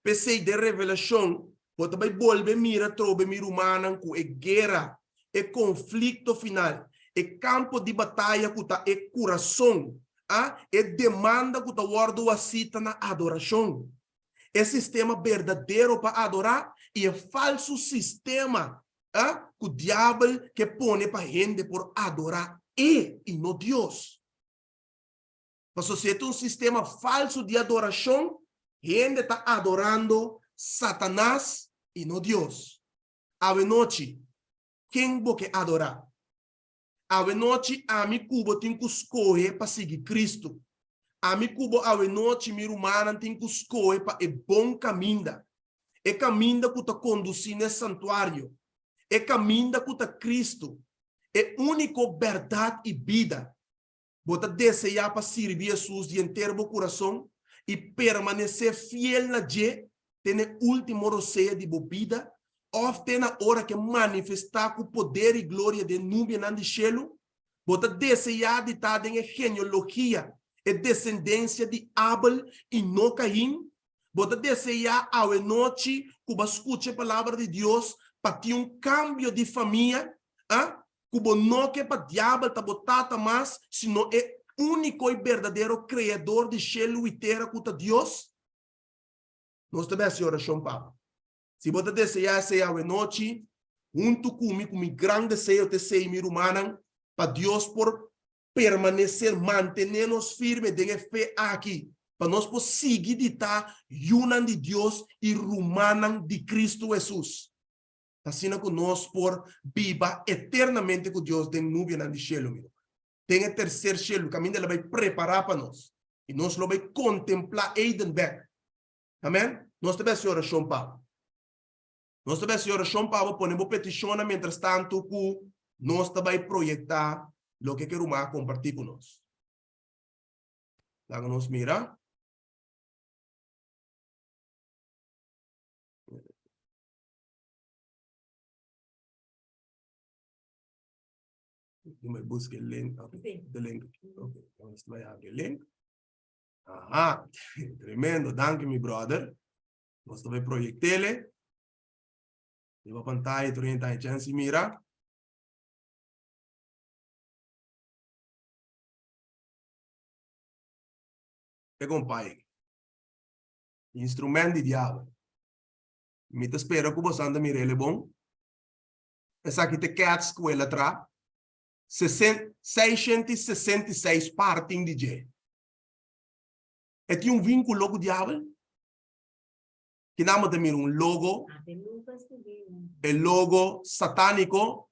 P'esei den Revelashon bo ta bai bolbe mira atrobe mi rumannan ku e guera, e konflikto final, e kampo di bataya ku ta e kurason, a e demanda ku ta wòrdu hasí ta na adorashon. E sistema berdadero pa adorá i e falsu sistema a ku diabel ke pone pa hende por adorá e i no Dios. Pasobra si e ta un sistema falsu di adorashon, hende ta adorando Satanas i no Dios. Awenochi, ken bo ke adorá? Awenochi ami ku bo tin ku skohe pa sigui Kristu. Ami ku bo awenochi, mi rumannan, tin ku skohe pa e bon kaminda, e kaminda ku ta kondusí n'e santuario, e kaminda ku ta Kristu, e úniko bèrdat i bida. Bo ta deseá pa sirbi Hesus di henter bo kurason i permanesé fiel na dje te na e último rosea di bo bida òf te na ora ku e manifestá ku poder i gloria den nubianan di shelu? Bo ta deseá di ta den e genealogia, e desendensia di Abel i no Kain? Bo ta deseá awenochi ku bo a skucha e Palabra di Dios pa tin un kambio di famia? A? Ku bo no ke pa diabel ta bo tata mas, sino e úniko i berdadero Kreador di shelu i tera ku ta Dios? Nos ta bai hasi orashon pa bo. Si bo ta deseá esei awenochi, huntu ku mi, ku mi gran deseo ta esei, mi rumannan, pa Dios por permanesé, mantené nos firme den e fe aki, pa nos por sigui di ta yunan di Dios i rumannan di Kristu Hesus. Asina ku nos por biba eternamente ku Dios den nubianan di shelu, mi ruman. Den e terser shelu, kaminda El a bai prepará pa nos. I nos lo bai kontemplá Eden bèk. Amèn? Nos ta bai hasi orashon pa bo. Nos ta bai hasi orashon pa bo, pone bo petishonnan mientrastantu ku nos ta bai proyektá loke ke ruman a kompartí ku nos. Laga nos mira. Mi bai buska e link. Ok, de link. Ok, nos ta bai abri e link. Aha, tremendo. Danki mi brother. Nos ta bai proyektele. Riba pantaya tur hende ta haña chèns di mira. E kompay aki. Instrument di diabel. Mi ta spera ku bosan ta mira el e bon. Esaki ta e kèts ku el a traha. 666 par tin di dje. E tin un vínkulo ku diabel? Kinan bo ta mira un logo, e logo satániko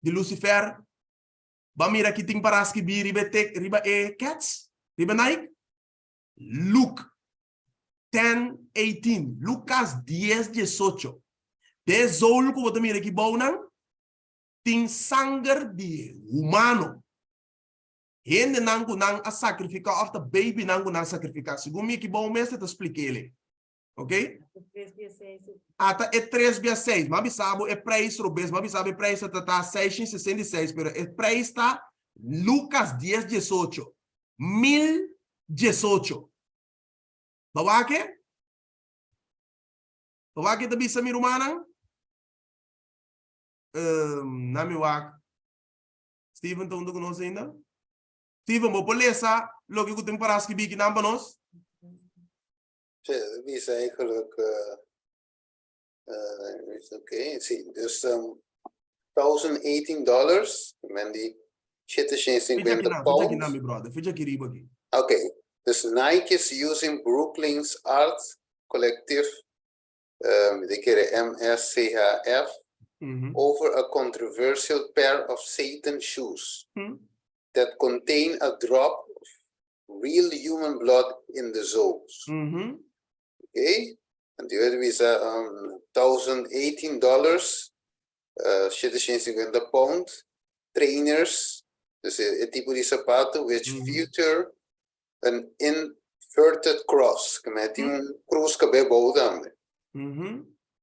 di Lucifer. Bo a mira ki tin para skibí riba e tek, riba e kèts, riba e Nike? Luke 10:18, Lukas dies diesocho. Den e zool ku bo ta mira aki bou nan, tin sanger di humano. Hendenan ku nan a sakrifiká òf ta babynan ku nan a sakrifiká. Segun mi ki bon mes e ta splik'é. Ok? Ata e tres bia seis. M'a bisa bo e prijs robes. M'a bisa bo e prijs ta ta 666, pero e prijs ta Lucas 10, 18. 1018. Bo wak e? Bo wak e ta bisa mi rumannan? Um, na mi wak. Steven ta hunto ku nos ainda? Steven, bo por lesa loke ku tin para skibí kinan pa nos? Sí, bisa eigenlijk, uh, uh, oké, sí, dus um, 1018 dollars, men di 750 pounds. Ficha mi brother, ficha aki riba aki. Oké, dus Nike is using Brooklyn's Art Collective, um, de kere MSCHF, over a controversial pair of Satan shoes that contain a drop of real human blood in the soles. Oké, anto yo ta bisa um, 1018 dollars, 750 pound, trainers, dus e, e tipo di sapato, which feature an inverted cross, ke men tin un krus kabe bou tambe.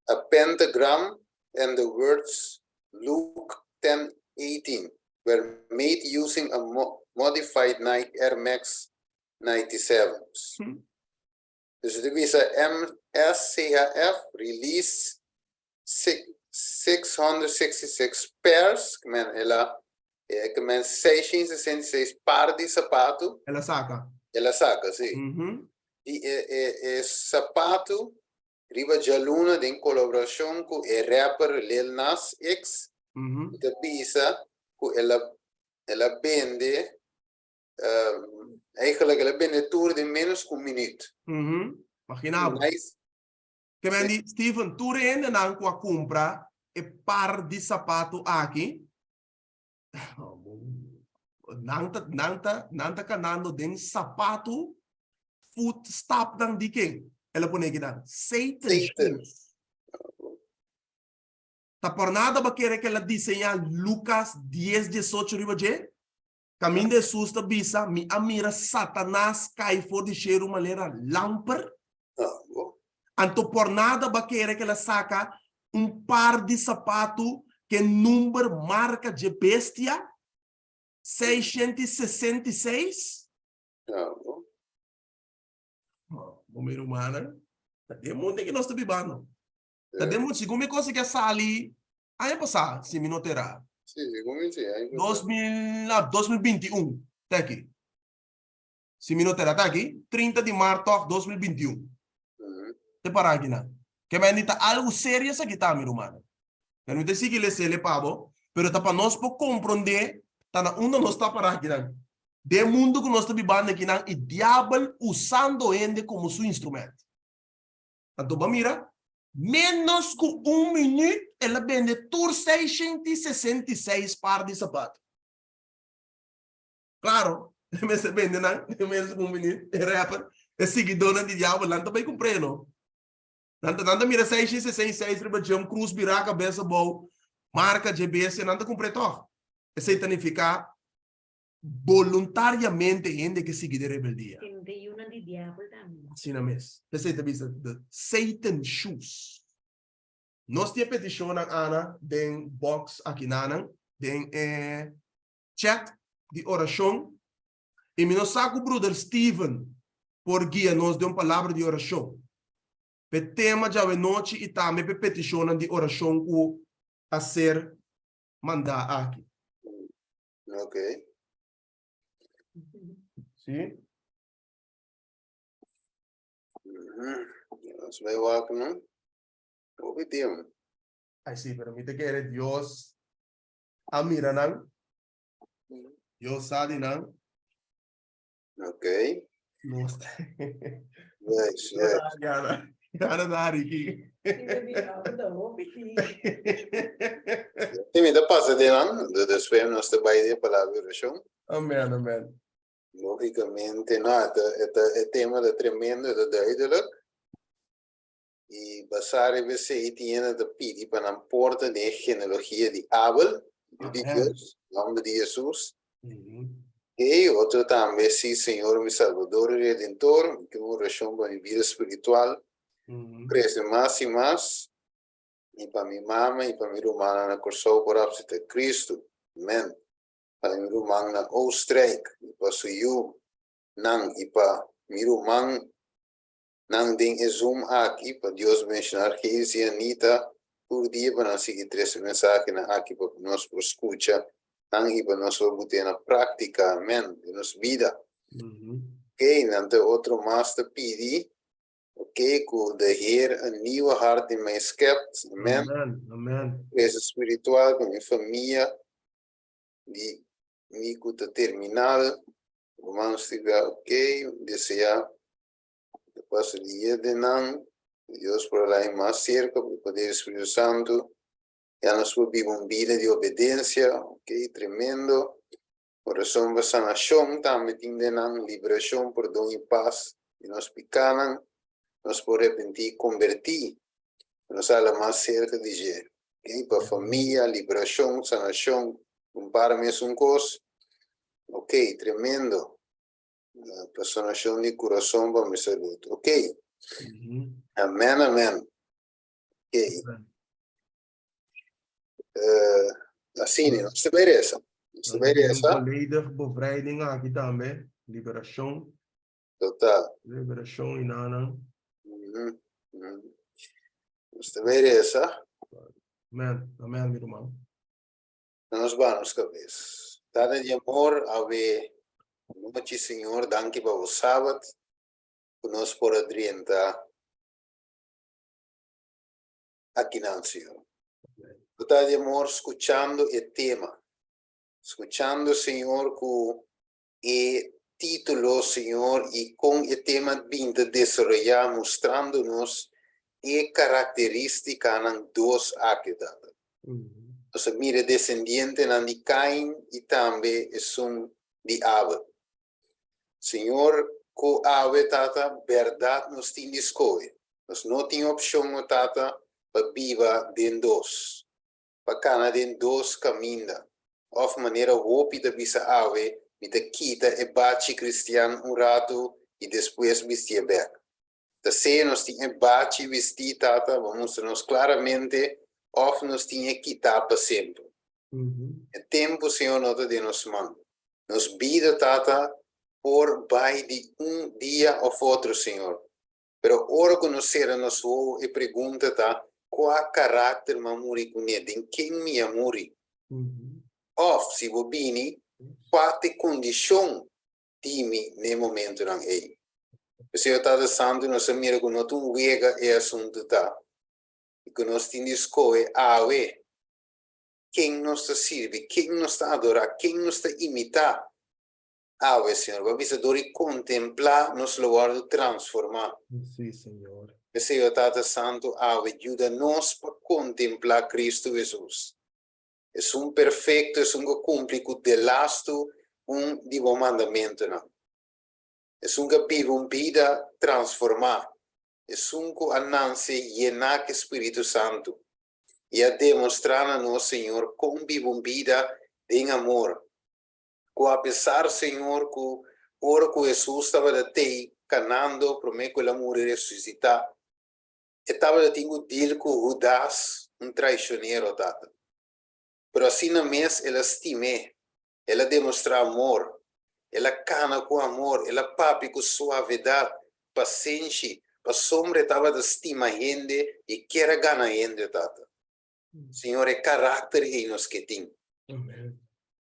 A pentagram and the words Luke 10:18 were made using a modified Nike Air Max 97's. Dus e ta bisa MSCHF released 666 pairs, ke men el a, ke men 666 par di sapatu. El a saka. El a saka, si. Di e sapatu Riba djaluna den kolaborashon ku e rapper Lil Nas X i ta bisa ku el a el a bende eigenlijk el a bende tur den menos ku un minüt. Magina bo. Ke men di, Steven, tur e hendenan ku a kumpra e par di sapatu aki, nan ta nan ta nan ta kanando den sapatu voetstapnan di ken? El a pone akinan, Satan shoes. Ta por nada bo a kere ku el a diseñá Lukas dies diesocho riba dje? Kaminda Hesus ta bisa, Mi a mira Satanas kai for di sheru manera lamper. Anto por nada bo a kere ku el a saka un par di sapatu ku e number marka dje bestia, 666? Bo mi rumannan, ta den mundu ku nos ta bibando. Ta den mundu, segun mi kos ke a sali aña pasá, si mi no ta erá. Sí, segun mi sí, aña pasá. 2000, no, 2021, ta aki. Si mi no ta erá, ta aki, 30 di mart tòg, 2021. Te pará aki nan. Ke men di ta algu serio esaki ta, mi rumannan. Pero mi ta sigui les'e pa bo, pero ta pa nos por komprondé ta na unda nos ta pará aki nan. Den mundu ku nos ta bibando aki nan, i diabel usando hende komo su instrument. Anto bo a mira, ménos ku un minüt el a bende tur 666 par di sapato. Klaro, e mester bende nan den ménos ku un minüt. E rapper, e siguidónan di diabel, nan ta bai kumpr'é, no? Nan ta, nan ta mira 666 riba dje, un krus birá kabes abou, marka dje bestia, nan ta kumpr'é tòg. Esei ta nifiká boluntariamente hende ke sigui den rebeldia. Tin de yunan di diabel tambe. Asina mes. P'esei ta bisa the Satan shoes. Nos tin e petishonnan, Ana, den box akinanan, den e chat di orashon. I mi no sa ku Bruder Steven por guia nos den un palabra di orashon p'e tema djawe nochi i tambe p'e petishonnan di orashon ku a ser mandá aki. Ok. Sí? Nos bai wak no. Hopi tiempo. Ai sí, pero mi ta kere Dios a mira nan. Dios sa di nan. Ok. Nos. Yes, yes. Gana, gana dari ki. Sí, mi ta pasa den nan, despues nos ta bai den palabra di orashon. Amen, amen. Lógicamente, no, e ta, e ta, e tema ta tremendo, e ta duidelijk. I basá riba esei tin hende ta pidi pa nan porta den e genealogia di Abel, yu di Amen. Dios, nòmber di Hesus. Oké, otro tambe, sí, Señor, mi Salvador i Redentor, mi ke un orashon pa mi bida spiritual krese mas i mas, i pa mi mama i pa mi rumannan na Kòrsou por apseptá Kristu. Amèn. Pa mi ruman na Oostenrijk i pa su yu nan i pa mi ruman nan den e Zoom aki, pa Dios benshoná Argelis i Anita tur dia pa nan sigui trese mensahenan aki pa nos por skucha nan i pa nos por but'é na práktika, amèn, den nos bida. Ok, nan ta otro mas ta pidi, ok, ku de Heer een nieuwe hart in mij schept, amèn. Amèn, amèn. Krese spiritual ku mi famia di mi ku ta terminal, ruman stiga, ok, deseá E paso di yedenan, ku Dios por a la'i mas serka ku e poder di Spiritu Santu, ya nos por biba un bida di obedensia, ok, tremendo. Orason pa sanashon tambe tin den nan, liberashon, pordon i pas di nos pikanan. Nos por repentí i kombertí, pa nos hala mas serka di dje, ok, pa famia, liberashon, sanashon, un par mesun kos, ok, tremendo. Pa sanashon di kurason pa mi salud. Ok. Amen, amen. Ok. Uh, asina, nos ta bai resa. Nos ta bai resa. Volledig bevrijding aki tambe. Liberashon. Total. Liberashon i nanan. Nos ta bai resa. Amen, amen, mi ruman. Nos baha nos kabes. Tata di amor, awe nochi Señor, danki pa bo Sabat ku nos por a drenta akinan, Señor. Tata di amor, skuchando e tema, skuchando, Señor, ku e título, Señor, i kon e tema bin ta desaroyá, mustrando nos e karakterístikanan dos aki, Tata. Nos a mira e desendientenan di Kain i tambe esun di Abel. Señor, ku awe, Tata, bèrdat nos tin di skohe. Nos no tin opshon, o Tata, pa biba den dos. pa kana den dos kaminda, òf manera hopi ta bisa awe, mi ta kita e bachi kristian un ratu i despues bistié bèk. Ta sea nos tin e bachi bistí, Tata, bo mustra nos klaramente, òf nos tin e kitá pa semper. E tempu, Señor, no ta den nos man. Nos bida, Tata, por bai di un dia òf otro, Señor. Pero ora ku nos sera nos wowo e pregunta ta, Kua karakter mi a muri kuné? Den ken mi a muri? Òf, si bo bini, kua ta e kondishon di mi n'e momentunan ei? P'esei, o Tata Santu, nos a mira ku no ta un wega e asuntu ta, i ku nos tin di skohe awe ken nos ta sirbi, ken nos ta adorá, ken nos ta imitá. Awe, Señor, bo a bisa dor di kontemplá nos lo wòrdu transformá. Sí, Señor. P'esei, o Tata Santu, awe yuda nos pa kontemplá Kristu Hesus, esun perfekto, esun ku a kumpli ku delastu un di bo mandamentunan, esun ku a biba un bida transformá, esun ku a nanse yená ku e Spiritu Santu i a demostrá na nos, Señor, kon biba un bida den amor. Ku apesar, Señor, ku ora ku Hesus tabata tei kanando promé ku el a muri resusitá, e tabata tin ku dil ku Hudas, un traishonero, Tata. Pero asina mes el a stim'é, el a demostrá amor, el a kana ku amor, el a papia ku suavedat, pasenshi, pasobra e tabata stima hende i kier a gana hende, Tata. Señor, e karakter ei nos ke tin.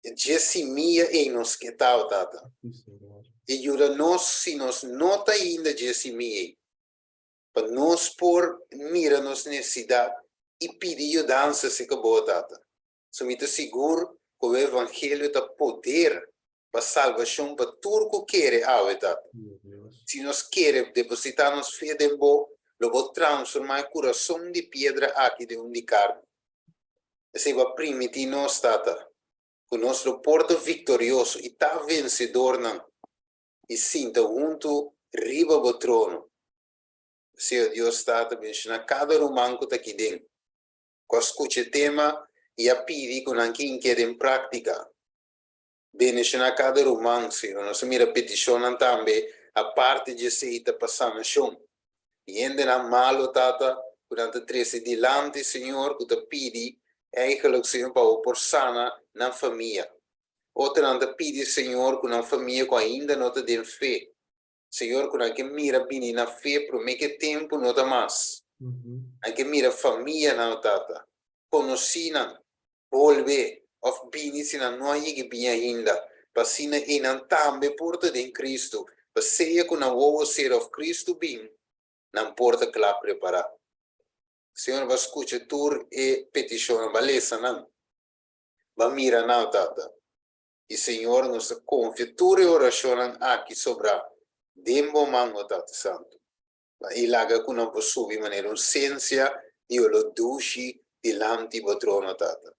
E dje simia ei nos ke ta, o Tata. I yuda nos si nos no ta ainda dje simia ei, pa nos por mira nos nesesidat i pidi yudansa serka Bo, Tata. So mi ta sigur ku e evangelio ta poder pa salbashon pa tur ku kere awe, Tata. Si nos kere depositá nos fe den Bo, lo Bo transformá e kurason di piedra aki den un di karni. Esei Bo a primití nos, Tata, ku nos lo por ta viktorioso i ta vensedornan i sinta huntu riba Bo trono. Señor Dios Tata, benshoná kada ruman ku ta aki den, ku a skucha e tema i a pidi ku nan ke hink'é den práktika. Bendishoná kada ruman, Señor. Nos a mira petishonnan tambe aparte dje esei ta pa sanashon. I hendenan malu, Tata, ku nan ta trese dilanti, Señor, ku ta pidi eigenlijk, Señor, pa Bo por sana nan famia. Otronan ta pidi, Señor, ku nan famia ku ainda no ta den fe, Señor, ku nan ke mira bini na fe promé ku e tempu no ta mas. Nan ke mira famianan, Tata, konosínan, bolbe òf bini si nan no a yega bini ainda, pa asina einan tambe por ta den Kristu, pa sea ku nan wowo sera òf Kristu bin, nan por ta kla prepará. Señor, bo a skucha tur e petishonnan, bo a lesa nan, bo a mira nan, Tata. I Señor, nos ta konfia tur e orashonnan aki sobrá den bo man, o Tata Santu. I laga ku nan por subi manera un sensia di oló dushi dilanti bo trono, Tata.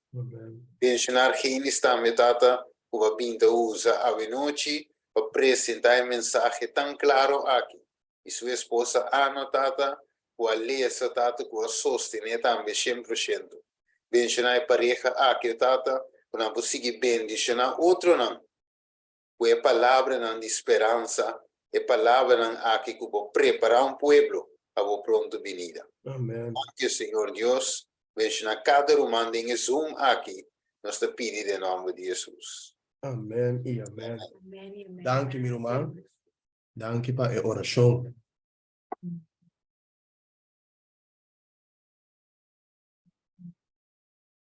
Benshoná Argenis tambe, Tata, ku bo a bin ta usa awenochi pa presentá e mensahe tan klaro aki. I su esposa Ana, Tata, ku a lesa, Tata, ku a sostené tambe shen por shento. Benshoná e pareha aki, Tata, ku nan por sigui bendishoná otronan ku e palabranan di speransa, e palabranan aki ku bo prepará un pueblo pa bo pronto binida. Amen. Danki, Señor Dios. Benshoná kada ruman den e Zoom aki, nos ta pidi den nòmber di Hesus. Amen i amen. Amen i amen. Danki, mi ruman. Danki pa e orashon.